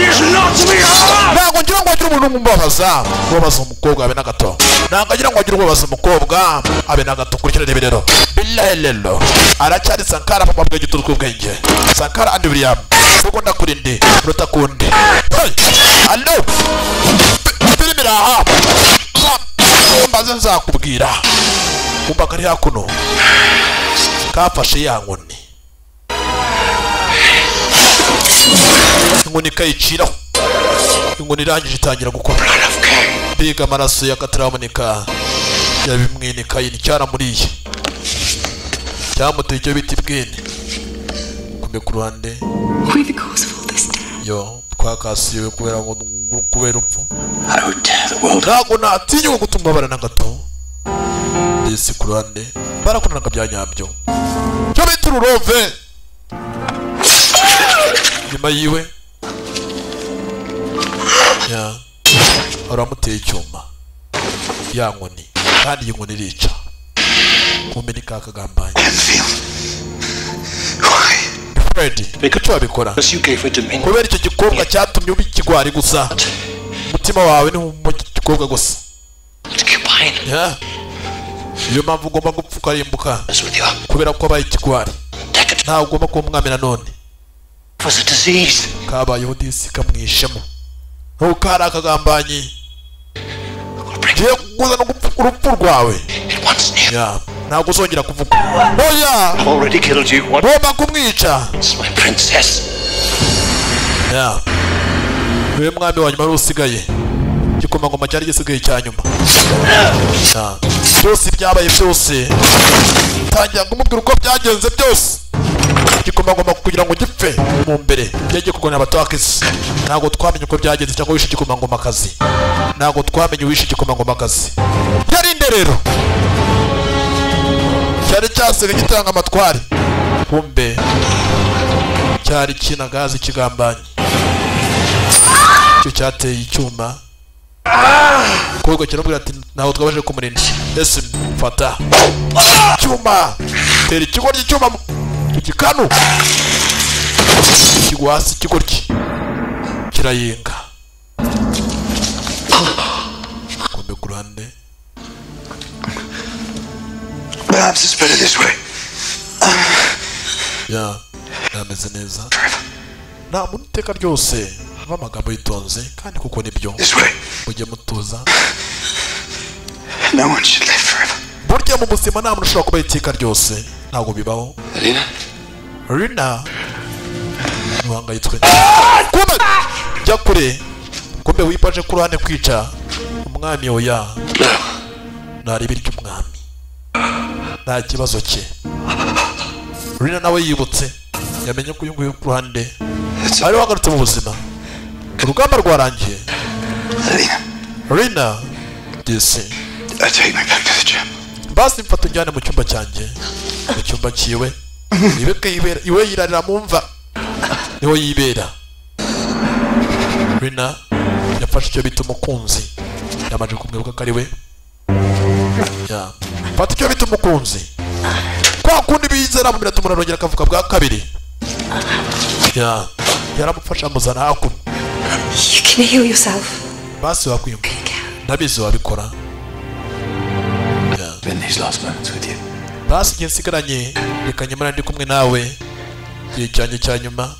Ntabwo ngira ngo agire umuntu umbabaza. Ubabaza umukobwa abe na gato. Ntabwo agira ngo agire ubabaza umukobwa abe na gato. Kurikira rebe rero. Billahi lelo. Aracyari Sankara papa bwe gituruka ubwenge. Sankara and William. Kuko ndakurinde rutakunde. Hey! Allo. Filimi raha. Mbaze nzakubwira. Kumba kari hakuno. Kafashe ya nkoni. Inkoni ikayiciraho. Inkoni irangije itangira gukora. Mbega amaraso ya kataraboneka yabimwene Kayini cyaramuriye. Cyamuteye icyo bita ibwene. Kumbe ku ruhande. We're the cause of all this death. Yo, twakasiwe kubera ngo kubera urupfu. Ntabwo natinyuka gutuma babara na gato. Desi ku ruhande barakundanaga bya nyabyo. Cyo bita ururove. Nyuma yiwe. Ya. Aramuteye icyuma. Ya nkoni. Kandi iyi nkoni irica. Kumbe ni ka kagambanye. Fred, kuki wabikora? Kubera icyo gikobwa cyatumye uba ikigwari gusa. Umutima wawe ni mu gikobwa gusa. Niyo mpamvu ugomba gupfa ukarimbuka. Kubera ko wabaye ikigwari. Ntabwo ugomba kuba umwami nanone. Was a disease. Kabayeho disi kamwishemo nkuko hari akagambanyi ngiye kuzana urupfu rwawe. Ntabwo uzongera kuvuga. Oya, ngomba kumwica. Niwe mwami wa nyuma wari usigaye, igikomangoma cyari gisigaye cya nyuma. Byose byabaye byose, tangira kumubwira uko byagenze byose. Igikomangoma kugira ngo gipfe mu mbere byagiye kurwanya abatakisi. Ntabwo twamenye uko byagenze cyangwa wishe igikomangomakazi. Ntabwo twamenye uwishe igikomangomakazi. Yari nde rero? Cyari cyasigaye gitanga amatwari. Kumbe cyari kinagazi kigambanye. Icyo cyateye icyuma. Kobwa kiramubwira ati ntaho twabashe kumurinda. Ese mfata icyuma, tera ikigoryi icyuma igikanu kigwa hasi, ikigoryi kirayenga. Kumbe ku ruhande. Perhaps it's better this way. Ya, nameze neza. Nta muntu iteka ryose haba amagambo yitonze kandi kuko nibyo. Mujye mutuza. No one should live forever. Burya mu buzima nta muntu ushobora kuba iteka ryose, ntabwo bibaho. Rina? Rina ntuhangayitswe. Kumbe jya kure. Kumbe wipaje ku ruhande kwica umwami. Oya, ntarebe iry'umwami, nta kibazo cye. Rina nawe yibutse, yamenye ko uyu nguyu ku ruhande ari wagarutse mu buzima. Urugamba rwarangiye. Rina disi, basi mfata unjyane mu cyumba cyanjye, mu cyumba cyiwe. Iwe yirarira mu mva, niho yibera. Rina yafashe icyo bita umukunzi, yamaze kumwibuka ko ari we. Fata icyo bita umukunzi kwa kundi bizera mu biratuma arongera akavuka bwa kabiri. Yaramufasha amuzana hakuno. You can heal yourself. Basi wakwiyumva, ndabizi wabikora. Basi igihe nsigaranye reka nyamara ndi kumwe nawe igihe cyanjye cya nyuma.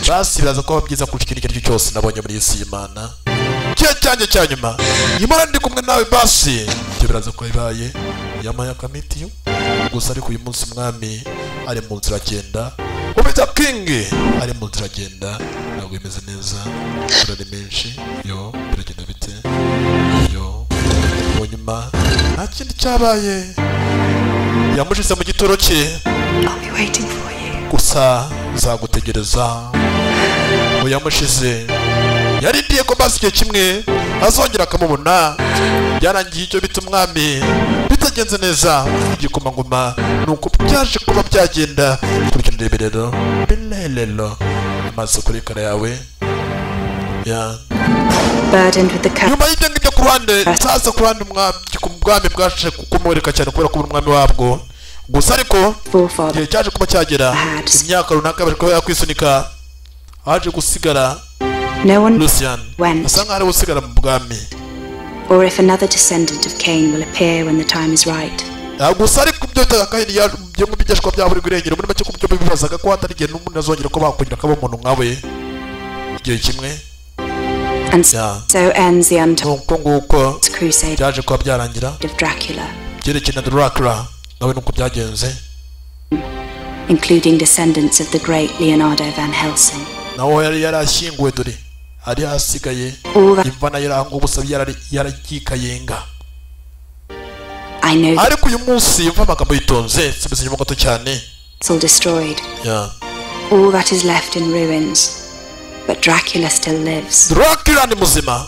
Basi biraza kuba byiza kurusha ikindi icyo ari cyo cyose nabonye muri iyi si y'Imana. Igihe cyanjye cya nyuma nyamara ndi kumwe nawe, basi ibyo biraza kuba bibaye. Yamaye akamitiyo gusa, ariko uyu munsi umwami ari mu nzira agenda. Ubita King ari mu nzira agenda, ntabwo bimeze neza. Amadorari menshi yo biragenda bite yo. Nyuma nta kindi cyabaye, yamushize mu gituro cye. Gusa nzagutegereza. Ngo yamushize, yarindiye ko basi igihe kimwe azongera akamubona. Byarangiye icyo bita umwami bitagenze neza, igikomangoma nuko byaje kuba byagenda. Kurikira ndebe rero bilelelo amaso kuri kare yawe. Nyuma y'ibyo ngibyo ku ruhande sasa, ku ruhande umwami bwaje kumwereka cyane kubera ko umwami wabwo. Gusa ariko igihe cyaje kuba cyagera, imyaka runaka bari kuba yakwisunika, haje gusigara Lucian asa nkaho ari gusigara mu bwami. Or if another descendant of Cain will appear when the time is right. Gusa ariko ibyo Kayini byo mu byashwa bya buri irengero, muri make kubyo bibazaga ko hatari igihe n'umuntu azongera ko bakugira akaba umuntu nkawe igihe kimwe. And so ends the untold nguko crusade byaje kuba byarangira of Dracula, byerekeye na Dracula nawe nuko byagenze, including descendants of the great Leonardo van Helsing. Nawe yari yarashyinguwe, dore hari hasigaye imva nayo iranga ubusa yaragikayenga. Ariko uyu munsi imva amagambo yitonze subiza inyuma gato cyane. It's all destroyed. All that is left in ruins. But Dracula still lives. Dracula ni muzima.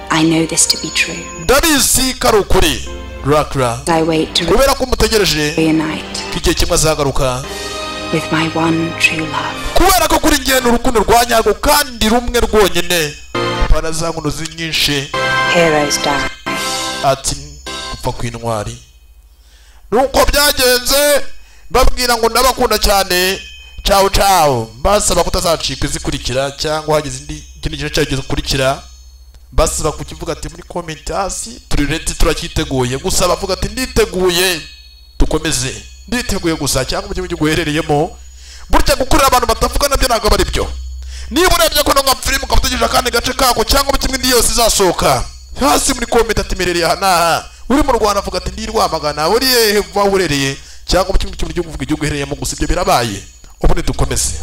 I know this to be true. Ndabizi ko ari ukuri. Dracula. I wait to kubera ko umutegereje reunite igihe kimwe azagaruka with my one true love. Kubera ko kuri njye ni urukundo rwa nyarwo kandi rumwe rwonyine. Para za nkono nyinshi. Heroes die. Ati gupfa kw'intwari. Nuko byagenze babwira ngo ndabakunda cyane. Ciao ciao. Mbasaba kutazacika izikurikira cyangwa hagize indi ikindi gice cyagize kurikira. Basaba kukivuga ati muri comment hasi turi ready, turacyiteguye. Gusa bavuga ati nditeguye, dukomeze, nditeguye gusa cyangwa mu gihugu guherereyemo. Burya gukurira abantu batavuga nabyo ntabwo ari byo. Niba urebye ko nka filime ukaba utegereje akandi gace kako cyangwa kimwe indi yose izasohoka, hasi muri comment ati merereye aha n'aha. Uri mu Rwanda avuga ati ndi Rwamagana, uri hehe uba uherereye, cyangwa mu kimwe cy'igihugu uvuga igihugu uherereyemo. Gusa ibyo birabaye, ubundi dukomeze.